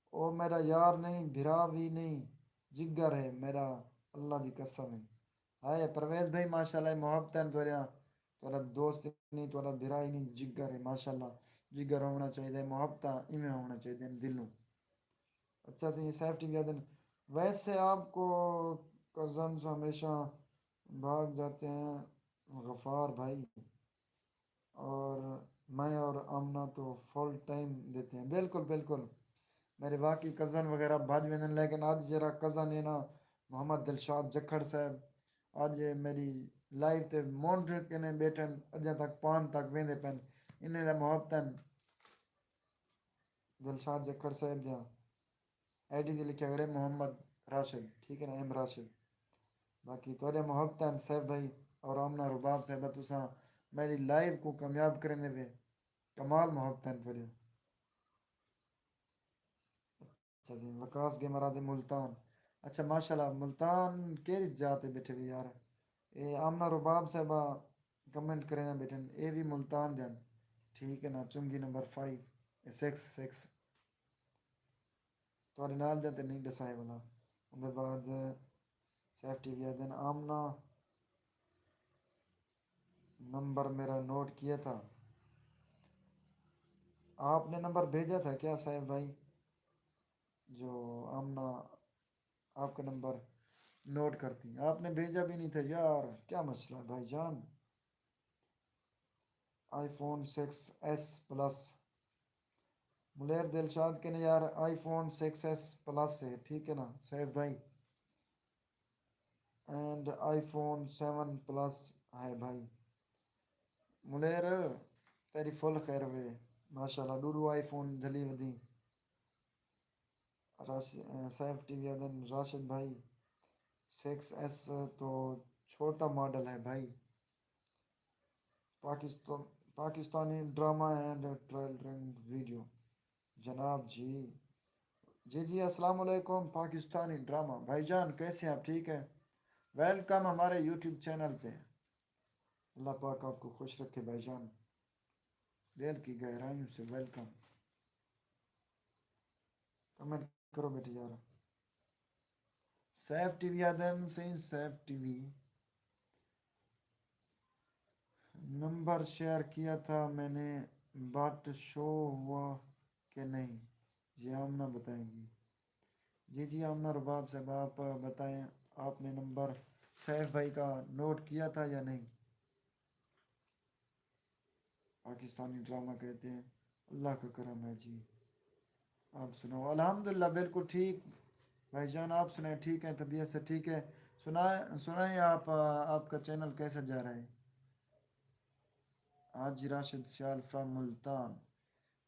او میݙا یار نہیں، بھرا وی نہیں، جگر ہے میݙا، اللہ دی قسم ہے۔ ہائے پرویز بھائی، ماشاءاللہ، محبت ہیں تہاݙیاں، تہاݙا دوست نہیں، تہاݙا بھرا ہی نہیں، جگر ہے، ماشاءاللہ۔ جگر ہووݨا چاہیدا ہے، محبتاں ایویں ہووݨا چاہیدے ہیں دلوں۔ اچھا سی، سیف ٹی وی آدھن، ویسے آپ کو کزنز ہمیشہ بھاگ جاتے ہیں غفار بھائی، اور میں اور آمنہ تو فل ٹائم دیتے ہیں۔ بالکل بالکل، میرے واقعی کزن وغیرہ بھج ویندن، لیکن اڄ جیڑھا کزن ہے نا محمد دلشاد جکھڑ صاحب، اڄ میری لائیو تے مونڈ کنے ٻیٹھن، اڄاں تک پان تک ویندے پن، انہیں دا محبتاً دلشاد جکھڑ صاحب دیاں۔ آئی ڈی تے لکھیا کھڑے محمد راشد، ٹھیک ہے نا، ایم راشد۔ باقی تہاݙے محبتاں سیف بھائی اور آمنہ رباب صاحبہ، تساں میری لائیو کوں کامیاب کریندے وے، کمال محبتاں تہاݙے۔ اچھا جی، وقاص گیمر آدھے ملتان۔ اچھا ماشاءاللہ، ملتان کیڑھی جاہ تے ٻیٹھے وے یار؟ اے آمنہ رباب صاحبہ کمنٹ کریندے ٻیٹھن، اے وی ملتان دے ہن۔ ٹھیک ہے نا، چنگی نمبر فائیو، اے سکس سکس۔ تہاݙے نال دے تے نہیں ݙسائے ولا۔ اوندے بعد سیف ٹی وی آدھن، آمنہ نمبر میرا نوٹ کیا تھا؟ آپ نے نمبر بھیجا تھا کیا سیف بھائی؟ جو آمنہ آپ کا نمبر نوٹ کرتی، آپ نے بھیجا بھی نہیں تھا یار، کیا مسئلہ ہے بھائی جان؟ IPhone six S plus. Malir Dilshad کنے یار، iPhone six S plus ہے، ٹھیک ہے نا سیف بھائی؟ And iPhone seven plus ہے بھائی۔ ملیر، تیری فل خیر ہوے۔ ماشاءاللہ، ݙو ݙو آئی فون جھلی ودی۔ راش-، اے، سیف ٹی وی آدن، راشد بھائی، سکس ایس تو چھوٹا ماڈل ہے بھائی۔ پاکستان، پاکستانی ڈرامہ اینڈ ٹریلرنگ ویڈیو۔ جناب جی۔ جی جی، السلام علیکم پاکستانی ڈرامہ۔ بھائی جان، کیسے ہیں آپ؟ ٹھیک ہے؟ ویلکم ہمارے یوٹیوب چینل پہ۔ اللہ پاک آپ کو خوش رکھے بھائی جان۔ دل کی گہرائیوں سے ویلکم۔ کمنٹ کرو بیٹے یار۔ سیف ٹی وی آدن سئیں، سیف ٹی وی۔ نمبر شیئر کیا تھا میں نے، بٹ شو ہوا کہ نہیں، یہ آمنہ بتائیں گی۔ جی جی، آمنہ رباب صاحب، آپ بتائیں، آپ نے نمبر سیف بھائی کا نوٹ کیا تھا یا نہیں؟ پاکستانی ڈرامہ کہتے ہیں، اللہ کا کرم ہے جی۔ آپ سناؤ؟ الحمدللہ، بالکل ٹھیک۔ بھائی جان، آپ سنائیں، ٹھیک ہیں؟ طبیعت سے ٹھیک ہے؟ سنا-، سنائیں آپ، آپ کا چینل کیسا جا رہا ہے؟ حاجی راشد سیال فرام ملتان۔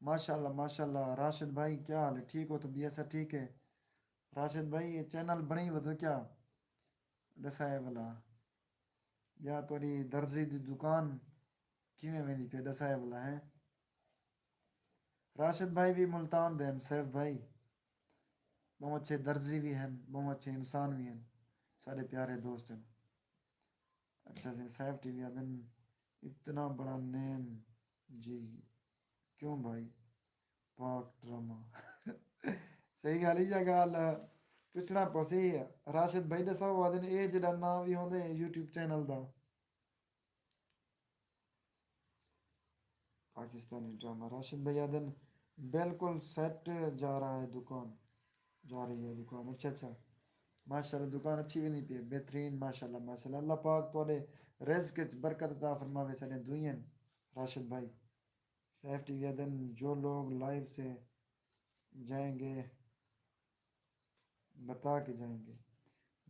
ماشاءاللہ، ماشاءاللہ۔ راشد بھائی، کیا حال ہے؟ ٹھیک ہو؟ طبیعت سے ٹھیک ہے؟ راشد بھائی، یہ چینل بݨی ودو کیا؟ ݙسائے بھلا۔ یا تہاݙی درزی دی دکان کیویں ویندی پئی، ݙسائے بھلا۔ ہیں، راشد بھائی وی ملتان دے ہن، سیف بھائی ٻہوں اچھے درزی وی ہن، ٻہوں اچھے انسان وی ہن، ساݙے پیارے دوست ہن۔ اچھا جی، سیف ٹی وی آدن، اتنا بڑا نیم جی، کیوں بھائی؟ پاک ڈرامہ۔ صحیح ڳالھ ہے، ایہا ڳالھ پچھݨا پوسی۔ راشد بھائی ݙساؤ، آدن اے جیڑھا ناں وی ہوندے یوٹیوب چینل دا؟ پاکستانی ڈرامہ۔ راشد بھائی آدن، بالکل سیٹ جا رہا ہے دکان، جا رہی ہے دکان۔ اچھا اچھا، ماشاءاللہ، دکان اچھی ویندی پئی ہے، بہترین، ماشاءاللہ ماشاءاللہ۔ اللہ پاک تہاݙے رزق وچ برکت عطا فرماوے، ساݙے دوئیں راشد بھائی۔ سیف ٹی وی آدن، جو لوگ لائیو سے جائیں گے، بتا کے جائیں گے۔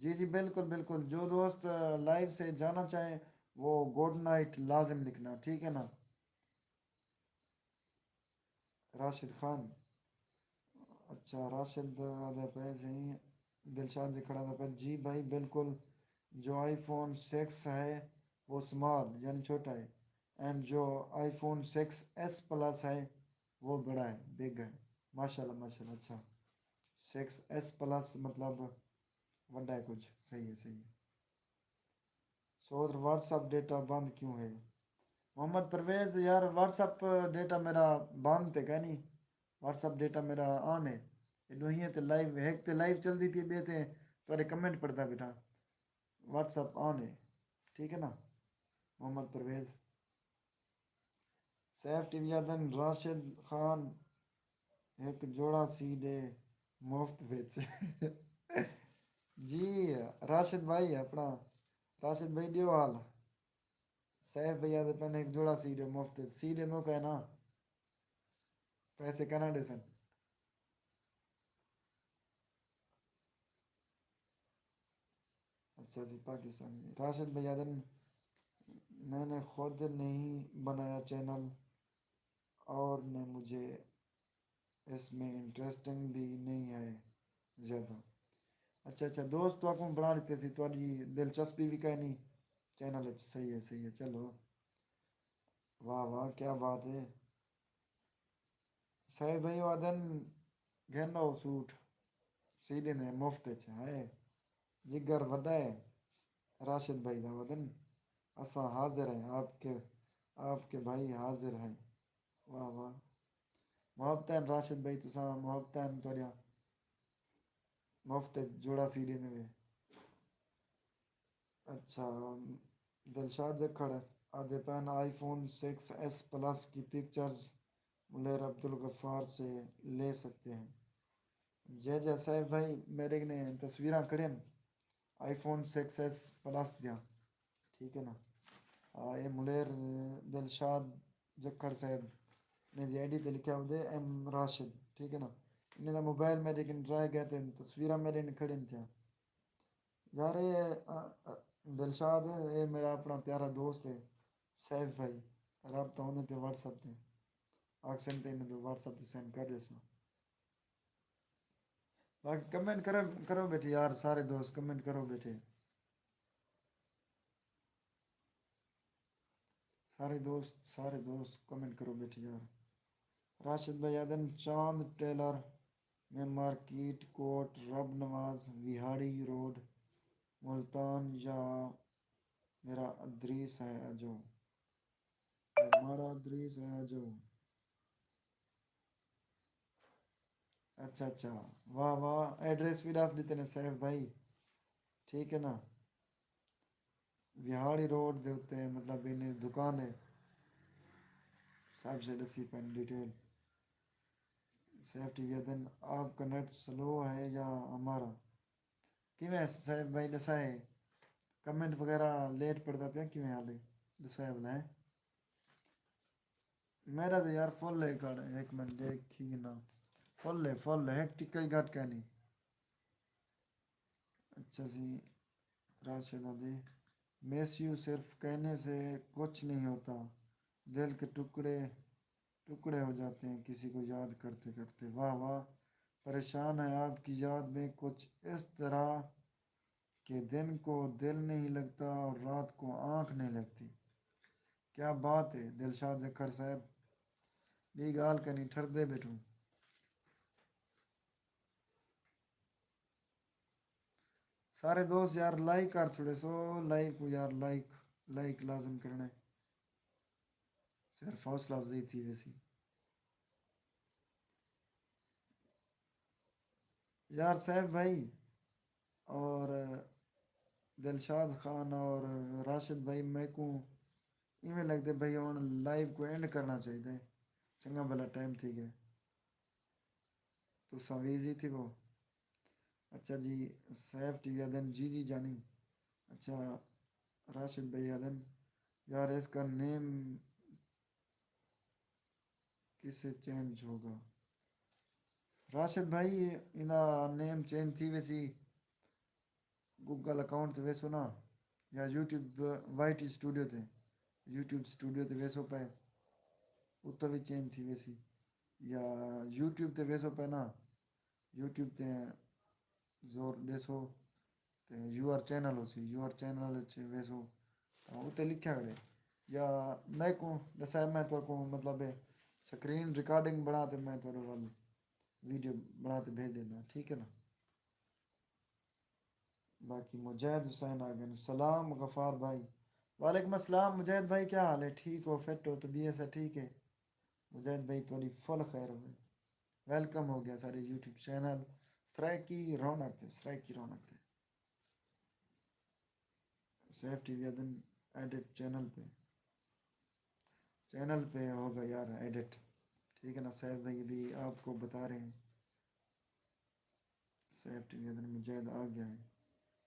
جی جی، بالکل بالکل، جو دوست لائیو سے جانا چاہیں، وہ گڈ نائٹ لازم لکھنا، ٹھیک ہے نا؟ راشد خان، اچھا، راشد آہدا پئے سئیں، دلشاد جکھڑ آہدا پئے، جی بھائی بالکل، جو آئی فون سکس ہے وہ سمال یعنی چھوٹا ہے، اینڈ جو آئی فون سکس ایس پلس ہے وہ بڑا ہے، بگ ہے۔ ماشاءاللہ ماشاءاللہ۔ اچھا، سکس ایس پلس مطلب وݙا ہے کجھ۔ صحیح ہے، صحیح ہے۔ سوہر، واٹس اپ ڈیٹا بند کیوں ہے؟ محمد پرویز، یار، واٹس اپ ڈیٹا میرا بند تے کائنی، واٹس اپ ڈیٹا میرا آن ہے۔ اے ݙوہیں تے لائیو، ہک تے لائیو چلدی پئی، ٻئے تے تہاݙے کمنٹ پڑھدا ٻیٹھاں۔ واٹس اپ آن ہے، ٹھیک ہے نا؟ محمد پرویز۔ سیف ٹی وی آدن، راشد خان ہک جوڑا سی ݙے مفت وچ۔ جی راشد بھائی، اپݨا راشد بھائی ݙیو حال۔ سیف بھائی آہدے پئن ہک جوڑا سی ݙیو مفت وچ، سی ݙے موقع ہے نا، پیسے کنا ݙیسن۔ اچھا جی، پاکستانی۔ راشد بھائی آہدن، میں نے خود نہیں بنایا چینل اور نے مجھے اس میں انٹرسٹنگ بھی نہیں ہے زیادہ۔ اچھا اچھا دوست، تہاکوں بݨا ݙتے سی، تہاݙی دلچسپی وی کائنی چینل اچ۔ صحیح ہے، صحیح ہے، چلو۔ واہ واہ، کیا بات ہے۔ صاحب بھائی آہدن، گھن آؤ سوٹ سی ݙیندے مفت اچ۔ ہائے، جگر وݙا ہے راشد بھائی دا۔ آہدن، اساں حاضر ہیں، آپ کے، آپ کے بھائی حاضر ہیں۔ واہ واہ، محبتاں راشد بھائی، تساں محبتاں تہاݙیاں۔ مفت اچ جوڑا سی ݙیندے وے۔ اچھا، دلشاد جکھڑ آہدے پئن، آئی فون سکس ایس پلس کی پکچرز ملیر عبدالغفار سے لے سکتے ہیں۔ جے جے صاحب بھائی، میݙے کنے تصویراں کھڑین آئی فون سکس ایس پلس دیاں، ٹھیک ہے نا؟ آ، اے ملیر دلشاد جکھڑ صاحب نے دی آئی ڈی تے لکھیا ہوندے ایم راشد، ٹھیک ہے نا؟ انہیں دا موبائل میݙے کن رہ ڳیا تے تصویراں میݙے کن کھڑین تھیاں۔ یار، اے، آ، آ، دلشاد، اے میرا اپݨا پیارا دوست ہے، سیف بھائی۔ رابطہ ہوندے پئے واٹس ایپ تے، آکھسن تے انہاں دے واٹس ایپ تے سینڈ کر ݙیساں۔ باقی کمنٹ کرو، کرو بیٹھے یار، سارے دوست کمنٹ کرو بیٹھے۔ سارے دوست، سارے دوست کمنٹ کرو بیٹھے یار۔ راشد بھائی آدن، چاند ٹیلر میں مارکیٹ کوٹ رب نواز وہاڑی روڈ ملتان یا میرا ادریس ہے اجو۔ مارا ادریس ہے اجو۔ اچھا اچھا، واہ واہ، ایڈریس بھی دس دیتے نے سیف بھائی، ٹھیک ہے نا؟ وہاڑی روڈ دے اتے مطلب ان دکان ہے، سب سے دسی پن ڈیٹیل۔ سیف ٹی وی دن، آپ کا نیٹ سلو ہے یا ہمارا؟ کیویں ہے سیف بھائی ڈسائے؟ کمنٹ وغیرہ لیٹ پڑھدا پیا، کیویں حال ہے؟ ڈسائے بلا ہے۔ میرا تو یار فل ہے کارڈ، ایک منٹ دیکھی گنا۔ فل ہے، فل ہے، ایک ٹکا ہی گھٹ کہنی۔ اچھا سی، راشد دے، مس یو صرف کہنے سے کچھ نہیں ہوتا، دل کے ٹکڑے ٹکڑے ہو جاتے ہیں کسی کو یاد کرتے کرتے۔ واہ واہ، پریشان ہے آپ کی یاد میں کچھ اس طرح کہ دن کو دل نہیں لگتا اور رات کو آنکھ نہیں لگتی۔ کیا بات ہے دلشاد ذکر صاحب، ٻی ڳالھ کنی ٹھردے ٻیٹھوں۔ سارے دوست یار لائک کر چھوڑے سو، لائک کو یار لائک، لائک لازم کرنے، صرف حوصلہ افزائی تھی ویسی۔ یار سیف بھائی اور دلشاد خان اور راشد بھائی، میکوں ایویں لڳدے بھئی ہݨ لائیو کوں اینڈ کرݨا چاہیدے، چنڳا بھلا ٹائم تھی ڳئے۔ تساں وی ایزی تھیوو۔ اچھا جی، سیف ٹی وی آدن جی جی جانی۔ اچھا، راشد بھائی آدن یار اس کا نیم کسے چینج ہوگا؟ راشد بھائی، ایندا نیم چینج تھی ویسی، گوگل اکاؤنٹ تے ویسو نا، یا یوٹیوب وائی ٹی سٹوڈیو تے، یوٹیوب سٹوڈیو تے ویسو پئے، اتوں وی چینج تھی ویسی۔ یا یوٹیوب تے ویسو پئے نا، یوٹیوب تے زور ݙیسو تے یو آر چینل ہوسی، یو آر چینل اچ ویسو تاں اتے لکھیا کھڑے۔ یا میکوں ݙسائے، میں تہاکوں مطلب سکرین ریکارڈنگ بݨا تے میں تہاݙے ول ویڈیو بݨا تے بھیج ݙینداں، ٹھیک ہے نا؟ باقی مجاہد حسین آ ڳئے۔ سلام غفار بھائی۔ وعلیکم السلام مجاہد بھائی، کیا حال ہے؟ ٹھیک ہو، فٹ ہو، طبیعت ہے ٹھیک ہے؟ مجاہد بھائی تہاݙی فل خیر ہووے۔ ویلکم ہو ڳیا ساݙے یوٹیوب چینل سرائیکی رونق تے، سرائیکی رونق تے۔ سیف ٹی وی آدن ایڈٹ چینل پہ، چینل پہ ہوگا یار ایڈٹ، ٹھیک ہے نا؟ سیف بھائی ابھی آپ کو بتا رہے ہیں۔ سیف ٹی وی آدن مجاہد آ ڳیا ہے۔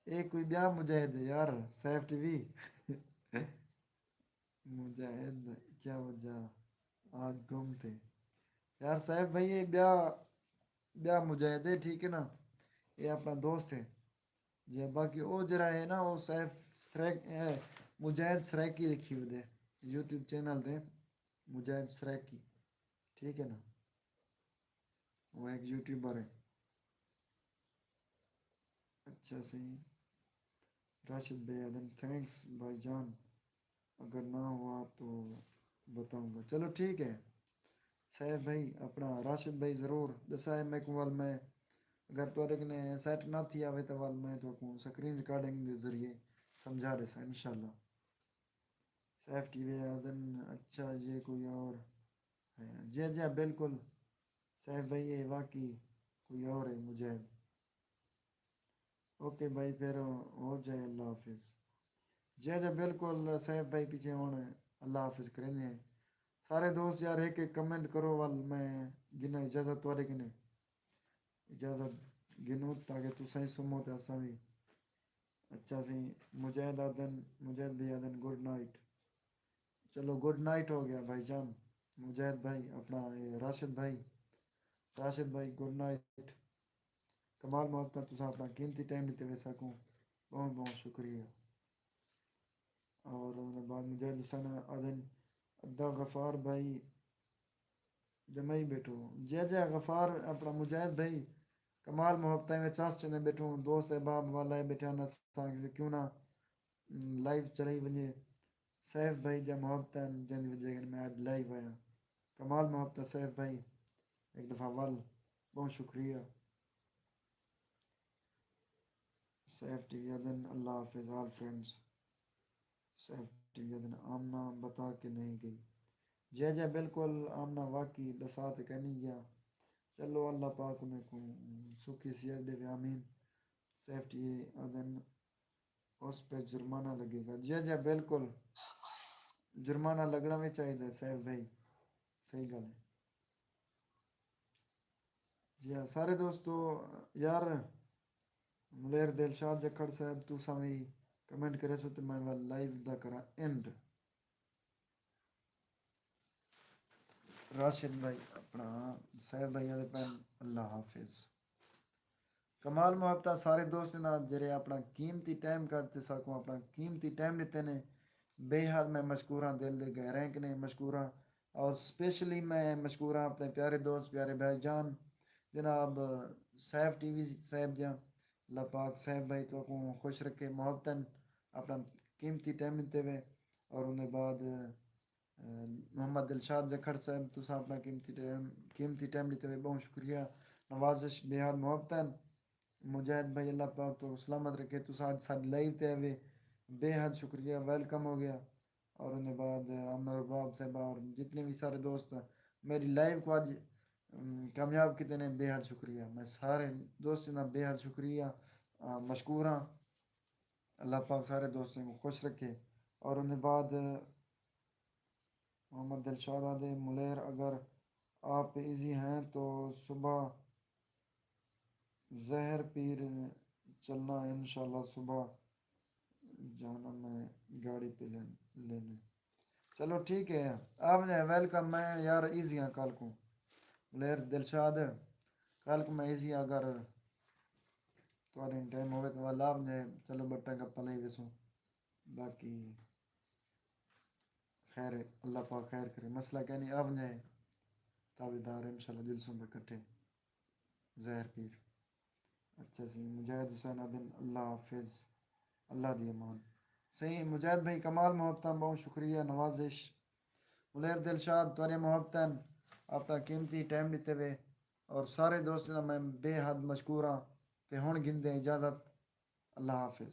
اے کوئی ٻیا مجاہد ہے یار، سیف ٹی وی۔ مجاہد، کیا وجہ آج گم تھے؟ یار سیف بھائی، اے ٻیا، ٻیا مجاہد ہے، ٹھیک ہے نا؟ اے اپݨا دوست ہے۔ جی، باقی او جیڑھا ہے نا، او سیف سریک-، اے مجاہد سرائیکی لکھی ودے یوٹیوب چینل تے، مجاہد سرائیکی، ٹھیک ہے نا؟ او ہک یوٹیوبر ہے۔ اچھا صحیح۔ راشد بھائی آدن، تھینکس بھائی جان، اگر نہ ہوا تو بتاؤں گا۔ چلو ٹھیک ہے سیف بھائی، اپݨا راشد بھائی ضرور ݙسائے میکوں، ول میں اگر تہاݙے کنے سیٹ نہ تھی آوے تاں ول میں تہاکوں سکرین ریکارڈنگ دے ذریعے سمجھا ݙیساں انشاءاللہ۔ سیف ٹی وی آدن، اچھا یہ کوئی اور ہے؟ جی جی بالکل سیف بھائی، یہ واقعی کوئی اور ہے مجاہد۔ اوکے بھائی، پھر ہو جائے، اللہ حافظ۔ جی جی بالکل سیف بھائی، پیچھے ہُݨ اللہ حافظ کریندے ہیں۔ سارے دوست یار ہک ہک کمنٹ کرو، ول میں گھناں اجازت، تہاݙے کنے اجازت گھنوں تاکہ تساں ہی سمو تے اساں وی۔ اچھا سی، مجاہد آدن، مجاہد بھائی آدن گڈ نائٹ۔ چلو گڈ نائٹ ہو ڳیا بھائی جان، مجاہد بھائی، اپݨا اے راشد بھائی، راشد بھائی گڈ نائٹ۔ کمال محبتاں، تساں اپݨا قیمتی ٹائم ݙتے وے ساکوں، ٻہوں ٻہوں شکریہ۔ اور اوں دے بعد مجاہد حسین آدن، ادا غفار بھائی جمائی بیٹھو۔ جے جے غفار اپنا مجاہد بھائی، کمال محبتیں وچ چس چنے بیٹھو۔ دوست احباب والا ہے بیٹھا نہ سانگ کیوں نہ لائیو چلائی ونجے۔ سیف بھائی جا محبتیں جن وجہ کر میں اج لائیو آیا۔ کمال محبت سیف بھائی، ایک دفعہ ول بہت شکریہ۔ سیف ٹی وی ادن اللہ حافظ آل فرینڈز۔ سیف ٹی وی ادن آمنا بتا کے نہیں گئی۔ جے جے بالکل آمنا واقعی ڈسا تے کہیں گیا۔ چلو اللہ پاک انہیں کو سکھی صحت دے آمین۔ سیف ٹی وی ادن اس پہ جرمانہ لگے گا۔ جی جی بالکل، جرمانہ لگنا بھی چاہیے سیف بھائی۔ صحیح گل ہے۔ جی ہاں سارے دوستو، یار ملیر دلشاد جکھڑ صاحب تساں بھی کمنٹ کرے سو تے میں لائیو دا کراں اینڈ۔ راشد بھائی اپنا، سیف بھائی آدھے پین اللہ حافظ۔ کمال محبتہ سارے دوست نال جڑے اپنا قیمتی ٹائم کڈ تے ساکوں اپنا قیمتی ٹائم ڈتے نے، بے حد میں مشکوراں دل دے گہرائیں کنے مشکوراں۔ اور سپیشلی میں مشکوراں اپنے پیارے دوست پیارے بھائی جان جناب سیف ٹی وی صاحب دیاں۔ اللہ پاک سیف بھائی تو کو خوش رکھے محبتاً اپنا قیمتی ٹائم دتے وے۔ اور ان بعد محمد دلشاد جکھڑ صاحب تساں اپنا قیمتی ٹائم قیمتی ٹائم ڈتے ہوئے بہت شکریہ۔ نوازش بے حد محبتاً۔ مجاہد بھائی اللہ پاک تو سلامت رکھے۔ تساں اج ساڈی لائیو تے آوے، بے حد شکریہ، ویلکم ہو گیا۔ اور ان بعد امن رباب صاحبہ اور جتنے بھی سارے دوست میری لائیو کو اج کامیاب کیتے نے، بے حد شکریہ۔ میں سارے دوستوں کا بے حد شکریہ، مشکور ہاں۔ اللہ پاک سارے دوستوں کو خوش رکھے۔ اور ان بعد محمد دلشاد آدھے ملیر اگر آپ ایزی ہیں تو صبح زہر پیر چلنا انشاءاللہ صبح جانا میں گاڑی پہ لینے۔ چلو ٹھیک ہے، آپ نے ویلکم۔ میں یار ایزی ہاں کل کو ملیر دلشاد، کل کو میں ایزی ہاں۔ اگر تہاڈے ٹائم ہوے تو اللہ آپ نے چلو بٹا گپا لے ویسوں۔ باقی خیر، اللہ پاک خیر کرے، مسئلہ کیا نہیں، آ ونجے تابعدار انشاءاللہ جلسوں پہ کٹھے۔ زہر پیر۔ اچھا سی مجاہد حسین آدن اللہ حافظ، اللہ دی امان۔ سائیں مجاہد بھائی کمال محبتاں، بہت شکریہ نوازش۔ ملیر دلشاد تہاڈے محبتاں، اپنا قیمتی ٹائم ڈتے وے اور سارے دوستوں دا میں بے حد مشکور ہاں۔ تے ہن گھندے اجازت، اللہ حافظ۔